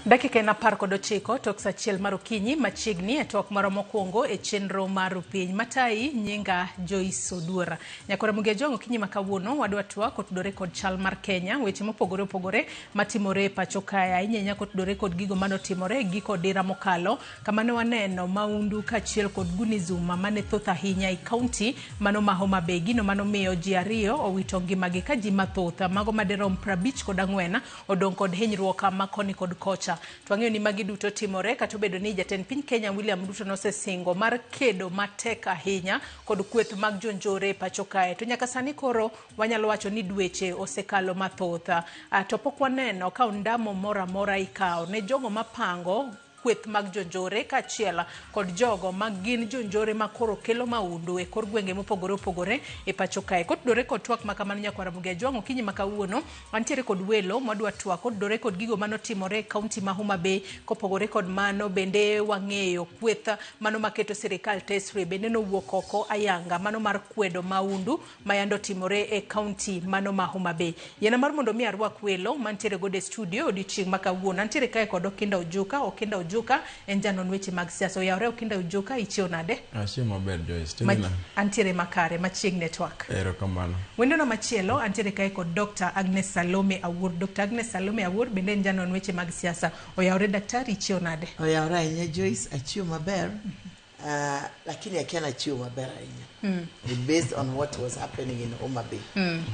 Dakika en 19 tok sa 1 mar okinyi machiegni e twak marwa mokwongo e chenro mar Rupiny. Matayi nyinga Joyce Oduor. Nyakora Mugia Jwang' okinyi ma kawuono wadwa twak kotudore kod chal mar Kenya, weche mopogore opogore matimore e pacho kae, ahinya ahinya kotudore kod gigo manotimore giko dira mokalo, kama ne waneno maundu kaachiel kod gunizuma mane thoth ahinya e kaunti mano ma Homa Bay, gino manomiyo ji ariyo owito ngimagi ka ji mathoth mago maderom 54 odong' kod hinyruok ma koni kod kocha. To wang'eyo ni magi duto timore kata obedo ni jatend piny Kenya William Ruto nosesingo mar kedo matek ahinya kod kweth mag jonjore e pacho kae. To nyaka sani koro wanyalo wacho ni dweche osekalo mathoth. To pok waneno ka ondamo moro amora ikawo ne jogo mapango kweth mag jonjore kaachiel kod jogo ma gin jonjore ma koro kelo maundu e kor gwenge mopogore opogore e pacho kae. Kotudore kod twak ma kamano nyakwar Ramogi Ajwang' okinyi ma kawuono wantiere kod welo mwadwa twak kotudore kod gigo manotimore e kaunti ma Homa Bay. Kopogore kod mano bende wang'eyo kweth mano maketo sirikal tesre bende nowuok oko ayanga mano mar kwedo maundu ma yande otimore e kaunti mano ma Homa Bay. Yiena mar mondo mi arwak welo mantiere godo e studio odiochieng' ma kawuono. Antiere kae kod Okinda Ojuka. Okinda Ojuka en janon weche mag siasa. Oyawore Okinda Ojuka, ichiew nade? Achiew maber Joyce. Timina. Antiere makare, machiegni e twak. Erokamano. Wendona machielo antiere kae kod Dr. Agnes Salome Awuor. Dr. Agnes Salome Awuor bende en janon weche mag siasa. Oyawore daktari, ichiew nade? Oyawore ahinya Joyce, achiew maber. Lakini akia nachiew maber ahinya. Based on what was happening in Homa Bay.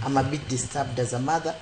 I'm a bit disturbed as a mother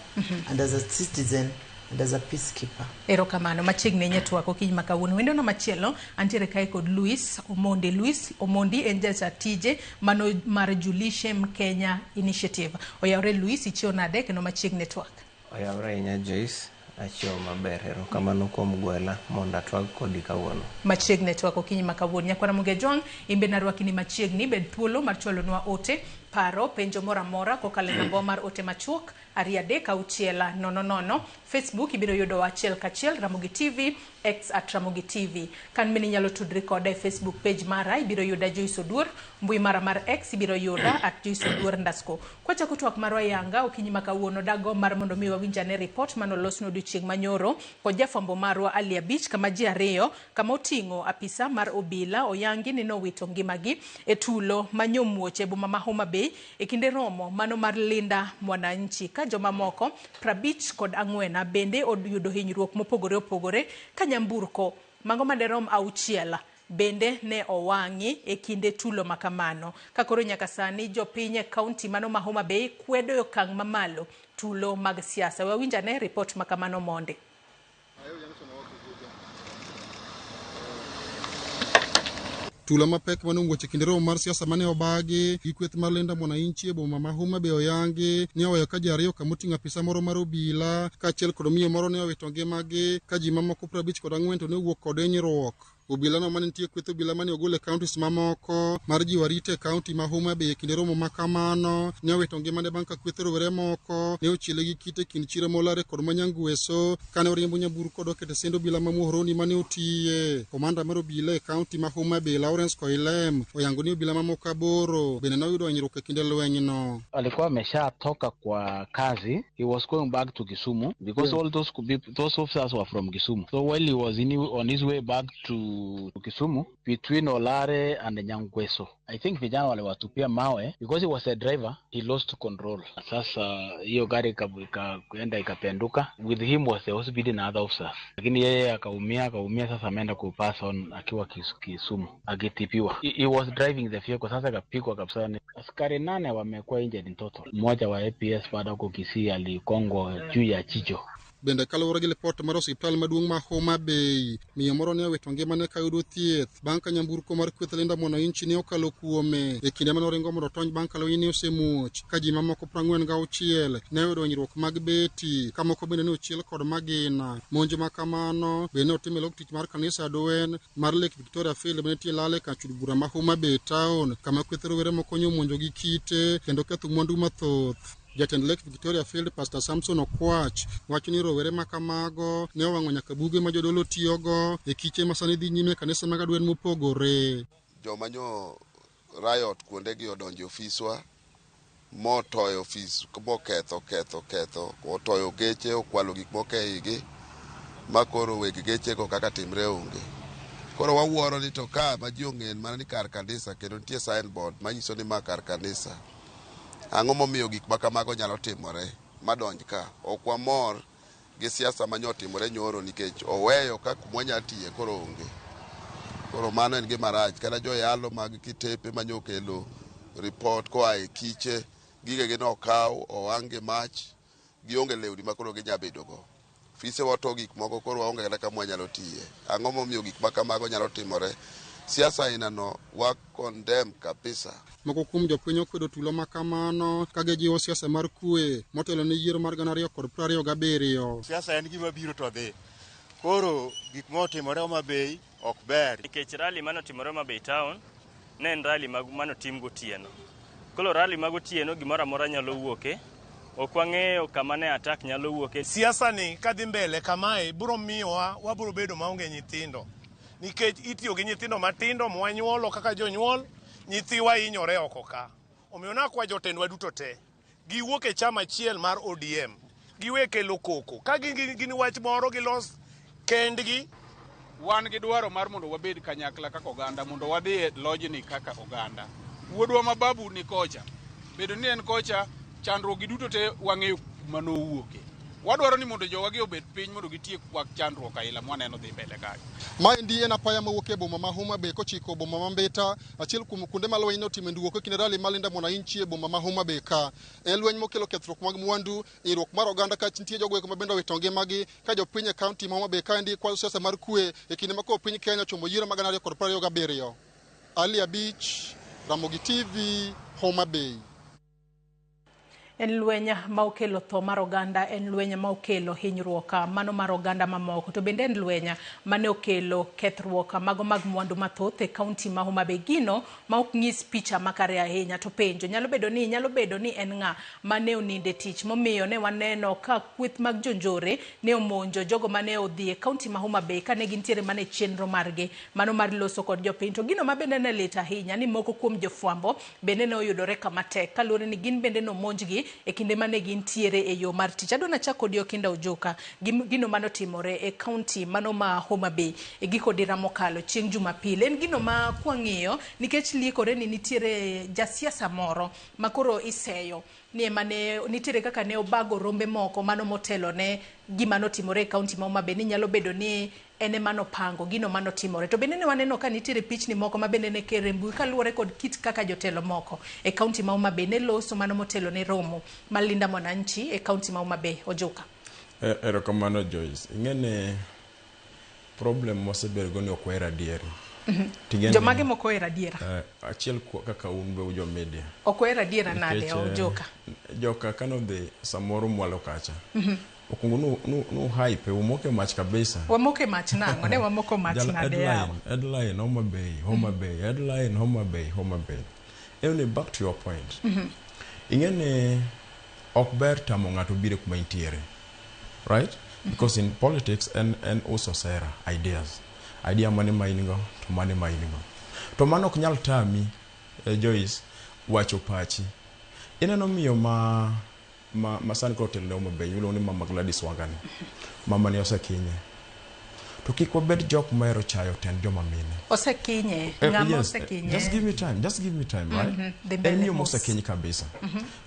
and as a citizen and as a peacekeeper. Erokamano, machiegni ahinya twak okinyi ma kawuono. Wendona machielo antiere kae kod Louis Omondi. Louis Omondi en jata tije mano mar Julishem Kenya Initiative. Oyawore Louis, ichiew nade kendo machiegni twak. Oyawore ahinya Joyce, achiew maber. Erokamano kuom gwela mondo atwag kodi kawuono. Machiegni twak okinyi ma kawuono. Nyakwara Ramogi Ajwang', in bende arwaki ni machiegni, bed thuolo mar chwalonwa ote, paro, penjo moro amora kokalo e namba mar ote machuok 2 3 6 0 0. Facebook ibiro yudowa achiel kachiel Ramogi TV, X at Ramogi TV. Kan bende inyalo tudri koda e Facebook page mara, ibiro yuda Joyce Oduor, mbui mara mar X ibiro yuda at Joyce Oduor underscore. Kwachako twak marwa yanga okinyi ma kawuono dago mar mondo mi wawinj ane report manolos odiochieng' manyoro kod jafwambo marwa Ali Abich kama ji ariyo kama oting'o apisa mar obila oyangi ni nowito ngimagi e tulo manyomuoch e boma ma Homa Bay e kinde romo mano mar Linda Mwananchi ka jomamoko 54 bende oyudo hinyruok mopogore opogore ka nyamburko mago maderom 6 bende ne owang'i e kinde tulo makamano. Ka koro nyaka sani jopiny e kaunti mano ma Homa Bay kwedo e okang' mamalo tulo mag siasa. Wawinj ane ripot makamano monde. Tula mapek mane omuoch e kinde romo mar siasa mane obagi gi kweth mar Linda Mwananchi e boma ma Homa Bay oyangi ni oweyo ka ji ariyo kama oting'o apisa moro mar obila kaachiel kod miyo moro ne owito ngimagi ka ji mamoko 54 to ne owuok kod hinyruok. Obila no mane nitie kweth obila mane ogol e counties mamoko mar jiwo arita e kaunti ma Homa Bay e kinde romo ma kamano ne owito ngimane bang' ka kweth rowere moko ne ochiele gi kite e kind chiro ma Olare kod Manyangweso kane oriembo nyamburko oketo send obila ma Muhoroni mane otiye. Komanda mar obila e kaunti ma Homa Bay Lawrence Koilem oyango ni obila mamoko 8 bende noyudo hinyruok e kinde lwenyno. Alikuwa ameshatoka kwa kazi, he was going back to Kisumu because all those those officers were from Kisumu. So while he was on his way back to Kisumu, between Olare and Nyangweso, I think vijana waliwatupia mawe because he was a driver, he lost control. Sasa hiyo gari ikaenda ikapenduka. With him was the hospital na other officers, lakini yeye akaumia. Sasa ameenda ku pass on akiwa Kisumu akitibiwa. He was driving the vehicle, sasa akapigwa kabisa. Askari 8 wamekuwa injured in total. Mmoja wa APS bado huko Kisii alikongwa juu ya jicho. Bende kaluwore gi lipot mar osiptal maduong' ma Homa Bay, miyo moro ne owito ngimane ka yudo thieth bang' ka nyamburko mar kweth Linda Mwananchi ne okalo kuome e kinde mane oringo mondo otony bang' ka lweny ne osemuoch ka ji mamoko 46 ne oyudo hinyruok mag beti ka moko bende ne ochiel kod magina. Monj ma kamano bende ne otim e log tich mar kanisa Adwen mar Lake Victoria Field manitie Lale kar chud bura ma Homa Bay town kama kweth rowere moko ne omonjo gi kite kendo ketho mwandu mathoth. Jatend Lake Victoria Field Pastor Samson Okwach wacho ni rowere ma kamago ne owang'o nyaka buge ma jodolo tiyogo e kiche ma sani dhi nyime e kanisa mag adwen mopogore. Joma nyo riot kuondegi odonjo e ofiswa motoyo ofis moketho ketho ketho otoyo geche okwalo gik moko e igi. Ma koro weg gechego kaka timre onge. Koro wawuoro ni to ka ma ji ong'en mana ni kar kanisa kendo nitie signboard manyiso ni ma kar kanisa. Ang'o momiyo gik ma kamago nyalo timore madonj ka? Ok wamor gi siasa manyotimore nyoro nikech oweyo ka kuma wanyalo tiye koro onge. Koro mano en gima rach. Kata joyalo mag kitepe manyokelo report koa e kiche, gigegi nokaw, owang' gi mach, gionge lewni ma koro ginya bedo go. Ofise wa to gik moko koro waonge kata kama wanyalo tiye. Ang'o momiyo gik ma kamago nyalo timore? Siasa aina no wa condemn kabisa. Moko kuom jopiny okwedo tulo ma kamano ka gijiwo siasa mar kwe motelo ne yiero mar 2027. Siasa en gima biro to dhi. Koro gik motimore Homa Bay ok ber. Nikech rally manotimore Homa Bay town ne en rally manotim gotieno. Koro rally mag otieno gimoro amora nyalo wuoke. Ok wang'eyo kama ne attack nyalo wuoke. Siasa ni kadhi mbele kamae biro miyowa wabiro bedo maonge nyithindo. Nikech itiyo gi nyithindo matindo mwanyuolo kaka jonyuol, nyithiwa hinyore oko ka. Omiyo nakwa jotendwa duto te, giwuok e chama achiel mar ODM, giwe kelo koko. Ka gin gin wach moro gilos kendgi. Wan gi dwaro mar mondo wabed kanyakla kaka oganda mondo wadhi e lojni kaka oganda. Wuodwa ma Babu ni kocha. Bedo ni en kocha, chandruok gi duto te wang'eyo kuma nowuoke. Wadwaro ni mondo jowagi obed piny mondo gitiek wach chandruok aila mwaneno dhi mbele kae. Maendi en apaya mawuok e boma ma Homa Bay kochiko boma ma Mbita, achiel kuom kuonde ma lweny notime nduoko e kinde rally mar Linda Mwananchi e boma ma Homa Bay ka. En lweny mokelo kethruok mag mwandu, hinyruok mar oganda ka nitie jogo eko ma bende owito ngimagi ka jopiny e kaunti ma Homa Bay kaendi kwayo siasa mar kwe e kinde ma koro piny Kenya ochomo yiero mag 2027. Ali Abich, Ramogi TV, Homa Bay. En lweny ma okelo tho mar oganda, en lweny ma okelo hinyruok mano mar oganda mamoko, to bende en lweny mane okelo kethruok mago mag mwandu mathoth e kaunti ma Homa Bay. Gino ma ok nyis picha makare ahinya, to penjo nyalo bedo ni en ng'a mane oninde tich momiyo ne waneno ka kweth mag jonjore ne omonjo jogo mane odhi e kaunti ma Homa Bay kane gintiere mana e chenro margi mano mar loso kod jopiny. To gino ma bende ne lit ahinya ni moko kuom jofwambo bende ne oyudore kama tek kaluwore ni gin bende nomonjgi e kinde mane gintiere e yo mar tich. Adwa nachak kodi Okinda Ojoka, gino manotimore e kaunti mano ma Homa Bay e giko dira mokalo chieng' Jumapil. En gino ma kwang'iyo nikech liekore ni nitiere jasiasa moro ma koro iseyo ni emane nitiere kaka ne obago rombe moko mano motelo ne gima notimore e kaunti ma Homa Bay, ni nyalo bedo ni en ema nopango gino manotimore. To bende ne waneno ka nitiere pichni moko ma bende ne kere mbui kaluwore kod kit kaka jotelo moko e kaunti ma Homa Bay ne loso mano motelo ne romo mar Linda Mwananchi e kaunti ma Homa Bay. Ojuka. Erokamano Joyce. Ing'e ni problem mwasebedo ni ok wahero adieri. Jomage mok ohero adiera? Achiel kaka un be ujo media. Ok ohero adiera nade Ojuka? Joka kanodhi samoro mwalo kacha. Okungu nu hype umoke mach kabisa. Wamoke mach nang'o? Ne wamoko mach nade yawa? Headline Homa Bay, Homa Bay, headline Homa Bay, Homa Bay. Anyway, back to your point. Ing'e ni ok ber tamo ng'ato biro kuma intiere. Right? Because in politics en uso sera, ideas. Idea mane ma in go to mane ma in go. To mano ok nyal tami, Joyce, wacho pachi. Ineno miyo ma sani koro otelo ne Homa Bay, iluongo ni Mama Gladys Wangani. Mama ni osekinye. To kik wabed jok mohero chayo tend joma mine. Osekinye, ng'ama osekinye. Just give me time, just give me time, right? En miyo mosekinye kabisa.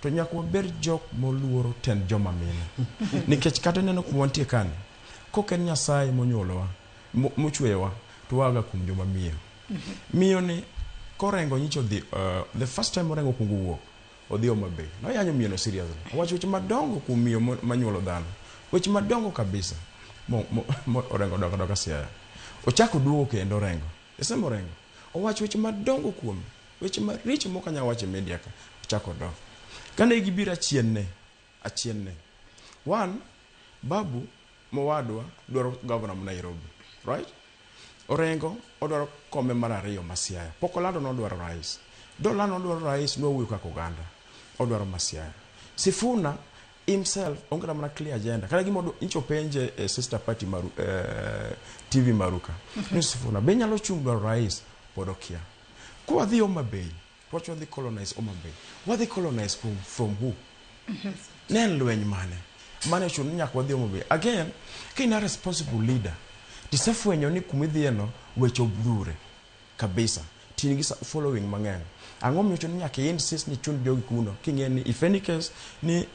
To nyaka wabed jok moluoro tend joma mine. Nikech kata ineno kuma wantie kani, kok en Nyasaye monyuolowa, mochweyowa, to waga kuom joma miyo. Miyo ni korengo nyicho dhi, the first time orengo kuongo wuok, odhi Homa Bay. Noyanyo miyo no seriously. Owacho weche madongo kuom miyo manyuolo dhano. Weche madongo kabisa. Orengo doka doka Siaya. Ochako duogo kendo Orengo. Esemo Orengo. Owacho weche madongo kuome. Weche maricho mok anyal wacho e media ka. Ochako dok. Kane gibiro achien ne. One, Babu mowadwa dwaro governor ma Nairobi. Right? Orengo odwaro kombe mar ariyo ma Siaya. Pok olando nodwaro rais. Dolando nodwaro rais nowuoyo kaka oganda. Odwaro ma Siaya. Sifuna himself onge mana clear agenda. Kata gima nyicho penje e sister party maru, TV Maruka. Ni Sifuna be nyalo chung dwaro rais pod okia. Kwa wadhi Homa Bay, wacho wadhi colonize Homa Bay. Wadhi colonize from who? Ne en lweny mane? Mane ochuno ni nyaka wadhi Homa Bay. Again, ka in a responsible leader, tisefwenyo ni kumidhiye no weche odhure kabisa. To in gi following mang'eny. Ang'o miyo ochuno ni nyaka i insist ni ichun jogi kuno king'e ni if any case ni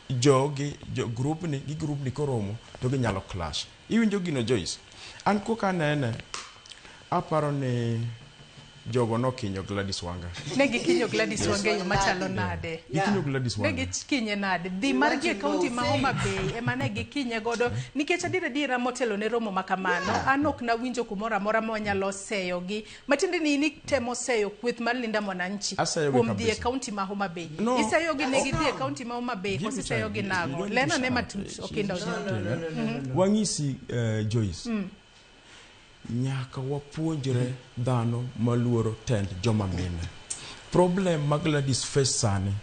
jogi jo group ni gi group ni koromo to ginyalo clash. Iwinjo gino Joyce? An koka anene aparo ni jogo nokinyo Gladys Wanga. Ne gikinyo Gladys Wanga e yo machalo nade? Gikinyo Gladys Ne Wanga. gikinye nade? Dhi margi e kaunti ma Homa Bay ema ne gikinye godo nikech adier adiera motelo ne romo ma kamano an ok nawinjo kumoro amora ma wanyalo seyogi. Matiende ni in itemo seyo kweth mar Linda Mwananchi Aseyogi kuom dhi e kabisa. kaunti ma Homa Bay. No. Iseyogi ne gidhi e kaunti ma Homa Bay Give koso me time. iseyogi You nang'o? don't need Lena to ne shout. matut She's Okinda shouting, Ojwang'. eh? Wang'isi Joyce. Nyaka wapuonjre dhano maluoro tend joma mine. Problem ma Gladys face sani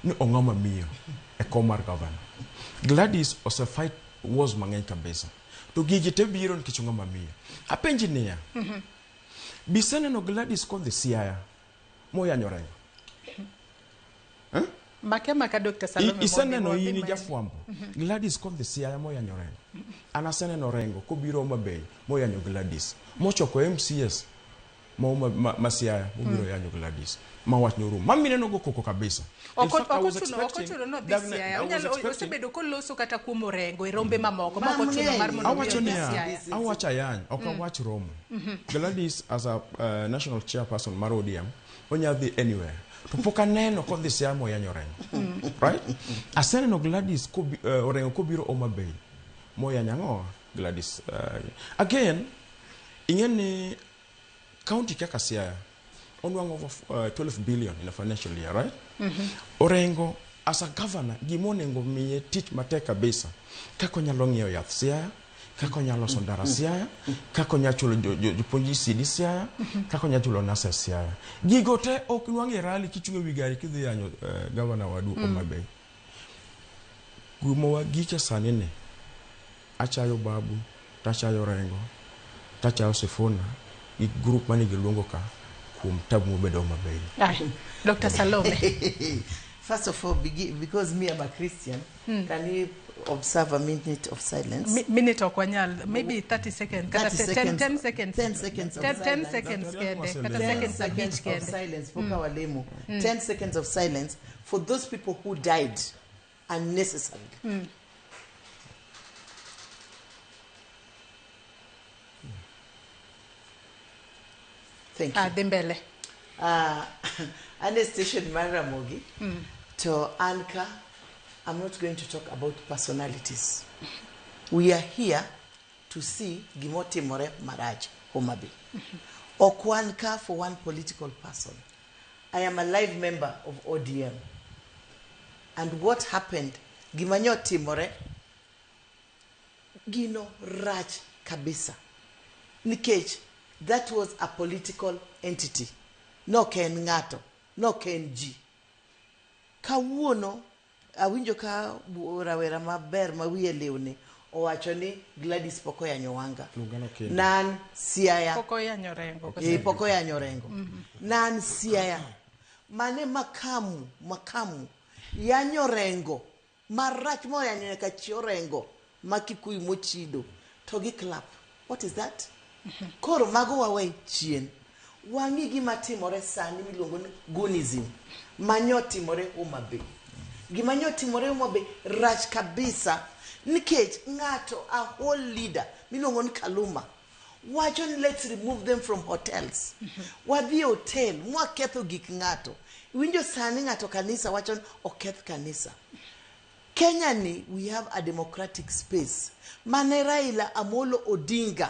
ni ong'ama miyo e kom mar governor. Gladys ose fight wars mang'eny kabisa. To gigi te biro nikech ong'ama miyo. Apenji niya, biseneno Gladys kodhi Siaya moyanyo Orengo? Make maka Dr. Salome mondo Iseneno wadhi in mbele. jafwambo Gladys kodhi Siaya moyanyo Orengo. An aseneno Orengo kobiro Homa Bay moyanyo Gladys. Mochoko MCS ma Siaya mobiro yanyo Gladys. Ma wach norumo. Ma mineno go koko kabisa. In Ok fact, I was ochuno ok expecting- ochuno nodhi Dagne, Siaya. I was Onyalo expecting- osebedo koloso kata kuom Orengo e rombe mamoko ma ok ochuno mar mondo mi Awacho odhi niya, Siaya. awacho ayany, ok awach romo. Gladys as a national chairperson mar ODM, onya dhi anywhere. To pok aneno kodhi Siaya moyanyo Orengo. Right? Aseneno Gladys Orengo kobiro Homa Bay moyanyo ang'o? Gladys. Again, ing'e ni county kaka Siaya onwang'o over 12 billion in a financial year, right? Orengo as a governor gima onego miye tich matek kabisa kaka onyalo ng'iewo yath Siaya, kaka onyalo loso ndara Siaya, kaka onyalo chulo jopuonj ECD Siaya, kaka onyalo chulo nurses Siaya. Gigo te ok nwang' e rally kichung' e wi gari kidhi yanyo governor wadu Homa Bay. Kuma wagike sani ni achayo Babu, tachayo Orengo, tachayo Sifuna gi group mane giluongo ka kuom tabu mobedo Homa Bay. Ai, Dr. Salome. First of all, because me, I'm a Christian, can you observe a minute of silence? Minute ok wanyal, maybe 30 seconds. Kata 30 seconds. 10 seconds. 10 seconds of 10 silence. seconds kende. Kata 10 seconds abich seconds of kende. silence for Kawalemo. 10 seconds of silence for those people who died unnecessarily. Thank you. Ah, dhi mbele. An e station mar Ramogi to an ka I'm not going to talk about personalities. We are here to see gimotimore marach Homa Bay. Ok wan ka for one political person. I am a live member of ODM. And what happened, gima nyotimore, gino rach kabisa. Nikech, that was a political entity. Nok en ng'ato, nok en ji. Kawuono, awinjo ka rawera maber ma wiye lewni owacho ni Gladys pok oyanyo Wanga. Lungano kendo. Nan Siaya. Pok oyanyo Orengo. Pok oyanyo Orengo. Nan Siaya. Mane makamu yanyo Orengo marach moyanyo nyaka chi Orengo ma Kikuyu mochido to gi clap. What is that? Koro mago wawe chien. Wang'i gima timore sani miluongo ni Goonism manyo timore Homa Bay. Gima nyo timore Homa Bay rach kabisa nikech ng'ato a whole leader miluongo ni Kaluma wacho ni let's remove them from hotels. Wadhi e hotel mwaketho gik ng'ato. Winjo sani ng'ato kanisa wacho ni oketh kanisa. Kenya ni we have a democratic space. Mane Raila Amolo Odinga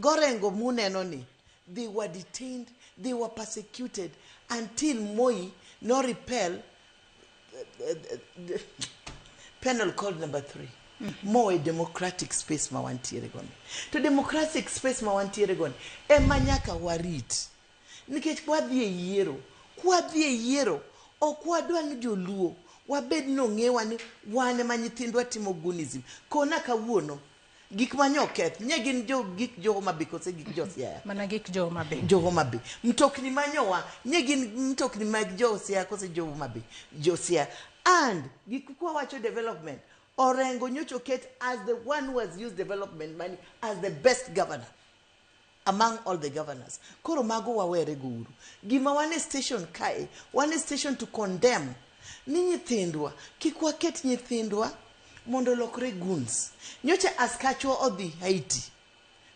Gorengo muneno ni they were detained, they were persecuted until Moi no repel the penal code number 3. Moi democratic space ma wantiere goni. To democratic space ma wantiere goni ema nyaka warit. Nikech kwadhi e yiero, ok wadwa ni joluo wabed ni ong'ewa ni wan ema nyithindwa timo goonism. Kona kawuono gik manyo oketh nye gin jo gik jo Homa Bay kose gik jo Siaya. Mana gik jo Homa Bay. Jo Homa Bay. Mtokni manyowa nye gin mtokni mag jo Siaya kose jo Homa Bay. Jo Siaya. And gik kwa wacho development Orengo nyocha oket as the one who has used development money as the best governor among all the governors. Koro mago wawere go uru. Gima wan e station kae, wan e station to condemn ni nyithindwa, kik waket nyithindwa mondo olokre goons. Nyocha askachwa odhi Haiti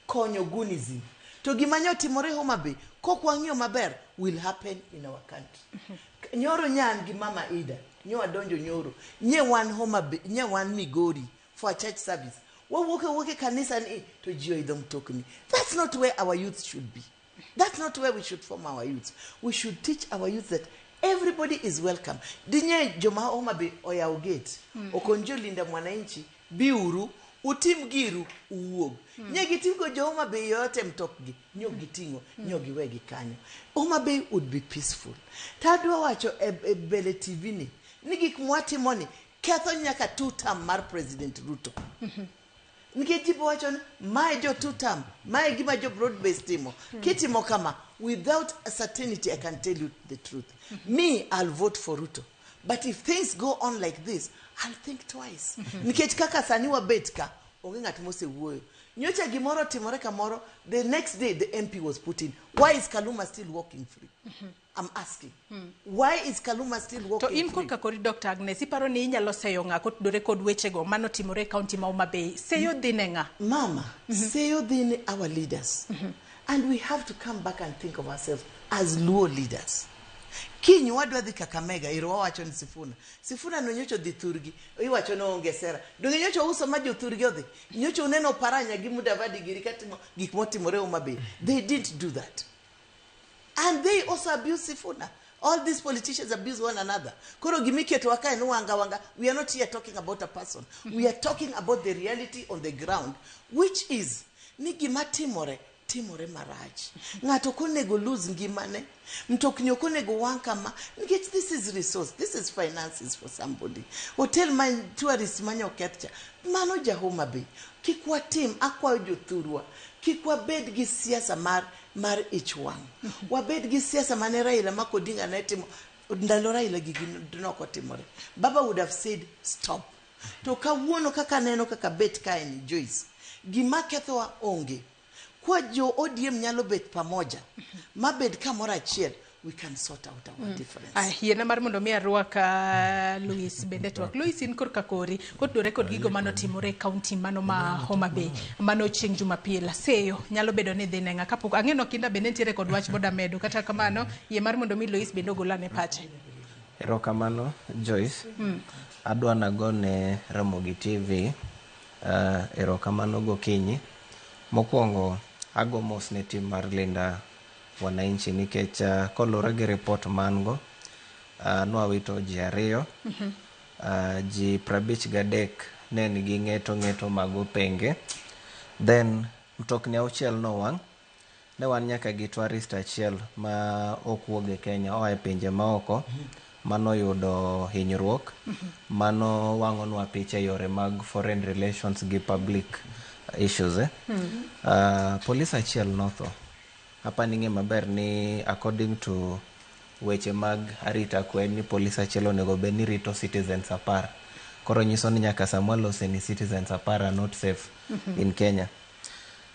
konyo goonism. To gima nyotimore Homa Bay, kok wang'iyo maber, will happen in our country. Nyoro nyan gi Mama Ida, nyo wadonjo nyoro, nye wan Homa Bay, nye wan Migori for a church service. Wawuok awuok e kanisa ni to ji oidho mtokni. That's not where our youth should be. That's not where we should form our youth. We should teach our youth that everybody is welcome. Dinye joma Homa Bay oyawo gate, okon jolinda mwananchi, biuru, utim giru, uwuog. Nye giting'o jo Homa Bay yote mtokgi, nyo giting'o, nyo giwegi kanyo. Homa Bay would be peaceful. Tadwa wacho e, e mbele TV ni, ni gik mwatimo ni ketho nyaka two term mar President Ruto. Nikech ji wacho ni mae jo two term, mae gima jo broad base timo. Kitimo kama, without a certainty I can tell you the truth. Me, I'll vote for Ruto. But if things go on like this, I'll think twice. Nikech kaka sani wabet ka, onge ng'at mosewuoyo. Nyocha gimoro otimore kamoro, the next day the MP was put in. Why is Kaluma still walking free? I'm asking. Why is Kaluma still walking To in free? korka kori Dr. Agnes, iparo ni inyalo seyo ng'a kotudore kod wechego manotimore e kaunti ma Homa Bay. Seyo dhi ne ng'a? Mama, seyo dhi ne our leaders. And we have to come back and think of ourselves as Luo leaders. Kiny wadwa dhi Kakamega, iro wawacho ni Sifuna. Sifuna no nyocha odhi thurgi, iwacho ni oonge sera. Donge nyocha ouso ma jothurgi odhi? Nyocha uneno Oparanya gi Mudavadi giri katimo gik motimore Homa Bay. They didn't do that. And they also abuse Sifuna. All these politicians abuse one another. Koro gimiketo kae ni wanga wanga. We are not here talking about a person. We are talking about the reality on the ground, which is ni gima timore timore marach. Ng'ato ok onego lose ngimane. Mtokni ok onego wang' kama. Nikech this is resource, this is finances for somebody. Hotel ma tourist manyo oketh cha. Mano ja Homa Bay. Kik watim, akwayo jothurwa, kik wabed gi siasa mar mar ich wang'. Wabed gi siasa mane Raila ma Odinga ne timo ndalo Raila gigi nok otimore. Baba would have said stop. To kawuono kaka neno kaka bet kae ni Joyce, gima kethowa onge. Kwa jo ODM nyalo bet pamoja, mabed kamoro achiel, we can sort out our difference. Ah, yiena mar mondo mi arwak Louis bende twak. Louis in korka kori kotudore kod gigo manotimore e kaunti mano ma Homa Bay mano chieng' Jumapil. Seyo nyalo bedo ni dhi ne ng'a kapok ang'eno kinda bende nitiere kod wach boda medo kata kamano yie mar mondo mi Louis bende ogol ane pache. Erokamano Joyce. Adwa nagone Ramogi TV erokamano gokinyi. Mokwongo ago mos ne tim mar Linda Wananchi nikech koluwore gi report man go nwawito ji ariyo. Ji 53 ne nigi ng'eto ng'eto mag openge. Then mtokni auchiel nowang'. Ne wan nyaka gi tourist achiel ma ok wuog e Kenya oa e pinje maoko manoyudo hinyruok. Mano wang'onwa picha e yore mag foreign relations gi public issues. Eh? Polis achiel notho. Hapa ning'e maber ni according to weche mag arita kwe ni polis achiel onego bed ni rito citizens 10. Koro nyiso ni nyaka sama walose ni citizens 10 are not safe in Kenya.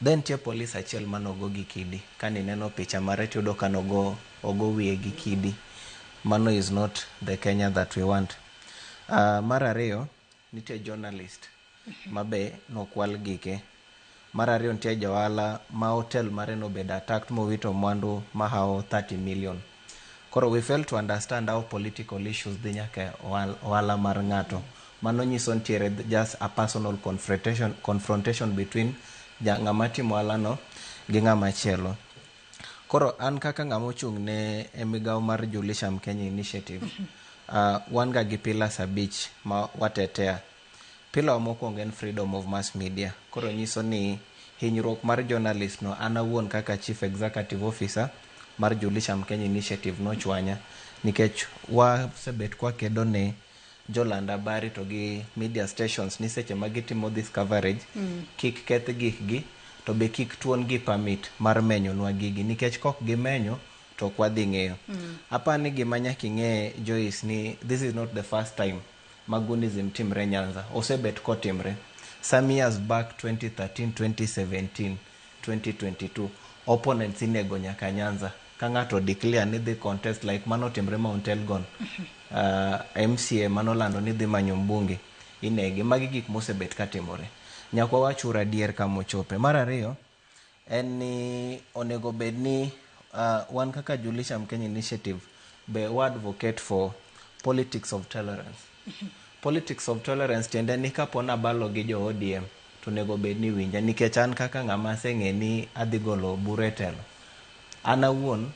Then nitie polis achiel manogo gi kidi. Kanineno picha mare tiyudo ka nogo ogo wiye gi kidi. Mano is not the Kenya that we want. Mar ariyo, nitie journalist mabe nokwal gike. Mar ariyo nitie johala ma hotel mare nobedo attacked mowito mwandu mahawo 30 million. Koro we fail to understand how political issues dhi nyaka ohala mar ng'ato. Mano nyiso nitiere just a personal confrontation between ng'ama timo ohala no gi ng'ama chielo. Koro an kaka ng'ama ochung' ne e migawo mar Julisham Kenya Initiative, wan ga gi pillars abich ma watetea. Pillar mokwongo en freedom of mass media. Koro nyiso ni hinyruok mar journalist no an awuon kaka chief executive officer mar Julisham Kenya Initiative nochwanya nikech wasebet kwakedo ne joland habari to gi media stations ni seche ma gitimo this coverage kik keth gikgi to be kik tuon gi permit mar menyonwa gigi nikech kok gimenyo to ok wadhi ng'eyo. Apani gima nyaka ing'e Joyce ni this is not the first time. Magunism timre Nyanza, osebet kotimre. Some years back 2013, 2017, 2022, opponents inego nyaka Nyanza. Ka ng'ato declare ni dhi contest like mano timre Mount Elgon, MCA manolando ni dhi manyo mbunge, inege. Magi gik mosebet katimore. Nyaka wawach uru adier kamochope. Mar ariyo, en ni onego bed ni wan kaka Julisha Mkenya Initiative be wa advocate for politics of tolerance. Politics of tolerance tiende ni kapo nabalo gi jo ODM to onego bed ni winja nikech an kaka ng'ama aseng'e ni adhi golo buru e telo. An awuon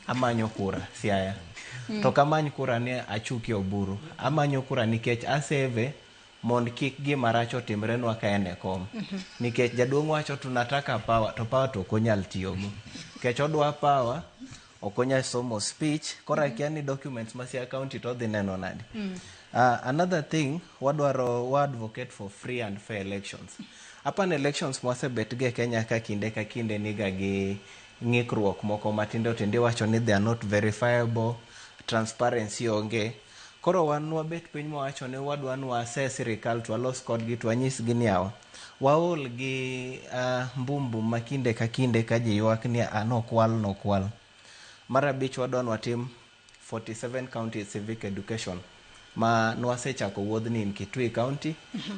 amanyo kura Siaya. To kamany kura ni achukie oburu. Amanyo kura nikech aseve mond kik gima rach otimrenwa ka en e kom. Nikech jaduong' wacho tunataka power, to power to ok onyal tiyogo. Nikech odwa power, ok onyal somo speech, koro akia ni documents ma Siaya County to odhi neno nade. Another thing, wadwaro wa advocate for free and fair elections. Apan elections mwasebet go e Kenya ka kinde ka kinde niga gi ng'ikruok moko matindo tindo iwacho ni they are not verifiable, transparency onge. Koro wan wabet piny mwawacho ni wadwa ni wase sirikal to walos kodgi to wanyisgi ni yawa waol gi mbum ma kinde ka kinde ka ji ywak ni nokwal nokwal. Mar abich wadwa ni watim 47 county civic education ma nwasechako wuodhni in Kitui County,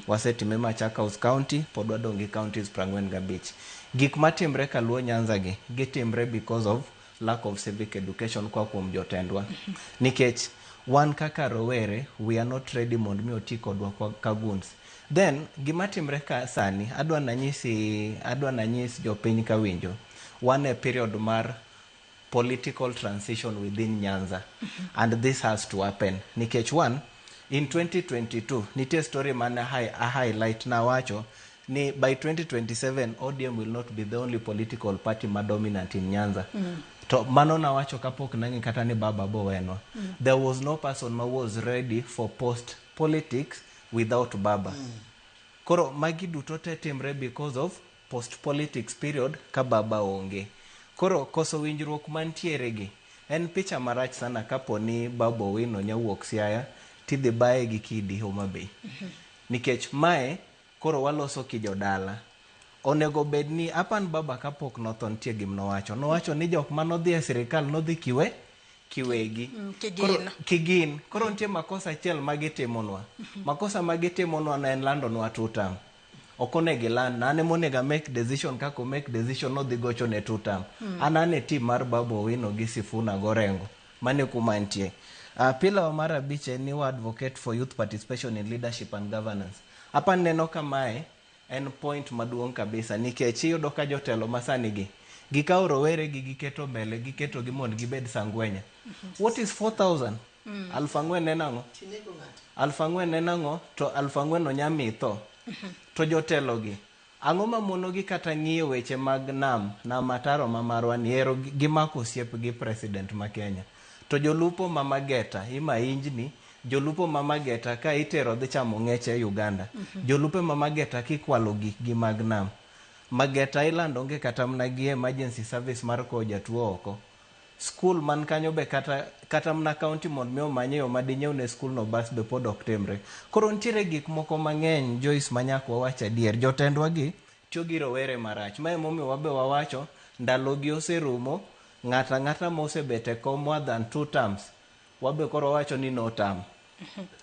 wasetime Machakos County, pod wadong' gi counties 45. Gik matimre kaluo Nyanza gi, gitimre because of lack of civic education koa kuom jotendwa. Nikech wan kaka rowere, we are not ready mondo mi oti kodwa ka goons. Then, gima timre ka sani, adwa nanyisi, adwa nanyis jopiny kawinjo, wan e period mar political transition within Nyanza. And this has to happen. Nikech one, in 2022, nitie story mane a highlight nawacho ni by 2027 ODM will not be the only political party ma dominant in Nyanza. To mano nawacho kapok nang'e kata ni baba bowenwa. There was no person ma was ready for post politics without baba. Koro magi duto te timre because of post politics period ka baba onge. Koro koso winjruok mantiere gi en picha marach sana kapo ni Babu Owino nyawuok Siaya tidhi baye gi kidi Homa Bay. Nikech mae koro waloso kijodala. Onego bed ni apan baba kapok notho nitie gima nowacho. Nowacho ni jok manodhi e sirikal nodhi kiwe kiwegi. Kigin. Koro, kigin. Koro nitie makosa achiel magitimonwa. Makosa magitimonwa ne en landonwa two term. Ok onego iland na an ema onego a make decision kaka o make decision nodhi gocho ne two term. An an e team mar Babu Owino gi Sifuna Gorengo. Mano e kuma antie. Pillar mar abich en ni wa advocate for youth participation in leadership and governance. Apa neno ka mae en point maduong' kabisa nikech iyudo ka jotelo masani gi gikawo rowere gi giketo mbele giketo gi mondo gibed sangwenya. What is 4000? 4,000 en ang'o? 4,000 en ang'o? To 4,000 no nya mitho. To jotelo gi ang'o mamono gi kata ng'iyo weche mag nam, nam ataro ma marwa ni ero gimako osiep gi president ma Kenya. To jolupo ma Mageta ima injni, jolupo ma Mageta ka itero dhi chamo ng'eche Uganda. Jolupo ma Mageta kikwalo gikgi mag nam. Mageta Island onge kata mana gi emergency service mar kowo jatuo oko. Skul man kanyo be kata mana county mondo mi omany yo madinyiew ne skul no bas be pod ok timre. Koro nitiere gik moko mang'eny Joyce ma nyaka wawach adier. Jotendwa gi tiyo gi rowere marach. Ma emomiyo wabe wawacho ndalogi oserumo, ng'ato ang'ata mosebet e kom more than 2 terms, wabe koro wawacho ni no term.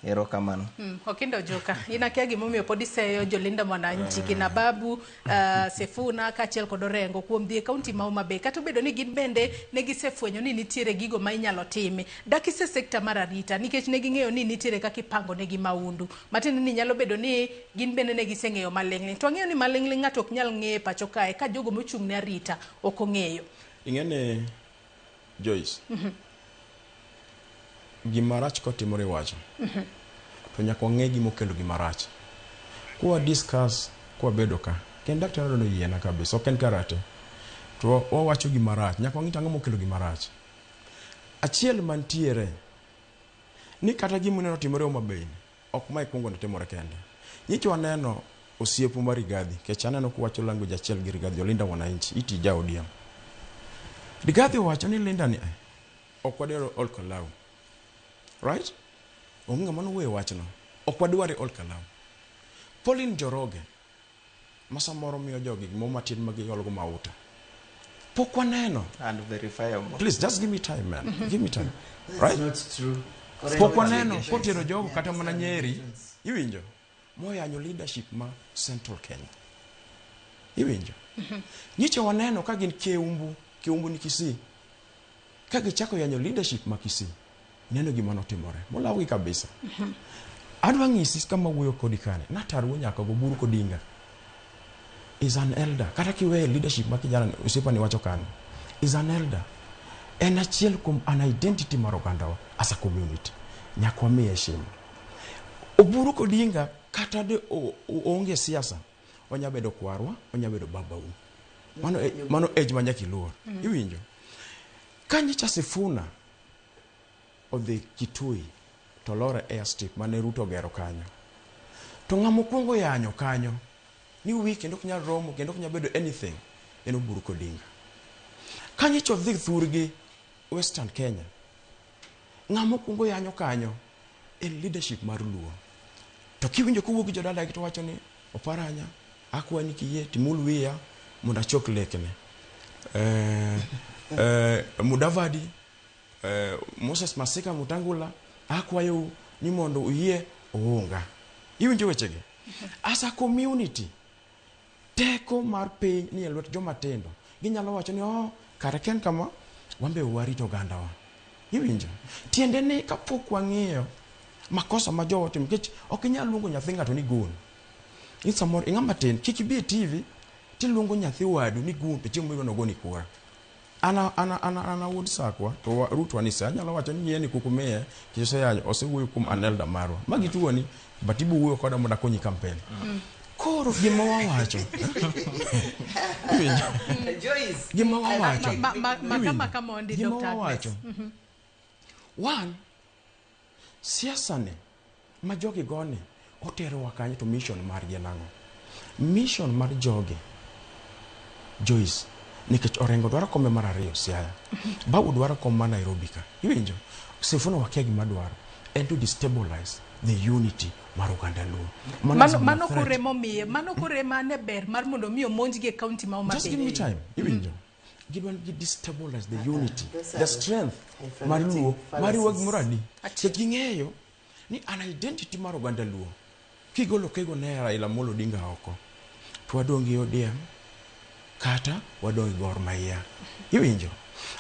Erokamano. Okindo Joka, in akia gimomiyo pod iseyo jolinda mwananchi kina Babu, Sifuna kaachiel kod Orengo kuom dhi e kaunti ma Homa Bay. Kata obedo ni gin bende ne gisefwenyo ni nitiere gigo ma inyalo timi. Dakise sekta mar arita nikech ne ging'eyo ni nitiere kaka ipango negi maundu. Matiende ni nyalo bedo ni gin bende ne giseng'eyo maling'ling'. To ang'eyo ni maling'ling' ng'ato ok nyal ng'eyo e pacho kae ka jogo mochung' ne arita ok ong'eyo. Ing'e ni Joyce, gima rach kotimore iwacho to nyaka wang'e gima okelo gima rach. Kwa discuss kwabedo ka, kendo daktari odwa noyiena kabisa, ok en karate. To wawacho gima rach, nyaka wang'e to ang'o mokelo gima rach. Achiel mantiere ni kata gima oneno timore Homa Bay ni, ok mae kuongo ne timore kende. Nyicha waneno osiepu mar Rigathi, nikech aneno kuwacho language achiel gi Rigathi, Jolinda Mwananchi, iti ja ODM. Rigathi owacho ni Linda ni ok wadwaro Ol Kalou. Right? Onge ng'ama nowuoyo wachno. Ok wadware Ol Kalou. Pauline Njoroge ma samoro miyo jogi gimoro matin ma giolgo mauta. Pok waneno. And verifiable. Please just give me time man. Give me time. That's Right? not true. Pok waneno kotero jogo kata mana Nyeri. Iwinjo? Moyanyo leadership ma Central Kenya. Iwinjo? Nyicha waneno ka gin Keumbu, Keumbu ni Kisii. Ka gichako yanyo leadership ma Kisii, ineno gima notimore. Molawgi kabisa. Adwa ng'isi kama wuoyo kodi kane. Natar wuo nyaka go Oburu Odinga. Is an elder. Kata kiweyo leadership ma kijana osiepani wacho kanyo. Is an elder. En achiel kuom an identity mar ogandawa as a community. Nyaka wamiye heshima. Oburu Odinga kata de oonge siasa, onya bedo kwarwa, onya bedo babau. Mano, mano age ma nyaka iluor. Iwinjo? Ka nyicha Sifuna odhi Kitui to lore airstrip mane Ruto ogero kanyo. To ng'ama okwongo yanyo kanyo ni wi kendo ok nyal romo kendo ok nyal bedo anything en Oburu Odinga. Ka nyicha odhi thurgi Western Kenya, ng'ama okwongo yanyo kanyo en leadership mar Luo. To kiwinjo kowuok gi jodalagi to wacho ni Oparanya, akwayi ni kiyie timul wiya mondo achok lekne. Mudavadi, Moses Masika Mutangula, akwayou ni mondo uyie ounga. Iwinjo wechegi? As a community, teko mar piny ni e lwet joma tindo. Ginyalo wacho ni oh, kare ken kama, wan be warito ogandawa. Iwinjo? Tiende ni kapok wang'iyo makosa ma jowa otimo, nikech ok inyal luongo nyathi ng'ato ni gun. In samoro ing'ama tin, kik ibi e TV tiluongo nyathi wadu ni gun to chieng' moro nogoni kura. Ana ana ana ana wuod Sakwa to wa, Ruto anise anyalo wacho ni yie ni kik umiye nikech oseyanyo osewuoyo kuom an elder marwa. Magi tuoni but ibo wuoyo koda mondo akonyi campaign. Koro gima wawacho. Iwinjo? Joyce. Gima wawacho. Maka maka mondi Gima Dr. Agnes. wawacho. One, siasa ni ma jogi goni oterowa kanyo to mission margi en ang'o? Mission mar jogi Joyce, nikech Orengo dwaro kombe mar ariyo Siaya. Babu dwaro kom mar Nairobi ka. Iwinjo? Sifuna wakia gima dwaro. En to destabilize the unity mar oganda Luo. Mano, is mano threat. kore momiye, mano kore mane ber mar mondo mi omonjgi e county ma Homa Just Bay. give me time. Iwinjo? Gidwa ni destabilize the unity, Those the are strength mar hyphenating Luo. Mariwa fallacies. gimoro adi? Nikech ging'eyo ni an identity mar oganda Luo. Kigolo kego ne Raila Amolo Odinga oko, to wadong' gi ODM kata wadong' gi Gor Mahia. Iwinjo?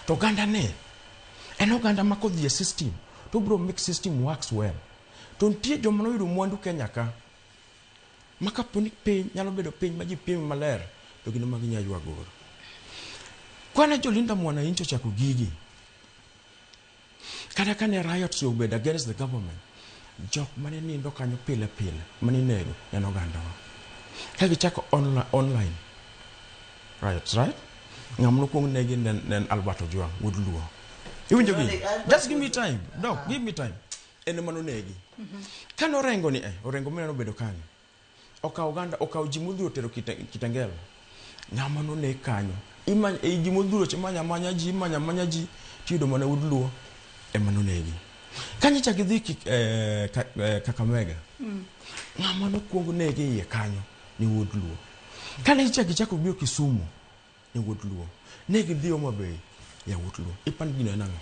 To oganda ni en oganda ma kodhi e system to obiro make system works well. To nitie joma noyudo mwandu Kenya ka ma kapo ni piny nyalo bedo piny ma ji piem maler to gin ema ginyalo ywa goro. Kwane jolinda mwananchi ochako gigi, kata kane riots obedo against the government, jok mane nindo kanyo pile pile mane inego en ogandawa. Ka gichako online riots, right? Ng'ama nokwong negi ne en Albert Ojwang, wuod Luo. Iwinjo gi? Just give me time. Doc, give me time. En ema nonegi. Kane Orengo ni Orengo mineno obedo kanyo. Okawo oganda, okawo ji modhuro otero Kitengela. Ng'ama noneg kanyo. Imany, ei ji modhuro cha imanya amanya ji, imanya amanya ji, tiyudo mana wuod Luo ema nonegi. Kanyo chak idhi Kakamega. Ng'ama nokwong negi iye kanyo ni wuod Luo. Kane ichak gichako biro Kisumu ni wuod Luo. Ne gidhi Homa Bay yawuot Luo. Ipani gino en ang'o?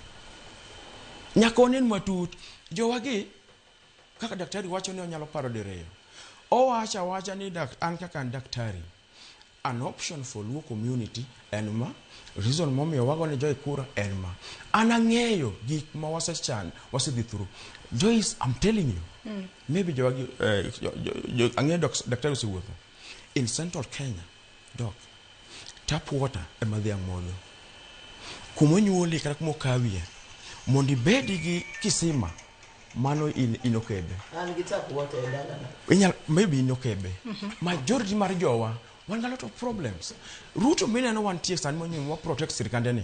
Nyaka wanen matut. Jowagi kaka daktari wacho ni onyalo paro diriyo. Owacho awacha ni an kaka an daktari, an option for Luo community en ma, reason momiyo wagone Joy kura en ma. An ang'eyo gik ma wasechan, wasedhi through. Joyce, I'm telling you, maybe jowagi, ang'eyo daktari osewuotho. In Central Kenya, Doc, tap water ema dhiang' modho. Kumonyuolie kata kumokawie, mondo ibed gi kisima, mano in okebe. An gi tap water e dalana. Inyal, maybe in okebe. Majority mar jowa, wan gi a lot of problems. Ruto mineno wantie sani monyuom wa protect sirikande ni.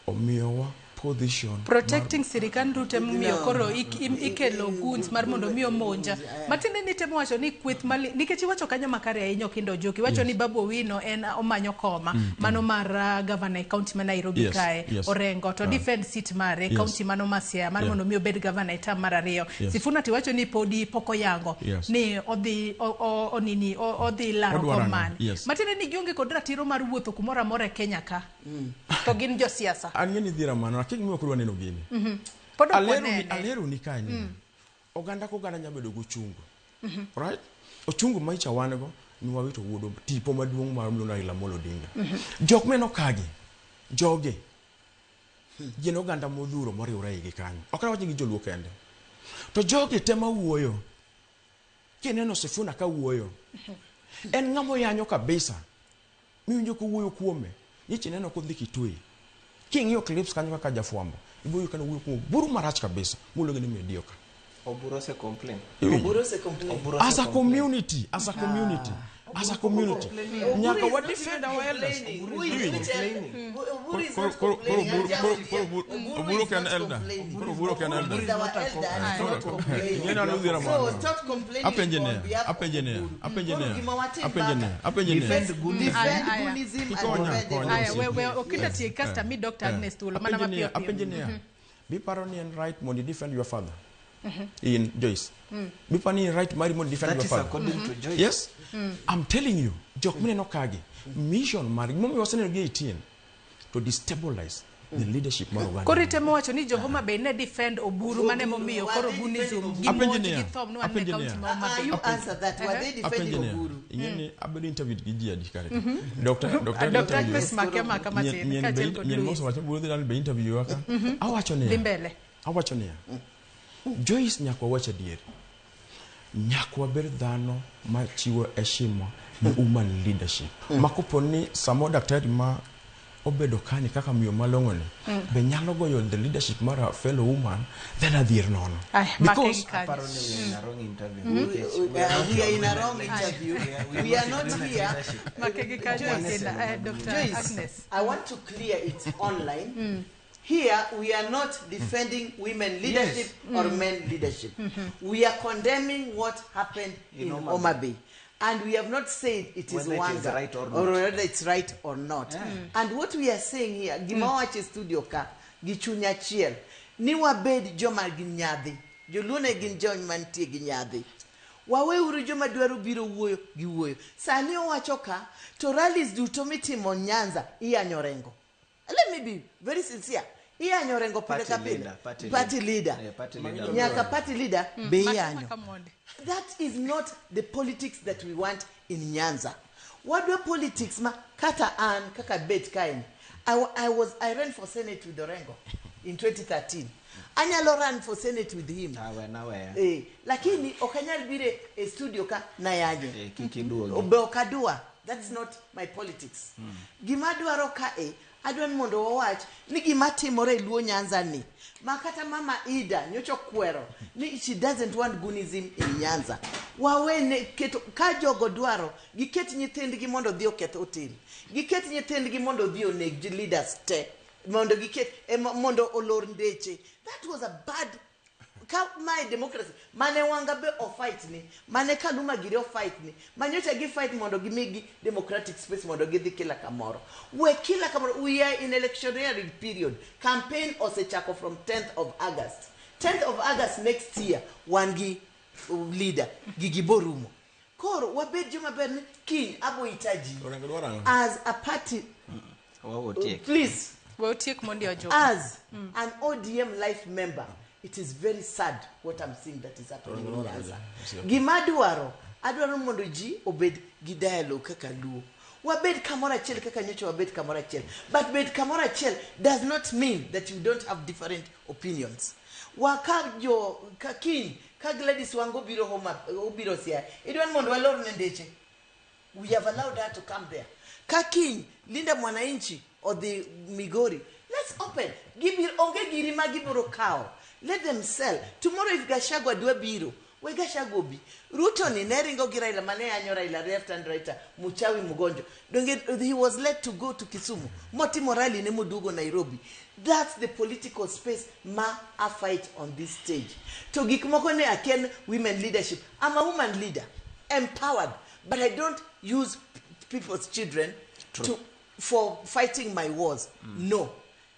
Omiyowa position Protecting sirikand Ruto emomiyo koro ikelo goons mar mondo mi omonja. Matiende ni temo wacho ni kweth mali nikech iwacho kanyo makare ahinya Okindo Ojuki. Iwacho ni Babu Owino en omanyo koma mano mar governor e county ma Nairobi kae Orengo to defend seat mare county mano ma Siaya mar mondo mi obed governor e term mar ariyo. Sifuna tiwacho ni podi pok oyango ni odhi onini odhi laro kom mane. Matiende ni gionge kod ratiro mar wuotho kumoro amora e Kenya ka. To gin josiasa. Ang'e ni dhira mano akia gima koro waneno gini. Pod ok Alero ni wanene. alero ni kanyo. Oganda ka oganda nyalo bedo gochungu. Right? Ochungu ma icha wan go ni wawito wuodo tipo maduong' mar miluongo ni Raila Amolo Odinga. Jok mineno kagi, jogi, gin oganda modhuro moriwore eigi kanyo. Ok awach ni gin joluo kende. To jogi tema wuoyo. Kineno Sifuna ka wuoyo, en ng'ama oyanyo kabisa. Miwinjo kowuoyo kuome, nyicha ineno kodhi Kitui. King'iyo clips kanyo kaka jafwambo, ibiro yudo ka nowuoyo kuom Oburu marach kabisa, moluonge ni mediocre. Oburu ose complain. Oburu ose complain. Oburu As ose a complain. community, as a community, as a community, nyaka wa defend our elders. Iwinjo? Oburu is Koro not koro koro complaining. Oburu koro koro Oburu Oburu Oburu is ok en not elder. complaining. Koro Oburu ok en Oburu elder. is our elder and Koro not complaining. ing'e ni an odhiera So mano. stop complaining Apenje on niya, behalf of apenje niya, Oburu. apenje Koro niya, gima watim apenje niya, baka. apenje niya. Defend Aya, defend aya. Gunism and Kikonya, defend konya. Aya, everything. we Okinda tiek kasto ami Dr. Agnes thuolo mana Apenje niya, mapiyo piyo. apenje niya. Biparo ni en right mondo i defend your father. In Joyce. Biparo ni en right mari mondo i defend That your is father. according to Joyce. Yes. I'm telling you, jok mineno kagi, mission margi, gimomiyo waseneno gi 18, to destabilize the leadership mar oganda. Koro itemo wacho ni jo Homa Bay ne defend Oburu mane momiyo koro Gunism gi Apenje monj niya, gi thom nwanne apenje county niya. ma Homa Bay. You answer that. Were they defending Apenje niya, Oburu? ing'e ni abedo interviewed gi ji adi kare ka. Dr. Dr. Dr. Agnes make amaka matin Nyien kaachiel kod nyien Louise. mosewacho Oburu dhi dani be interview wa ka. Awacho Dhi niya, mbele. awacho niya, Joyce nyaka wawach adier. Nyaka wabed dhano machiwo heshima ne woman leadership. Ma kopo ni samo daktari ma obedo kani kaka miyo malong'o ni be nyalo goyo the leadership mar a fellow woman then adhier nono. Ay, make Because gi kanyo. Aparo ni we are in a wrong interview. Nikech We we are not we are in a women wrong leadership. interview. We are We are not not women here. leadership. Make gi kanyo Joyce. Okinda. Dr. Joyce, Agnes. I want to clear it online. Here, we are not defending women leadership or men leadership. We are condemning what happened in In Homa Homa Bay. And we have not said it is Whether it is Wanga right or or not. whether it's right or not. And what we are saying here, gima wacho e studio ka, gi chuny achiel, ni wabed joma gin nyadhi. Joluo ne gin joma nitie gi nyadhi. Waweuru joma dwaro biro wuoyo gi wuoyo. Sani owacho ka, to rallies duto mitimo Nyanza iyanyo Orengo. Let me be very sincere. Iyanyo Orengo pile Party ka pile. leader, party Party leader. leader. Yeah, party leader. Nyaka party leader be Make iyanyo. amaka mondi. That is not the politics that we want in Nyanza. Wadwa politics ma kata an kaka bet kaeni. I ran for Senate with Orengo in 2013. Anyalo run for Senate with him. Awe naweya. Lakini ok anyal biro e studio ka nayanye. Kik iduogi. Be ok adwa. That's not my politics. Gima adwaro kae, adwa ni mondo wawach ni gima timore e Luo Nyanza ni. Ma kata mama Ida nyocha okwero ni she doesn't want Gunism in Nyanza. Wawene keto ka jogo dwaro giket nyithindgi mondo odhi oketh otel. Giket nyithindgi mondo odhi oneg ji leaders te. Mondo giket mondo olor ndeche. That was a bad ka mae democracy mane Wanga be ofight ni mane Kaluma giri ofight ni manyocha gi fight mondo gimigi democratic space mondo gidhi kila kamoro we kila kamoro. We are in electioneering period. Campaign osechako from 10th of August. 10th of August next year wan gi leader gigi borumo. Koro wabed joma ber ni kiny abo hitaji Orengo dwaro ang'o? as a party. Wawotiek. Please. We otiek mondi Ojuka. As an ODM life member, it is very sad what I'm seeing that is happening in Nyanza. Gima adwaro, adwaro mondo ji obed gi dialogue kaka Luo. Wabed kamoro achiel kaka nyocha wabed kamoro achiel. But bed kamoro achiel does not mean that you don't have different opinions. Wa ka jo ka kiny ka Gladys Wango biro Homa obiro Siaya, idwa ni mondo walor ne ndeche. We have allowed her to come there. Ka kiny Linda Mwananchi odhi Migori, let's open. Gibiro onge giri ma gibiro kawo. Let them sell. Tomorrow if Gachagua dwa biro, We Gachagua obi. Ruto ni ne ringo gi Raila mane yanyo Raila left and right, mchawi mgonjwa. Donge he was led to go to Kisumu. Motimo rally ne moduogo Nairobi. That's the political space ma a fight on this stage. To gik moko ne aken women leadership. I'm a woman leader, empowered, but I don't use people's children to for fighting my wars. No.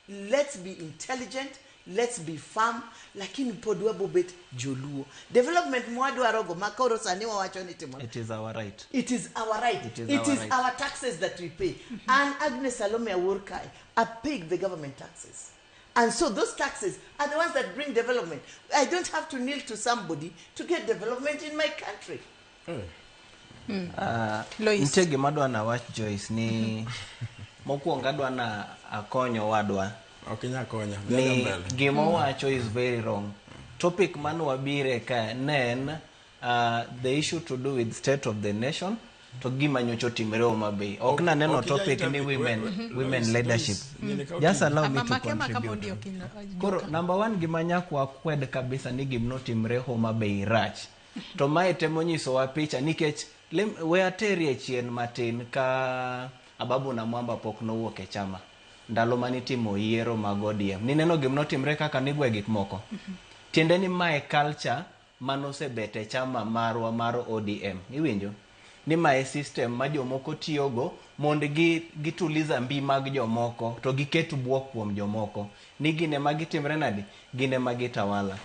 Let's be intelligent, let's be firm, lakini pod wabobet joluo. Development mwadwarogo makoro sani wawacho ni timo. It is our right. It is our right. It is It our is right. our taxes that we pay. And Agnes Salome Awuor kae, I paid the government taxes. And so those taxes are the ones that bring development. I don't have to kneel to somebody to get development in my country. Lois. Nitie gima adwa nawach Joyce ni mokwongo adwa na akonyo wadwa Ok inyal konya. Dhi adhiya ni mbele. gima owacho is very wrong. Topic mane wabire ka ne en the issue to do with state of the nation to gima nyocha otimore Homa Bay. Ok naneno ok inyal topic ni intervene. women women Lois, leadership. Lois, nyine ka Just oting'o. allow me to Mama kama contribute. mondi ok in- Koro number one gima nyaka wakwed kabisa ni gimnotimre Homa Bay rach. To mae temo nyisowa picha nikech we aterie chien matin ka Ababu Namwamba pok nowuok e chama. Ndalo manitimo yiero mag ODM. Nineno gimnotimre kaka nigwe gik moko. Tiende ni mae culture manosebet e chama marwa mar ODM. Iwinjo? Ni mae system ma jomoko tiyogo mondo gituliza mbi mag jomoko to giket buok kuom jomoko. Ni gin ema gitimre nadi? Gin ema gitawala.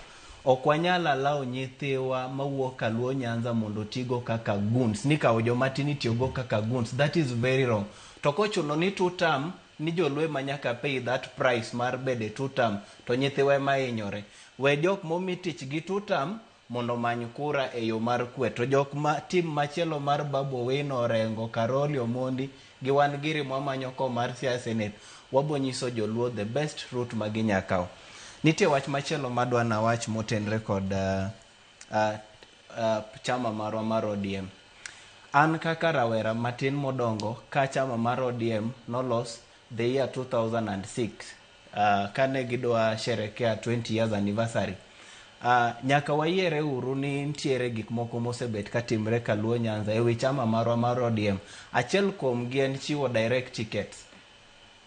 Ok wanyal allow nyithiwa mawuok Kaluo Nyanza mondo otigo kaka goons. Ni kawo joma tin itiyogo kaka goons. That is very wrong. To kochuno ni two term, ni joluo ema nyaka pay that price mar bedo e two term, to nyithiwa ema hinyore. We jok momi tich gi two term mondo omany kura e yo mar kwe. To jok ma tim machielo mar Babu Owino, Orengo, Karoli Omondi gi wan giri mwamanyo kom mar Siaya Senate, wabo nyiso joluo the best route ma ginya kawo. Nitie wach machielo madwa nawach motenre kod chama marwa mar ODM. An kaka rawera matin modongo ka chama mar ODM nolos the year 2006 kane gidwa sherekea 20 years anniversary. Nyaka wayiere uru ni nitiere gik moko mosebet katimre Kaluo Nyanza ewi chama marwa mar ODM. Achiel kuom gi en chiwo direct tickets.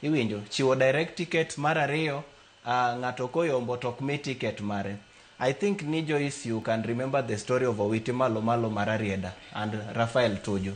Iwinjo, chiwo direct tickets. Mar ariyo, ng'ato koyombo to ok mi ticket mare. I think ni Joyce, you can remember the story of Owiti Malo Malo Mararieda and Raphael Tuju.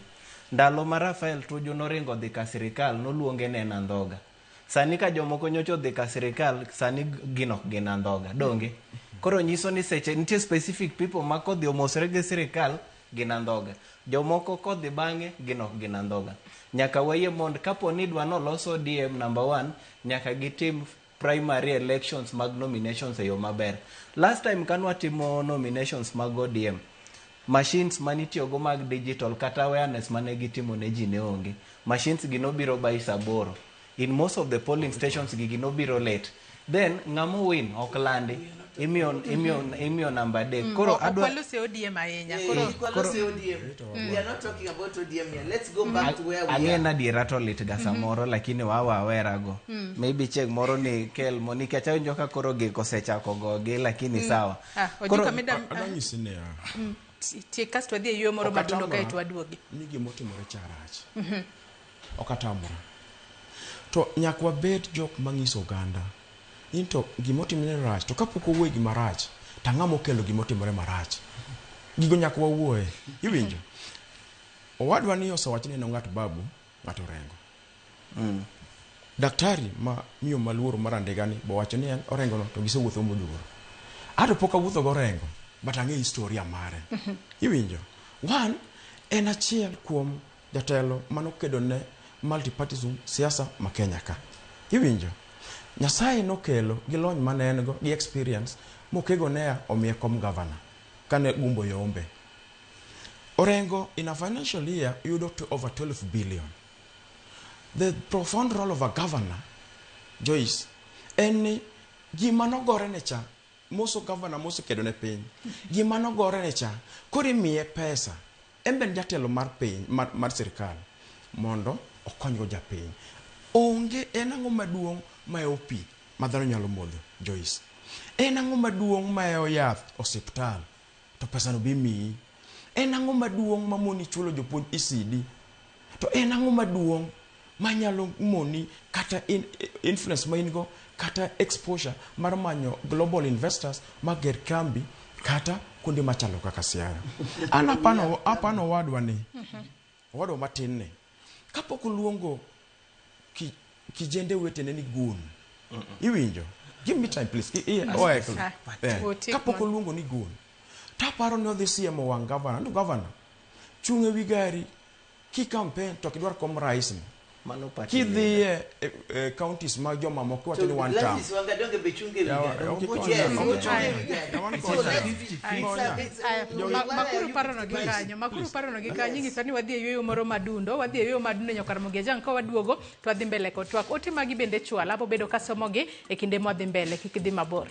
Ndalo ma Raphael Tuju noringo dhi ka sirikal, noluonge ne en andhoga. Sani ka jomoko nyocha odhi ka sirikal, sani gin ok gin andhoga. Donge? Koro nyiso ni seche nitie specific people ma kodhi omosre gi sirikal gin andhoga. Jomoko kodhi bang'e gin ok gin andhoga. Nyaka wayie mond kapo ni idwa nolos ODM number one, nyaka gitim primary elections mag nominations e yo maber. Last time kanwatimo nominations mag ODM, machines manitiyogo mag digital kata awareness mane gitimo ne ji ne onge. Machines gi nobiro by saa aboro. In most of the polling stations gigi nobiro late. Then ng'ama win ok landi. Imiyo namba adek. Koro Ok adwa walose ODM ahinya. Koro Koro ODM. We are not talking about ODM here. Let's go back to where we ang'e are. na adiera to lit ga samoro lakini wawa awerago. Maybe chieng' moro ni kel mo nikech awinjo ka koro gik osechako gogi lakini sawa. Ojuka mida Adwa nyisi niya. Tiek kasto wadhi e yueyo moro Ok matundo atamora kaeto waduogi. Ni gimotimore cha rach. Ok atamora. To nyaka wabed jok manyiso oganda ni to gimotimore rach to kapok owuoye gima rach to ang'o mokelo gimotimore marach. Gigo nyaka wawuoye. Iwinjo? Owadwa ni osewacho ni en ng'at Babu, ng'at Orengo. Daktari ma miyo maluor mar Andiga ni bowacho ni en Orengo no to gisewuotho modhuro. Ato pok awuotho go Orengo, but ang'e historia mare. Iwinjo? One, en achiel kuom jatelo manokedo ne multipartyism siasa ma Kenya ka. Iwinjo? Nyasaye nokelo gi lony mane en go gi experience mokego nea omiye kom governor kane Gumbo yombe. Orengo in a financial year yudo to over 12 billion. The profound role of a governor, Joyce, en ni gima nogore ne cha, moso governor mosekedo ne piny, gima nogore ne cha, koro imiye pesa, en be en jatelo mar piny, mar sirikal, mondo okonygo japiny. Onge en ang'o maduong' maewo pi ma dhano nyalo modho, Joyce? En ang'o maduong' maewo yath osiptal? To pesano be imiyi. En ang'o maduong' mamoni chulo jopuonj ECD? To en ang'o maduong' manyalo moni kata influence ma in go kata exposure mar manyo global investors mager kambi kata kuonde machalo kaka Siaya? An apano owadwa ni, owadwa matin ni, kapok oluongo kijende wetene ni gun. Iwinjo? Give me time please. Kapok oluongo ni gun, taparo ni odhi siemo wang' governor. No governor, chung' ewi gari ki campaign to kidwar kom rais ni. Kidhiye counties mag jomamoko iwacho ni one term. Makuru parono gi kanyo, makuru parono gi kanyo. Ing'iso ni wadhi e yueyo moro madundo, wadhi e yueyo madundo nyaka Ramogi Ajang' ka waduogo to wadhi mbele kod twak. Ote magi bende chwala, abobedo kasomogi e kinde mwadhi mbele, kik idhi mabor.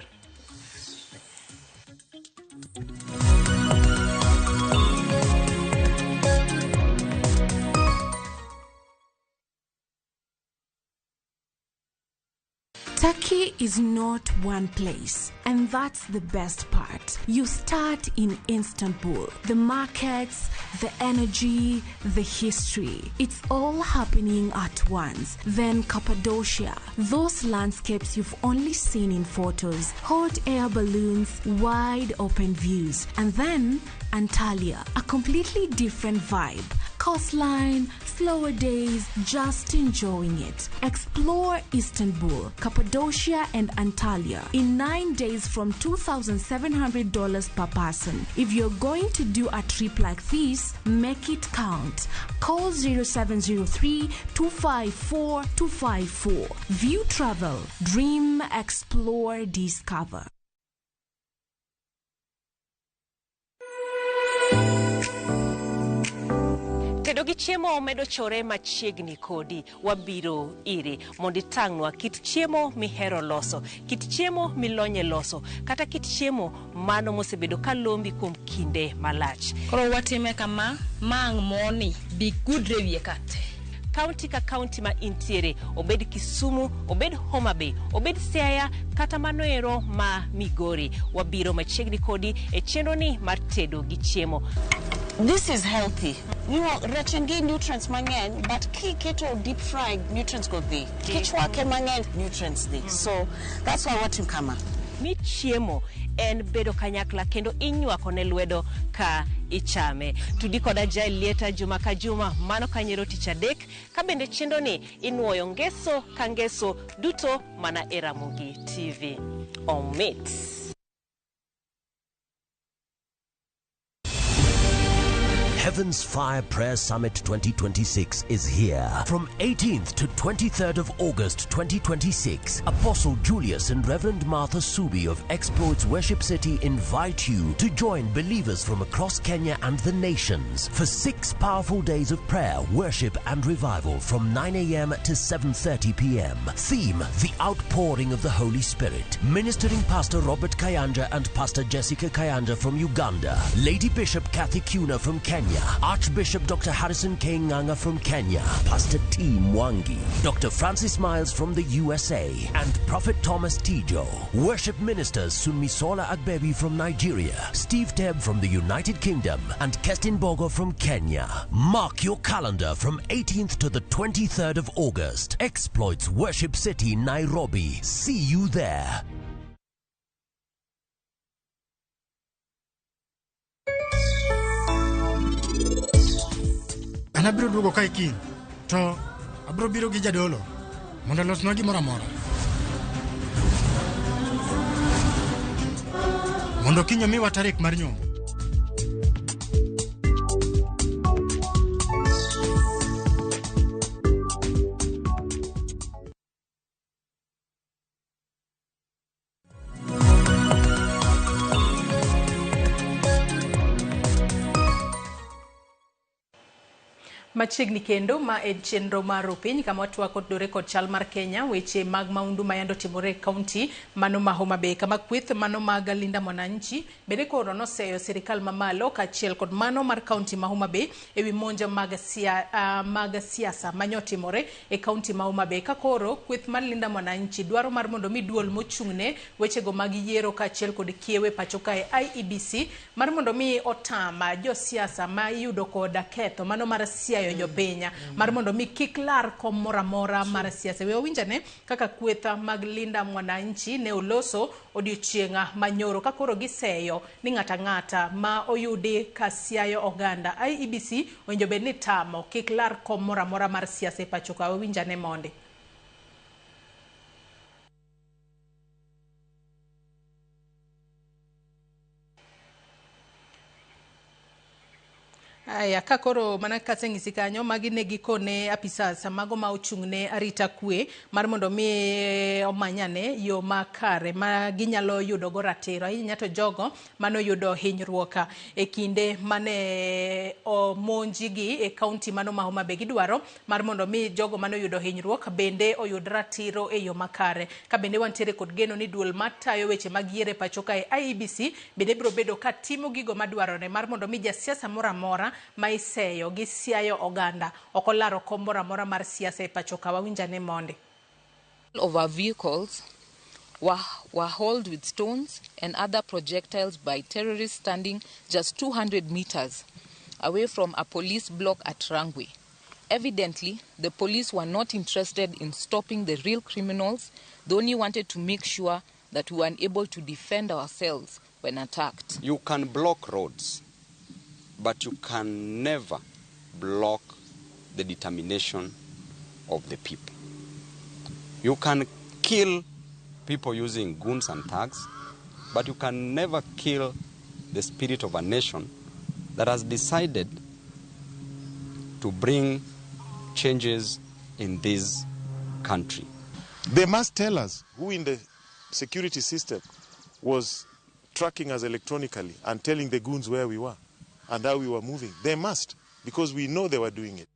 Turkey is not one place, and that's the best part. You start in Istanbul. The markets, the energy, the history. It's all happening at once. Then Cappadocia, those landscapes you've only seen in photos, hot air balloons, wide open views. And then Antalya, a completely different vibe. Coastline, slower days, just enjoying it. Explore Istanbul, Cappadocia and Antalya in 9 days from $2,700 per person. If you're going to do a trip like this, make it count. Call 0703 254 254. View Travel. Dream, explore, discover. Tedo gi chiemo medo chore machiegni kodi, wabiro iri mondo itang'nwa kit chiemo mihero loso, kit chiemo milonye loso, kata kit chiemo mano mosebedo ka lombi kuom kinde malach. Koro watime kama, mang' moni bi gudre wiye kate. Kaunti ka kaunti ma intiere, obed Kisumu, obed Homa Bay, obed Siaya, kata manoero ma Migori, wabiro machiegni kodi e chenro ni mar tedo gi chiemo. This is healthy. You know, rech en gi nutrients mang'eny, but kiketo deep fried, nutrients go dhi. Kichwake mang'eny, nutrients dhi. So that's why watimo kama. Mi chiemo en bedo kanyakla kendo inywako ne lwedo ka ichame. Tudi koda Jael Lieta juma ka juma, mano kanyero tich adek, ka bende chenro ni inuoyo ngeso ka ngeso duto mana e Ramogi TV. Omit. Heaven's Fire Prayer Summit 2026 is here. From 18th to 23rd of August 2026, Apostle Julius and Reverend Martha Subi of Exploits Worship City invite you to join believers from across Kenya and the nations for 6 powerful days of prayer, worship and revival from 9 a.m. to 7:30 p.m. Theme, The Outpouring of the Holy Spirit. Ministering Pastor Robert Kayanja and Pastor Jessica Kayanja from Uganda. Lady Bishop Kathy Kuna from Kenya. Archbishop Dr. Harrison K. Nganga from Kenya, Pastor T. Mwangi, Dr. Francis Miles from the USA, and Prophet Thomas Tijo. Worship ministers Sunmisola Agbebi from Nigeria, Steve Teb from the United Kingdom, and Kestin Bogo from Kenya. Mark your calendar from 18th to the 23rd of August. Exploits Worship City, Nairobi. See you there. An abiro duogo kae kiny, to abiro biro gi jadolo mondo olosnwa gimoro amora. Mondo kiny omiwa tarik mar nyombo. Machiegni kendo ma en chenro mar Rupiny kama watwako otudore kod chal mar Kenya, weche mag maundu ma yande otimore e kaunti mano ma Homa Bay, kama kweth mano mag Linda Mwananchi bende koro noseyo sirikal mamalo kaachiel kod mano mar kaunti ma Homa Bay ewi monj mag siasa manyotimore e kaunti ma Homa Bay. Ka koro kweth mar Linda Mwananchi dwaro mar mondo mi duol mochung'ne wechego mag yiero kaachiel kod kiewe pacho kae IEBC mar mondo mi otama josiasa ma iyudo koda ketho mano mar siayo jopiny mar mondo mi kik lar kom moro amora mar siasa. We wawinjane kaka kweth mag Linda Mwananchi ne oloso odiochieng' manyoro ka koro giseyo ni ng'ata ng'ata ma oyudi ka siayo oganda IEBC owinjo bed ni tamo kik lar kom moro amora mar siasa e pacho ka. Wawinjane mondi. Aya, ka koro mana kaseng'isi kanyo magi ne gikone apisas mago ma ochung'ne arita kwe mar mondo mi omanyane yo makare ma ginyalo yudo go ratiro ahinya to jogo manoyudo hinyruok e kinde mane omonjigi e kaunti mano ma Homa Bay. Gidwaro mar mondo mi jogo manoyudo hinyruok bende oyud ratiro e yo makare. Ka bende wantiere kod geno ni duol matayo weche mag yiero e pacho kae IEBC bende biro bedo ka timo gigo madwarore mar mondo mi jasiasa moro amora ma iseyo gi siayo oganda ok olaro kom moro amora mar siasa e pacho ka. Wawinjane mondi. Of our vehicles were hauled with stones and other projectiles by terrorists standing just 200 meters away from a police block at Rangwe. Evidently, the police were not interested in stopping the real criminals. They only wanted to make sure that we were unable to defend ourselves when attacked. You can block roads, but you can never block the determination of the people. You can kill people using guns and thugs, but you can never kill the spirit of a nation that has decided to bring changes in this country. They must tell us who in the security system was tracking us electronically and telling the goons where we were and how we were moving. They must, because we know they were doing it.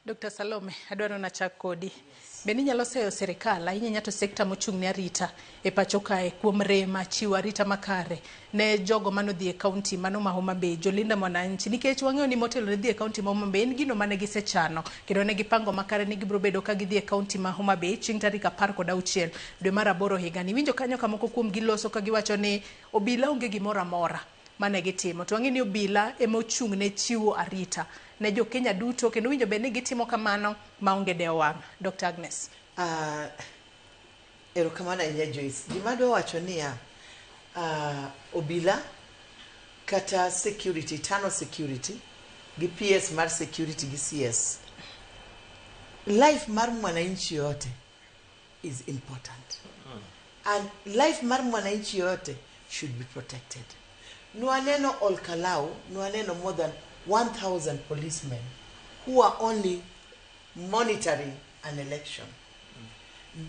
Dr. Salome, adwaro nachak kodi. Bende inyalo seyo sirikal ahinya to sekta mochung' ne arita e pacho kae kuom rema chiwo arita makare ne jogo manodhi e kaunti mano ma Homa Bay, jolinda Mwananchi, nikech wang'eyo ni motelo ne dhi e kaunti ma Homa Bay en gino mane gisechano kendo ne gipango makare ni gibiro bedo ka gidhi e kaunti ma Homa Bay chieng' tarik 16 dwe mar 8 higani. Iwinjo kanyo ka moko kuom giloso ka giwacho ni obila onge gimoro amora mane gitimo. To wang'e ni obila ema ochung' ne chiwo arita ne jo Kenya duto kendo winjo bed ni gitimo kamano maonge dewo wang'. Dr. Agnes. Erokamano ahinya Joyce. Gima adwa wacho niya, obila kata security, internal security gi PS mar security gi CS, life mar mwananchi yote is important. And life mar mwananchi yote should be protected. Nwaneno Olkalau, nwaneno more than 1,000 policemen who are only monitoring an election.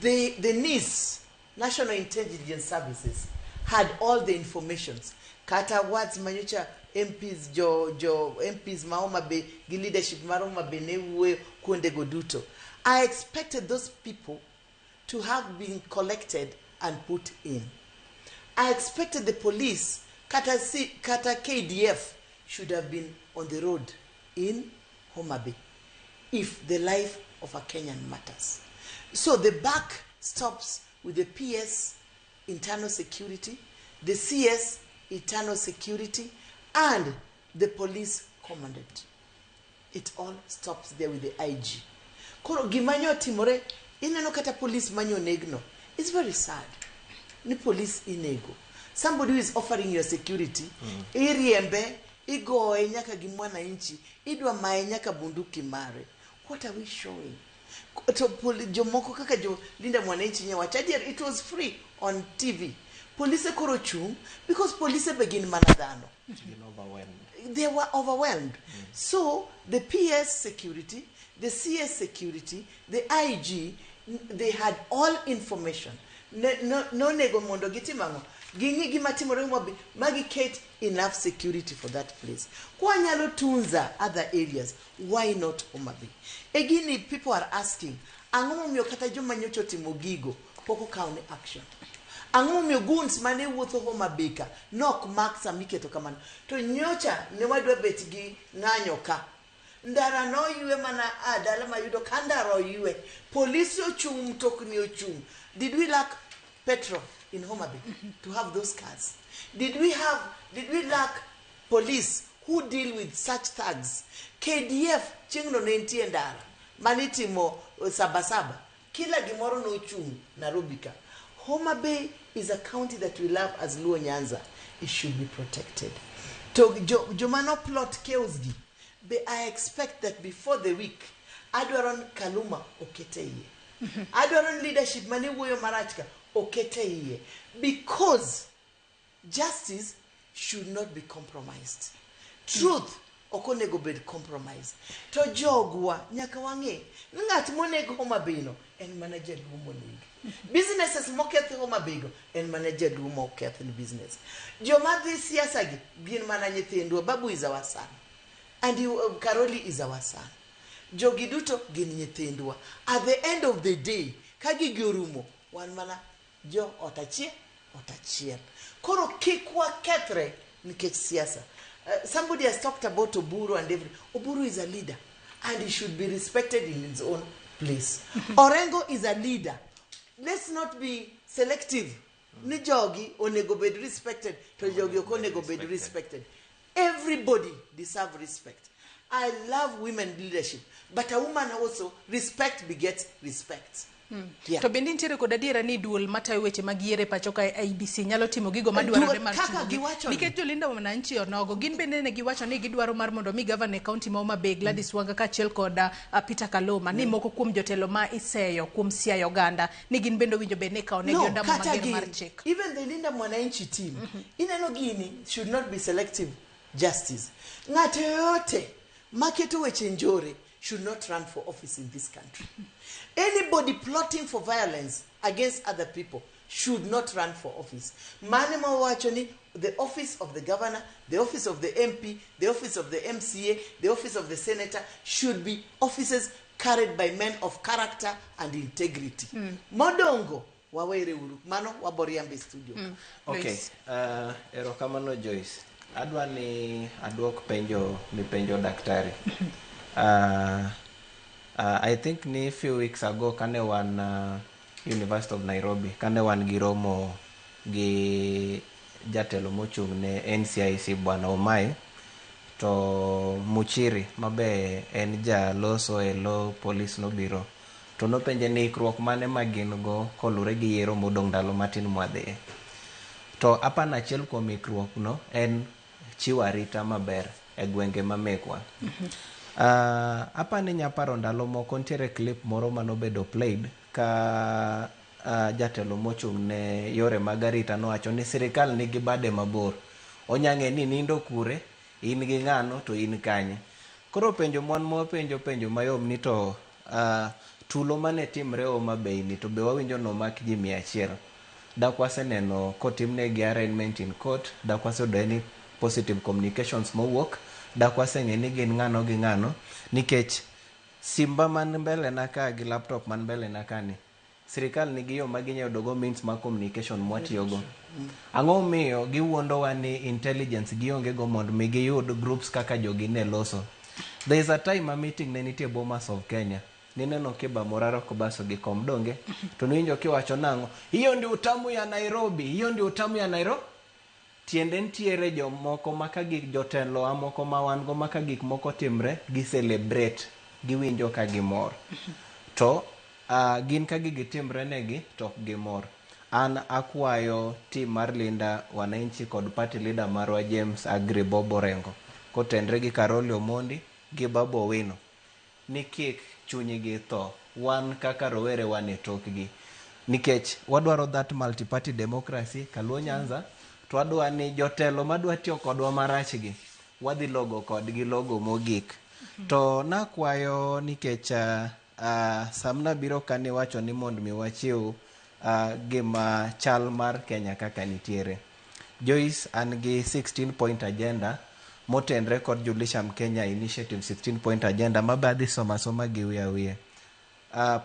The NIS, National Intelligence Services, had all the informations. Kata words manyocha MPs jo MPs ma Homa Bay gi leadership mar Homa Bay ne wuoyo kuonde go duto. I expected those people to have been collected and put in. I expected the police, kata KDF, should have been on the road in Homa Bay if the life of a Kenyan matters. So the buck stops with the PS, internal security, the CS, internal security, and the police commandant. It all stops there with the IG. Koro gimanyo timore, ineno kata police manyo negno. It's very sad. Ni police inego. Somebody who is offering your security, iriembe, igoe nyaka gi mwananchi, idwa mae nyaka bunduki mare. What are we showing? To jomoko kaka jo Linda Mwananchi nyawacho, adier, it was free on TV. Police koro chung, because police begin mana dhano. They were overwhelmed. So the PS security, the CS security, the IG, they had all information. No nego mondo gitimang'o. Ging'i gima timore Homa Bay ma giket enough security for that place. Kwanyalo tunza other areas, why not Homa Bay? E gini people are asking, ang'o momiyo kata joma nyocha otimo gigo pok okaw ne action? Ang'o momiyo goons mane wuotho Homa Bay ka nok mak sama iketo kamano? To nyocha ne wadwa bet gi ng'anyo ka. Ndara noywe mana a dala mayudo ka ndara oywe. Polisi ochung', mtokni ochung'. Did we lack petrol in Homa Bay to have those cars? Did we lack police who deal with such thugs? KDF chieng'no ne nitie ndara manitimo sabasaba. Kila gimoro nochung' Nairobi ka. Homa Bay is a county that we love as Luo Nyanza. It should be protected. To joma no plot chaos gi, be I expect that before the week, adwaro ni Kaluma okete iye. Adwaro ni leadership mane wuoyo marach ka okete iye. Because justice should not be compromised. Truth ok onego bed compromised. To jogwa nyaka wang'e ni ng'at monego Homa Bay no en mana jaluo monegi. Businesses moketh Homa Bay go en mana jaluo moketh ni business. Joma dhi siasa gi gin mana nyithindwa. Babu is our son. And Karoli is our son. Jogi duto gin nyithindwa. At the end of the day, ka gigi orumo, wan mana jo ot achiel, ot achiel. Koro kik wakethre nikech siasa. Somebody has talked about Oburu and everything. Oburu is a leader and he should be respected in his own place. Orengo is a leader. Let's not be selective. Ni jogi onego bed respected, to jogi ok onego bed respected. Everybody deserve respect. I love women leadership, but a woman also, respect begets respect. Yeah. To bende nitiere kod adiera ni duol matayo weche mag yiero e pacho ka IEBC nyalo timo gigo madwarore mar Kaka timo gi. giwacho ni. Nikech jolinda wananchi onogo gin bende ne giwacho ni gidwaro mar mondo mi gavana e kaunti ma Homa Bay Gladys Wanga kaachiel kod Peter Kaluma ni moko kuom jotelo ma iseyo kuom siayo oganda ni gin bende owinjo bed ni ikawo negi No, ondamo kata mager mar gin, chik. even the Linda Mwananchi team, ineno gini should not be selective justice. Ng'ato yoyote maketo weche njore should not run for office in this country. Anybody plotting for violence against other people should not run for office. Mane mawacho ni the office of the governor, the office of the MP, the office of the MCA, the office of the senator should be offices carried by men of character and integrity. Modongo wawere uru. Mano waboriambe studio. Okay, erokamano Joyce. Adwa ni aduok penjo mipenjo daktari. I think ni few weeks ago kane wan University of Nairobi, kane wan gi romo gi jatelo mochung' ne NCIC Bwana Omai, to Muchiri mabe en jaloso e lo polis nobiro to nopenje ni ikruok mane ma gin go kolure gi yiero modong' ndalo matin mwadhiye. To apani achiel kuom ikruok no en chiwo arita maber e gwenge ma mekwa. Apani nyaparo ndalo moko nitiere clip moro manobedo played ka jatelo mochung' ne yore mag arita nowacho ni sirikal nigi bade mabor. Onya ng'e ni nindo kure, in gi ng'ano to in kanye. Koro penjo mwan mwapenjo penjo mayom ni to tulo mane timre Homa Bay ni to be wawinjo nomak ji 100. Dak waseneno kotimnegi arraignment in court, dak waseyudo any positive communications mowuok, dak waseng'e ni gin ng'ano gi ng'ano, nikech simba man mbele na ka gi laptop man mbele na ka ni, sirikal nigi yo ma ginyalo yudogo means mag communication mwatiyogo. Ang'o miyo giwuondowa ni intelligence gionge go mondo mi giyud groups kaka jogi ne loso. There is a time a meeting ne nitie Bomas of Kenya. Nineno Kiba Morara Kobaso gi kom donge to niwinjo kiwacho nang'o, hiyo ndio utamu ya Nairobi, hiyo ndio utamu ya Nairobi. Tiende nitiere jomoko maka gik jotelo moko ma wan go maka gik moko timre gi celebrate, giwinjo ka gimor. To gin ka gigi timre negi to ok gimor. An akwayo team mar Linda Wananchi kod party leader marwa James Agri Bob Orengo kotenre gi Karoli Omondi gi Babu Owino ni kik chunygi tho. Wan kaka rowere wan e tokgi. Nikech wadwaro that multi-party democracy Kaluo Nyanza, to wadwa ni jotelo madwa tiyo kodwa marach gi wadhi logo kodgi logo mogik. To nakwayo nikech samna biro ka niwacho ni mondo mi wachiw gima chal mar Kenya kaka nitiere. Joyce, an gi 16 point agenda motenre kod Julisham Kenya Initiative 16 point agenda mabe adhi soma asoma gi wiye wiye.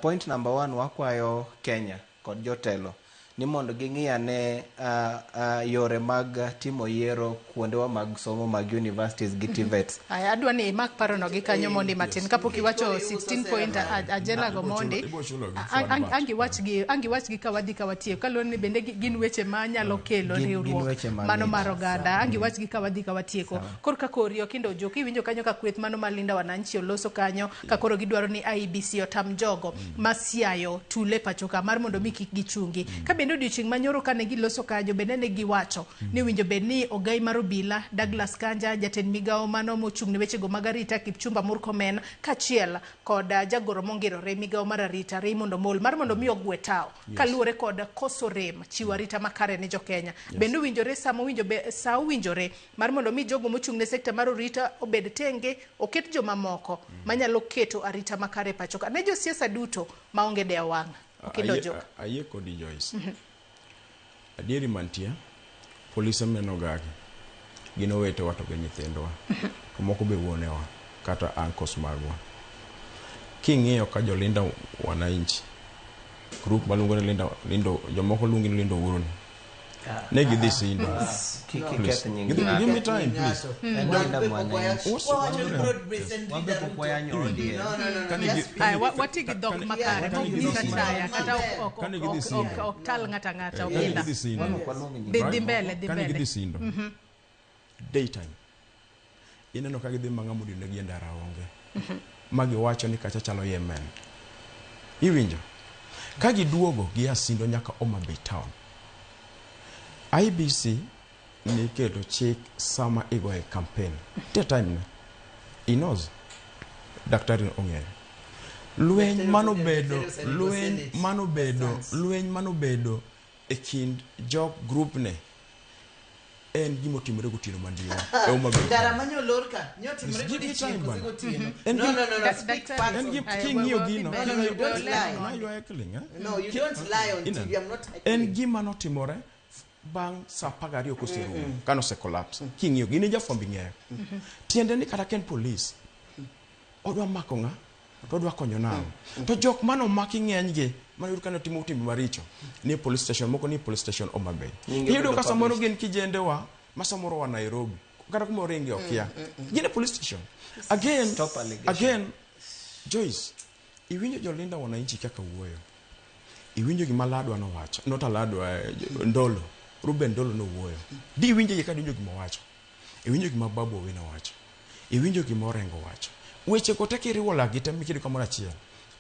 Point number 1, wakwayo Kenya kod jotelo ni mondo ging'i ane yore mag timo yiero kuondewa mag somo mag universities gi TVETs. Aya, adwa ni imak parono gi kanyo mondi matin kapok iwacho 16 point agenda go mondi. Angi wach gi ka wadhi ka watieko, kaluwore ni bende gin weche ma nyalo kelo riwruok mano mar oganda. Angi wach gi ka wadhi ka watieko. Kor ka kori Okindo Ojuok, iwinjo kanyo ka kweth mano mar Linda Wananchi oloso kanyo ka koro gidwaro ni IEBC otam jogo ma siayo tule pacho ka mar mondo mi kik gichungi. Ka bende odiochieng' manyoro kane giloso kanyo bende ne giwacho ni winjo bed ni ogai mar obila Douglas Kanja, jatend migawo mano mochung' ne wechego mag arita Kipchumba Murkomen, kaachiel kod jagoro mongirore migawo mar arita Raymond Omol mar mondo mi ogwe tao kaluwore kod koso rem chiwo arita makare ne jokenya. Bende owinjore sa owinjore mar mondo mi jogo mochung' ne sekta mar arita obed tenge, oket jomamoko manyalo keto arita makare pacho ka ne josiasa duto maonge dewo wang'. Okindo Ojuok. Ayie kodi Joyce. Adieri mantie, polise menogagi gin owetewa to gi nyithindwa, to moko be wuonewa kata uncles magwa. King'iyo ka jolinda wananchi group maluongo ni Linda, Lindo, jomoko luongi ni Lindo Uhuru ni ne gidhi Sindo. Kik nying Give me time, please. Wati gi dhok makare mok nyis achaya kata ok tal ng'ato ang'ata. Okinda dhi mbele, dhi Kane mbele. gidhi Sindo daytime, ineno ka gidhi ma ng'ama odinonegi e ndara onge, ma giwacho ni kacha chalo Yemen. Iwinjo ka giduogo gia Sindo nyaka Homa Bay town. IEBC ni keto chik sama igoye campaign te time ne he knows, daktari ong'eyo lweny manobedo, lweny manobedo, lweny manobedo e kind jog group ne en gimotimore gotieno mandiwa e Homa Bay. Ndara manyolor ka nyotimore Give me time, godiochieng' koso bwana. gotieno. En No, no, no, no, speak facts. En king'iyo gino. No, no, no, you don't lie. Now you are heckling, eh? No, you don't lie on Ineno? TV. I'm not En gima notimore bang' sa 12 koserumo kano ose collapse. King'iyo gini jafwamb ing'eyo tiende ni kata ka en police odwa mako ng'a to odwa konyo nang'o to jok manomaki ng'enygi maniyud ka notimo timbe maricho ni e police station, moko ni e police station Homa Bay. Nyinge Iyudo bedo ka samoro published. gin kijendewa ma samoro wa Nairobi kata kuma oringe okia, gin e police station again. Stop allegation. Again, Joyce, iwinjo jolinda wananchi kaka wuoyo, iwinjo gima Ladwa nowacho, not Aladwa, Ndolo, Ruben Ndolo nowuoyo, di iwinjo ka iwinjo gima owacho, iwinjo gima Babu Owino wacho, iwinjo gima Orengo wacho, weche go te kiriwo lagi te mikiro kamoro achiel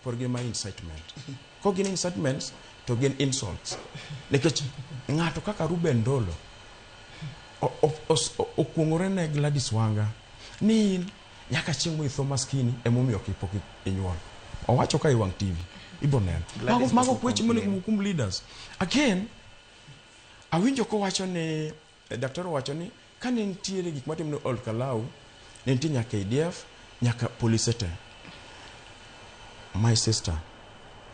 pod gin ma incitement. Kok gin incitements to gin insults, nikech ng'ato kaka Ruben Ndolo okuong'ore ne Gladys Wanga ni in nyaka chieng' moitho maskini emomiyo ok pok inyuol. Owacho ka e wang' TV ibo neno. Gladys Mago pok weche monego complain. wuo kuom leaders. Again, awinjo kowacho ni daktari owacho ni kane nitiere gik matimore Ol Kalou, ne nitie nyaka KDF nyaka polise te. My sister,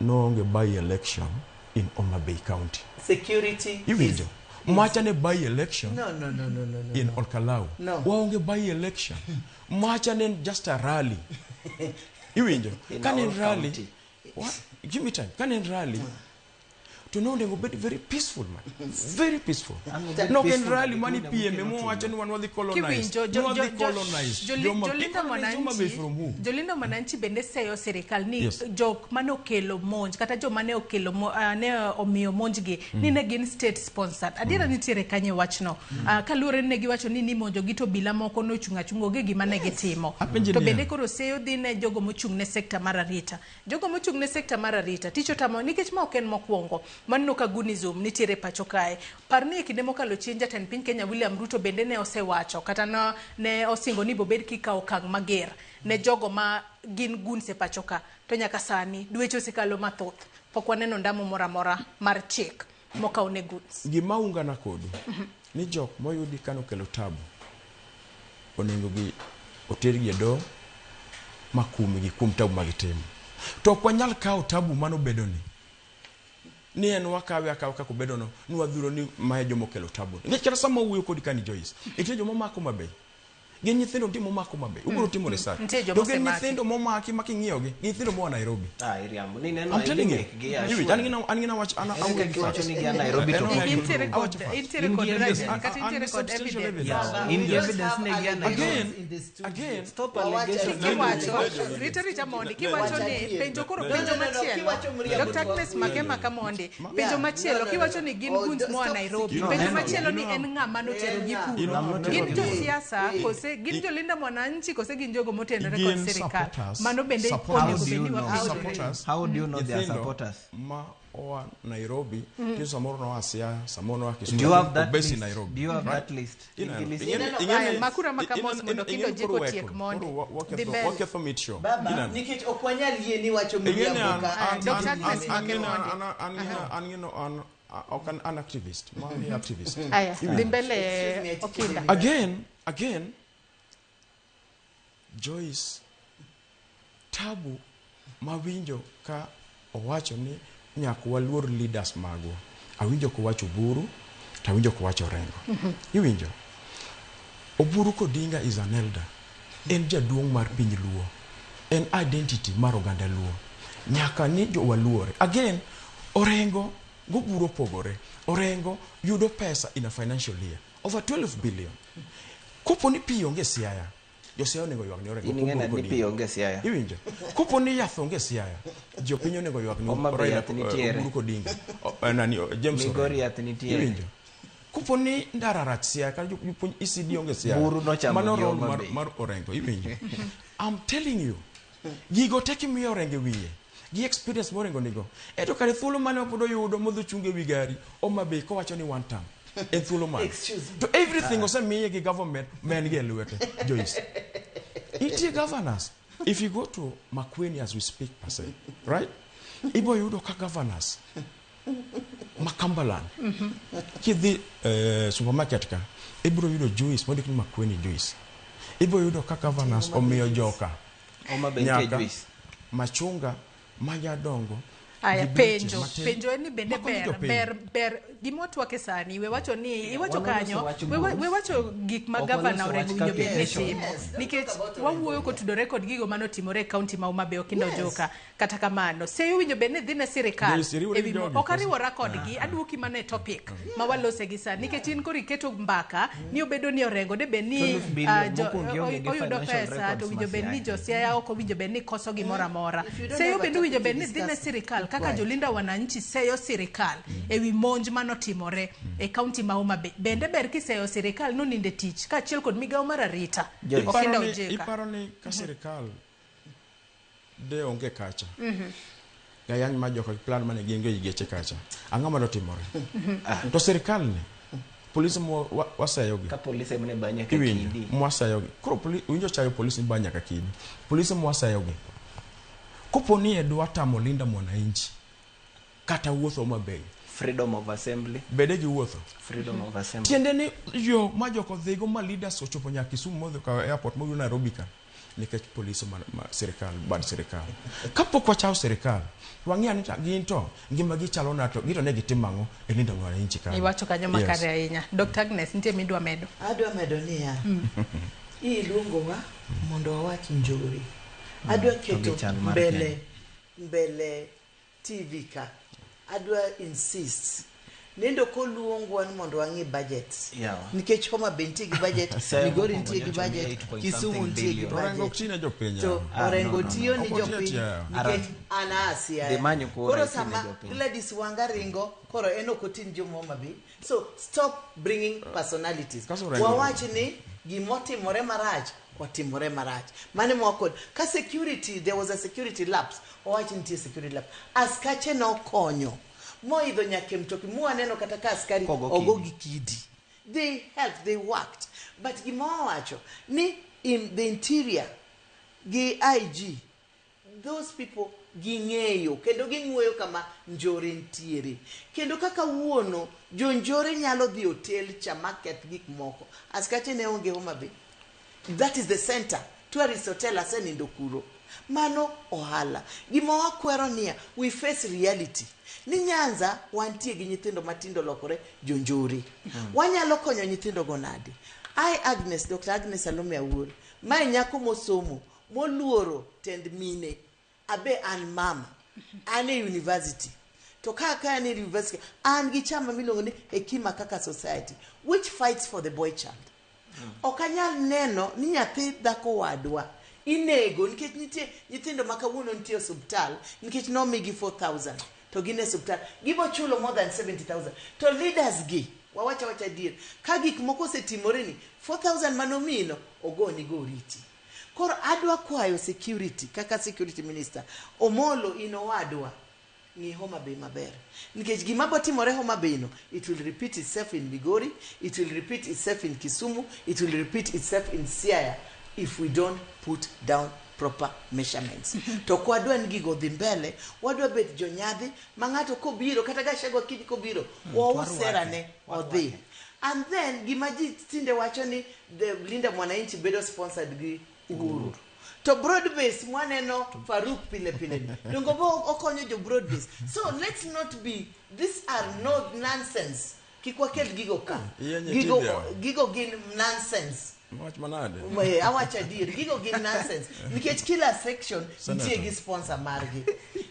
noonge by election in Homa Bay County. Security Iwinjo macha ne by election No, no, no, no, no, no. in Ol Kalou. No. Waonge by election. Macha ne en just a rally. Iwinjo In kane our en rally county. What? Give me time. Kane en rally to nonego bed very peaceful, man, very peaceful. bed Nok en peaceful, rally but mani gikune pieme mokelo mowacho ni wan wadhi colonize. Kiwinjo Nwadhi colonize Jolinda Colonize Homa Bay from who? Jolinda Mwananchi bende seyo sirikal ni jok mane okelo monj kata joma ne okelo ne omiyo monjgi ni ne gin state sponsored. Adiera nitiere kanye wachno? Kaluwore ni ne giwacho ni nimonjo gi to obila moko nochung' achunga onge gima ne gitimo. Apenji To niya. bende koro seyo dhi ne jogo mochung' ne sekta mar arita. Jogo mochung' ne sekta mar arita tich otamo nikech ma ok en mokwongo. Maneno ka Gunism nitiere pacho kae. Par ni e kinde mokalo chien jatend piny Kenya William Ruto bende ne osewacho kata ne osingo ni bobed kikawo okang' mager ne jogo ma gin goons e pacho ka. To nyaka sani dweche osekalo mathoth pok waneno ndamo moro amora mar chik mokaw ne goons. Gima ungana kodu ni jok moyudi kanokelo tabu onego gi otergi e doho makumgi kuom tabu magitimo. To ok wanyal kawo tabu manobedo ni Ni en wakawe akawa kaka obedo no, ni wadhuro ni mae joma okelo tabu. Nikech kata sama wuoyo kodi kani Joyce, nitie joma omako Homa Bay. Gin nyithindo nitie momako Homa Bay. Ubiro timo research. Nitie joma To gin osemaki. nyithindo momaki ma king'iyogi, gin nyithindo moa Nairobi. Ah, iriambo. Ni neno I'm telling you. gi Iwinjo, an gina an gina wach an Ere kaka iwacho ni gia Nairobi to En- Intiere kod awacho facts. intiere kod Yes, kata an- intiere an kod substantial evidence. evidence. In We don't evidence have ne gia Nairobi. allegations in the studio. Again, Stop Wawacho allegations. Kiwacho, rita rita mondi, kiwacho ni penjo koro No, penjo no, no, no, machielo. kiwacho mriambo Dr. to Agnes wakweri. Makema Kamondi, penjo Yeah. machielo No, no, no. kiwacho ni gin Oh, guns moa stop Nairobi, You know, penjo you know, machielo ni you know, en ng'ama noterogi Yeah. kuro. You know, I'm not Gin talking- josiasa kose gin jolinda mwananchi kose gin jogo motenore kod Gin sirikal. supporters. Mano bende Supporters. onego How do bed you ni know? wapenjore. Supporters. How do you know they are Nyithindo supporters? ma oa Nairobi, mm. samoro noa Siaya, samoro noa Kisumu, Do you have that obesi list? Nairobi. Do you have right? that list? Ineno. In gi list? Ing'eni- Ineno ing'eni- Aya, makura ma kamos ing'eni- mondo ing'eni Kindo Jeko koro otiek weko. mondi. Koro Dhi mbele. waketho meet show. Baba, Ineno. nikech ok wanyal yie ni wacho Ing'eni miriambo an- ka. an- Dr. an- Agnes an- Makemo an- mondi. an- an- an- an- an- ok an an activist. Ma an activist. Aya, dhi Iwinjo? Excuse me, mbele I teach Okinda. in the- Again, Joyce, tabu mawinjo ka owacho ni nyaka waluor leaders magwa. Awinjo kowacho Oburu, to awinjo kowacho Orengo. Iwinjo? Oburu Kodinga is an elder. En jaduong' mar piny Luo. En identity mar oganda Luo. Nyaka ni jo waluore. Again, Orengo goburu opogore. Orengo yudo pesa in a financial year over 12 billion. Kopo ni pi onge Siaya, jo Siaya onego ywak ni Orengo. In ing'e Oburu nade ni pi Odinga. onge Siaya? Iwinjo? Kopo ni yath onge Siaya, jopiny onego ywak ni Homa Bay Raila yath nitiere. Oburu Odinga. Nani, James Migori Orengo. yath nitiere. Iwinjo? Kopo ni ndara rach Siaya, kata jopuonj ECD onge Siaya. Buru nochamo Mano gi role Homa mar, Bay. mar Orengo, iwinjo? I'm telling you, gigo te kimiyo Orengo e wiye, gi experience morengo nigo. Eto kare thuolo mane wapod oyudo modhi chung e wi gari, Homa Bay kowacho ni one term. En thuolo mane? Excuse me. To everything osemiye gi government ma en gi e lwete, Joyce. Nitie governors. If you go to Makueni as we speak per se, right? Ibo yudo ka governors ma Cumberland. Kidhi supermarket ka, ibiro yudo juice mondik ni Makueni juice. Ibiro yudo ka governors omiyo joka Homa Bay nitie nyaka juice. machunga manyadongo Aya, gi bleaches penjo matin. penjo en ni bende Makonyo ber jopiny. ber ber gima watwake sani we wacho ni iwacho Waloso kanyo wach we, goals. we wacho gik ma Ok gavana waloso Orengo wach winjo bed ni capitation. timo Yes, don't nikech talk about Orengo. wawuoyo kotudore kod gigo manotimore e kaunti ma Homa Bay Okinda Yes. Ojoka kata kamano seyo winjo bed ni dhi ne sirikal Joyce, iriwori ewi gi mo- jogi, ok koso? ariwora kodgi aduoki mana e topic ma walose gi sani nikech in koro iketo mbaka ni obedo ni Orengo de bed ni 12 billion mokwongo gionge gi oyudo financial pesa to records winjo ma bed ni Siaya. jo Siaya ok owinjo bed ni koso gimoro amora If you don't seyo have a bende owinjo topic bed to ni dhi ne discuss, sirikal keep kaka quiet. jolinda wananchi seyo sirikal ewi monj manotimore e kaunti ma Homa Bay bende ber kiseyo sirikal noninde tich kaachiel kod migawo mar arita Joyce. Okinda Iparo ni, Ojeka iparo ni ka sirikal de onge kacha gayany ma joka gi plan mane gin go e geche kacha ang'o manotimore to sirikal ni polise waseyogi Ka polise mane ba nyaka iwinjo kidi. mwaseyogi koro winjo chayo polise ba nyaka kidi polise mwaseyogi kopo ni edwa tamo linda mwananchi kata wuotho Homa Bay Freedom of assembly. bede gi wuotho Freedom of assembly. tiende ni yo ma joko dhigo ma leaders ochopo nyaka Kisumu modhi okawo airport mobiro Nairobi ka nikech polise ma sirikal bad sirikal kapok wachawo sirikal wang'eyo ni gin to ngima gi chalo nade to gito ne gitimo ang'o e linda mwananchi kanyo iwacho kanyo makare ahinya Dr. Agnes nitie midwa medo Adwa medo niya, iluongowa mondo wawach njore. Adwa to gi keto chal mar mbele mbele TV ka. Adwa insist. Nendo koluongwa ni mondo wang'i budget. Yawa. Nikech Homa Bay nitie gi budget, Siaya Migori mokwongo nitie gi nyocha omiyo budget, 8 point Kisumu something nitie gi billion. To Orengo ok budget. ti ne jopiny To yawa. Ah, Orengo no, no, no. tiyo ni Ok otiyo jopiny tiyo. nikech an aa Siaya. Dhi manyo kura Koro itine sama jopiny. Gladys Wanga ringo, koro en ok otin joma Homa Bay. So stop bringing personalities. Kaso Orengo- Wawach ni gimotimore marach otimore marach. Mano ema wakod. Ka security, there was a security lapse. Owach ni nitie security lapse. Askache nokonyo. Moidho nyaka e mtokni. Mwaneno kata ka askari Kogo ogo kidi. gi kidi. They helped, they worked. But gima wawacho ni in the interior gi IG those people ging'eyo kendo ging'uoyo kama njore ntiere kendo kaka wuono jonjore nyalo dhi hotel cha maketh gik moko askache ne onge Homa Bay that is the center tourist hotel asenindo kuro Mano ohala. Gima wakwero niya, we face reality. Ni Nyanza wantie gi nyithindo matindo lokore jonjore. Wanyalo konyo nyithindo go nade? I Agnes, Dr. Agnes Salome Awuor, mae nyako mosomo, moluoro tend mine. Abe an mama, an e university. To ka an e university, an gi chama miluongo ni Hekima Kaka Society, which fights for the boy child. Ok anyal neno ni nyathi dhako wadwa inego nikech nitie nyithindo ma kawuono nitie e osuptal nikech nomigi 4000 to gin e osuptal gibo chulo more than 70000 to leaders gi wawacha wacha adier ka gik moko osetimore ni 4000 manomiyino ogoni go oriti. Koro adwa kwayo security kaka security minister Omolo in owadwa ng'i Homa Bay maber nikech gima botimore Homa Bay no it will repeat itself in Migori, it will repeat itself in Kisumu, it will repeat itself in Siaya if we don't put down proper measurements. To ok wadwa ni gigo dhi mbele, wadwa bet jonyadhi ma ng'ato kobiro kata Gachagua kiny kobiro wau sera ne odhi. And then gima ji tinde wacho ni the Linda Mwananchi bedo sponsored gi Uhuru. To broad base mwaneno Faruk pile pile ni. Dongo bo okonyo jo broad base. So let's not be, these are no nonsense. Kik wakel gigo ka. Gigo, gigo gin nonsense. Wach manade? Awacho adier, gigo gin nonsense. Nikech kila section nitie gi sponsor margi.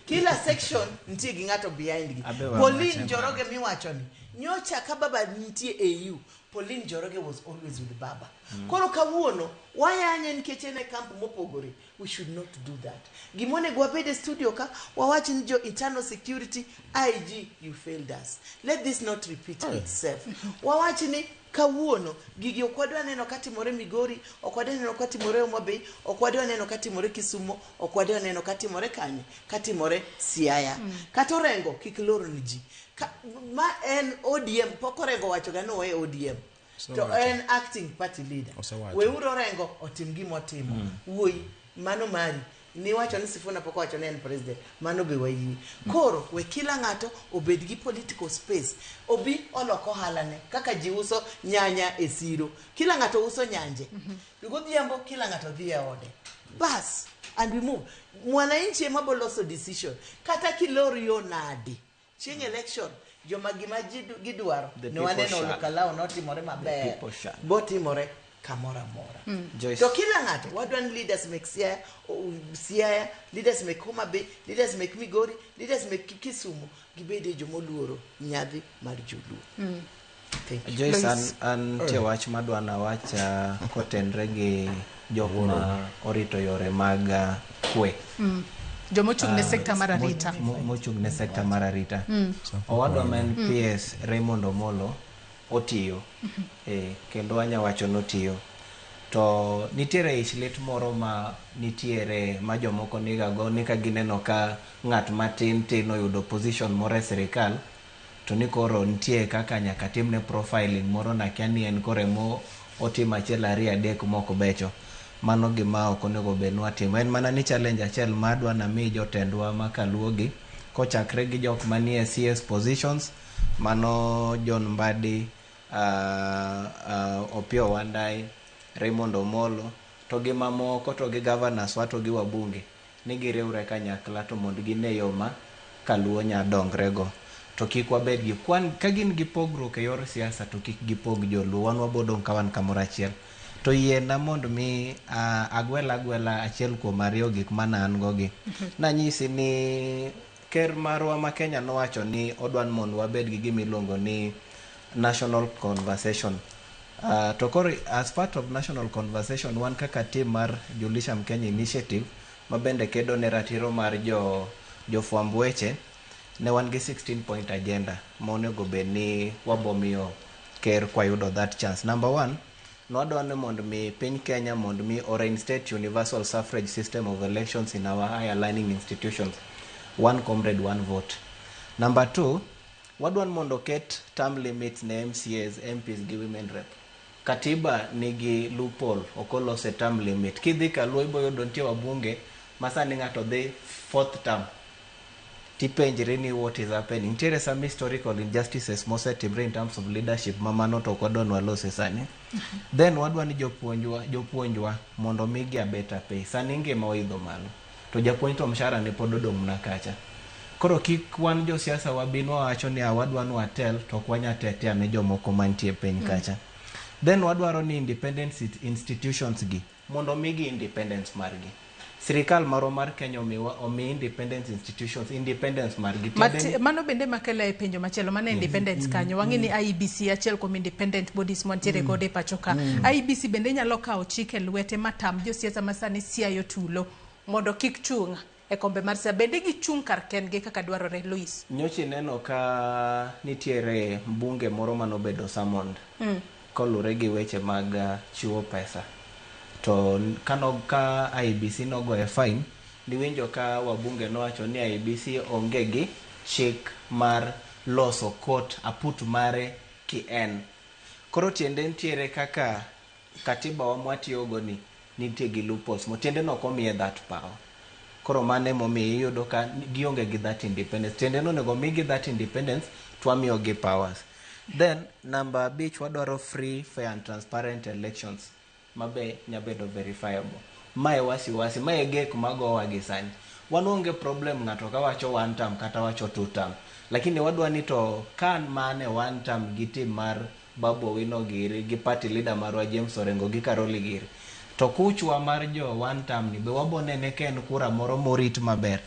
Kila section nitie gi ng'ato behind gi. Pauline Njoroge miwacho ni, nyocha ka baba nitie AU, Pauline Njoroge was always with baba. Koro kawuono, wayanye nikech en e camp mopogore. We should not do that. Gimonego wabed e studio ka, wawach ni jo internal security, IG, you failed us. Let this not repeat itself. Wawach ni kawuono, gigi ok wadwa neno katimore Migori, ok wadwa neno katimore Homa Bay, ok wadwa neno katimore Kisumu, ok wadwa neno katimore kanye, katimore Siaya. Kata Orengo kik lor ni ji. Ma en ODM, pok Orengo wacho ga ni owe ODM. To en acting party leader. Weuru Orengo otim gima otimo. Wuoyi, mano mari. Niwacho ni Sifuna pok owacho ni en president. Mano be wayie. Koro, we kila ng'ato obed gi political space. Obi olok ohala ne. Kaka ji uso nyanya e siro. Kila ng'ato uso nyanje. Godhiambo kila ng'ato dhi e ode. Bas, and we move. Mwananchi ema boloso decision. Kata kilor yo nadi. Chieng' election, joma gima gidwaro, ne waneno Olukalao notimore maber. Botimore kamoro amora. To kila ng'ato, wadwa ni leaders mek Siaya, leaders mek Homa Bay, leaders mek Migori, leaders mek Kisumu, gibede jomoluoro nyadhi mar Joluo. Thank you. Joyce, an nitie wach madwa nawach kotenre gi jok ma orito yore mag kwe. Jomochung' ne sekta mar arita. Mochung' ne sekta mar arita. Owadwa ma en PS Raymond Omolo otiyo. Kendo anya wacho notiyo. To nitiere ich lit moro ma nitiere ma jomoko nigago ni ka gineno ka ng'at matin tin oyudo position moro e sirikal to ni koro nitie kaka nyaka timne profiling moro nakia ni en koro emo otimo achiel ariyo adek mok becho. Mano gima ok onego bed ni watimo. En mana ni challenge achiel ma adwa nami jotendwa ma kaluogi kochakre gi jok manie CS positions mano John Mbadi, Opiyo Wandayi, Raymond Omolo to gi mamoko to gi governors wa to gi wabunge ni giriwre kanyakla to mondo gine yo ma kaluo nya dongrego. To kik wabed gi kwan ka gin gi pogruok e yor siasa to kik gipog joluo wan wabodong' ka wan kamoro achiel. To yiena mondo mi agwel agwela achiel kuom ariyo gik mana an go gi. Nanyisi ni ker marwa ma Kenya nowacho ni odwa ni mondo wabed gi gima iluongo ni national conversation. To koro as part of national conversation wan kaka team mar Julisham Kenya Initiative ma bende kedo ne ratiro mar jofwamb weche ne wan gi 16 point agenda ma onego bed ni wabomiyo ker kwayudo that chance. Number one, nwadwa ni mondo mi piny Kenya mondo mi o reinstate universal suffrage system of elections in our higher learning institutions. One comrade, one vote. Number two, wadwa ni mondo ket term limits ne MCAs, MPs gi women rep. Katiba nigi loophole, ok olose term limit. Kidhi kaluo ibo yudo nitie wabunge ma sani ng'ato dhi fourth term. Tipenjri ni what is happening. Nitiere some historical injustices mosetimre in terms of leadership ma mano to ok wadwa ni walose sani. Then wadwa ni jopuonjwa mondo migi a better pay. Sani ngima oidho malo. To japuonj to mshahara ne pod odong' mana kacha. Koro kik wan josiasa wabi nwawacho ni wadwa ni watel to ok wanya tetea ne jomoko mantie piny kacha. Then wadwaro ni independent institutions gi mondo omigi independence margi. Sirikal marwa mar Kenya omiwa omi independence institutions independence margi. Tiende ni- Mano bende makela e penjo machielo mano independence kanyo wang'e ni IEBC achiel kuom independent bodies mantiere godo e pacho ka. IEBC bende nyalo kawo chik e lwete matam josiasa ma sani siayo tulo mondo kik chung' e kombe mar siasa. Bende gichung' kar kendgi kaka dwarore, Louis? Nyocha ineno ka nitiere mbunge moro manobedo summoned kolure gi weche mag chiwo pesa. To kano ka IEBC nogoye fine, niwinjo ka wabunge nowacho ni IEBC onge gi chik mar loso court aput mare ki en. Koro tiende nitiere kaka katiba wa mwatiyogo ni nitie gi loopholes mo tiende no ok omiye that power. Koro mano emomiyo iyudo ka gionge gi that independence. Tiende ni onego migi that independence to wamiyogi powers. Then number 5 wadwaro free, fair and transparent elections mabe nyabedo verifiable. Mae wasiwasi, mae gek magowa gi sani. Wan onge problem ng'ato kawacho one term kata wacho two term. Lakini wadwa ni to ka mane one term gi team mar Babu Owino giri gi party leader marwa James Orengo gi Karoli giri. To kuchwa mar jo one term ni be wabo nene ka en kura moro morit maber.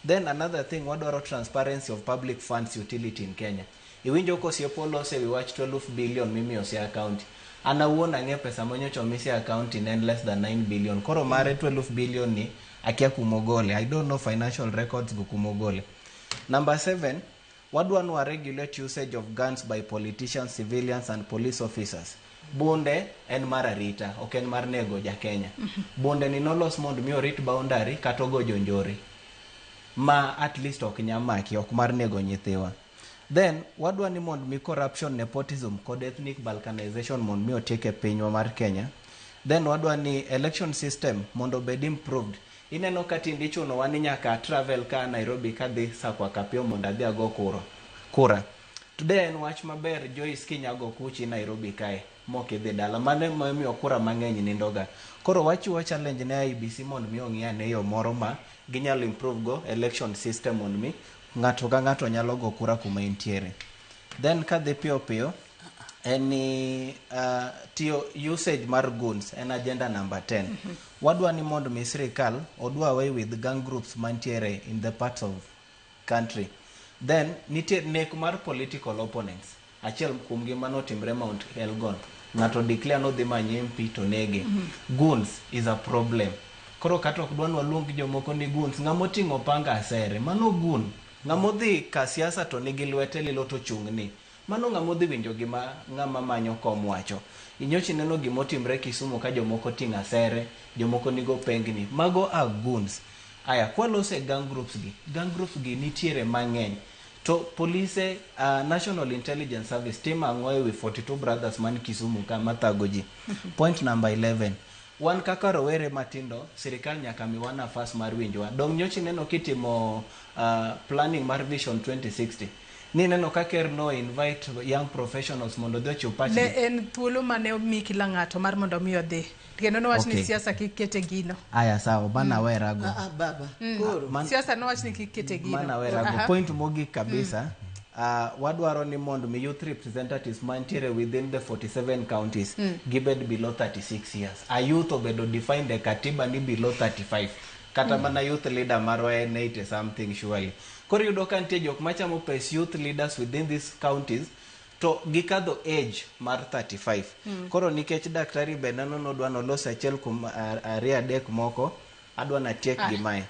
Then another thing wadwaro transparency of public funds utility in Kenya. Iwinjo kosiepwa olose wi wach 12 billion mimiyo Siaya County. An awuon ang'e pesa manyocha omi Siaya County ne en less than 9 billion. Koro mare 12 billion ni akia kumogole. I don't know financial records go kumogole. Number 7, wadwa ni wa regulate usage of guns by politicians, civilians and police officers. Bunde en mar arita, ok en mar nego ja Kenya. Bunde ni nolos mondo mi orit boundary kata ogo jonjore. Ma at least ok nyamaki, ok mar nego nyithiwa. Then, wadwa ni mondo mi corruption, nepotism kod ethnic balkanization mondo mi otiek e pinywa mar Kenya. Then wadwa ni election system mondo obed improved. Ineno ka tinde ichunowa ni nyaka travel ka Nairobi kadhi Sakwa Kapio mondo adhi ago kura. Today en wach maber Joyce kinyago kuchi Nairobi kae mok idhi dala. Mano emomiyo kura mang'eny nindoga. Koro wachiwo challenge ne IEBC mondo mi ong'i ane yo moro ma ginyalo improve go election system mondo mi ng'ato ka ng'ato nyalo go kura kuma entiere. Then kadhi piyo piyo en ni tiyo usage mar goons en agenda number 10. Wadwa ni mondo mi sirikal odwa away with gang groups mantiere in the parts of country. Then nitie nek mar political opponents. Achiel kuom gi manotimre Mount Elgon. Ng'ato declare nodhi manyo MP to nege. Goons is a problem. Koro kata ok dwa ni waluong jomoko ni goons, ng'ama oting'o panga asere, mano goon. Ng'ama odhi ka siasa to nigi lwete lilo to chung'ni. Mano ng'ama odhi winjo gima ng'ama manyo kom wacho. Inyochi neno gima otimre Kisumu ka jomoko oting'o asere, jomoko nigo pengni. Mago are goons. Aya, kwalose gang groups gi, gang groups gi nitiere mang'eny. To polise, National Intelligence Service timo ang'o ewi 42 brothers man Kisumu ka mathago ji. Point number 11. Wan kaka rowere matindo, sirikal nyaka miwa nafas mar winjowa. Dong nyocha ineno kitimo planning mar Vision 2060. Ni neno ka ker no invite young professionals mondo odhi ochiw pachgi. Ne en thuolo mane omi kila ng'ato mar mondo mi odhi. Kendo nowach ni siasa kik kete gino. Aya sawa, bana werago. Baba. Koro. Siasa nowach ni kik kete gino. Mana werago. Point mogik kabisa. Wadwaro ni mondo mi youth representatives mantiere within the 47 counties gibed below 36 years. A youth obedo defined e katiba ni below 35. Kata mana youth leader marwa en 80 something surely. Koro iyudo ka nitie jok machamo pes youth leaders within these counties to gikadho age mar 35. Koro nikech daktari be neno nodwa nolos achiel kuom ariyo adek moko, adwa natiek gi mae.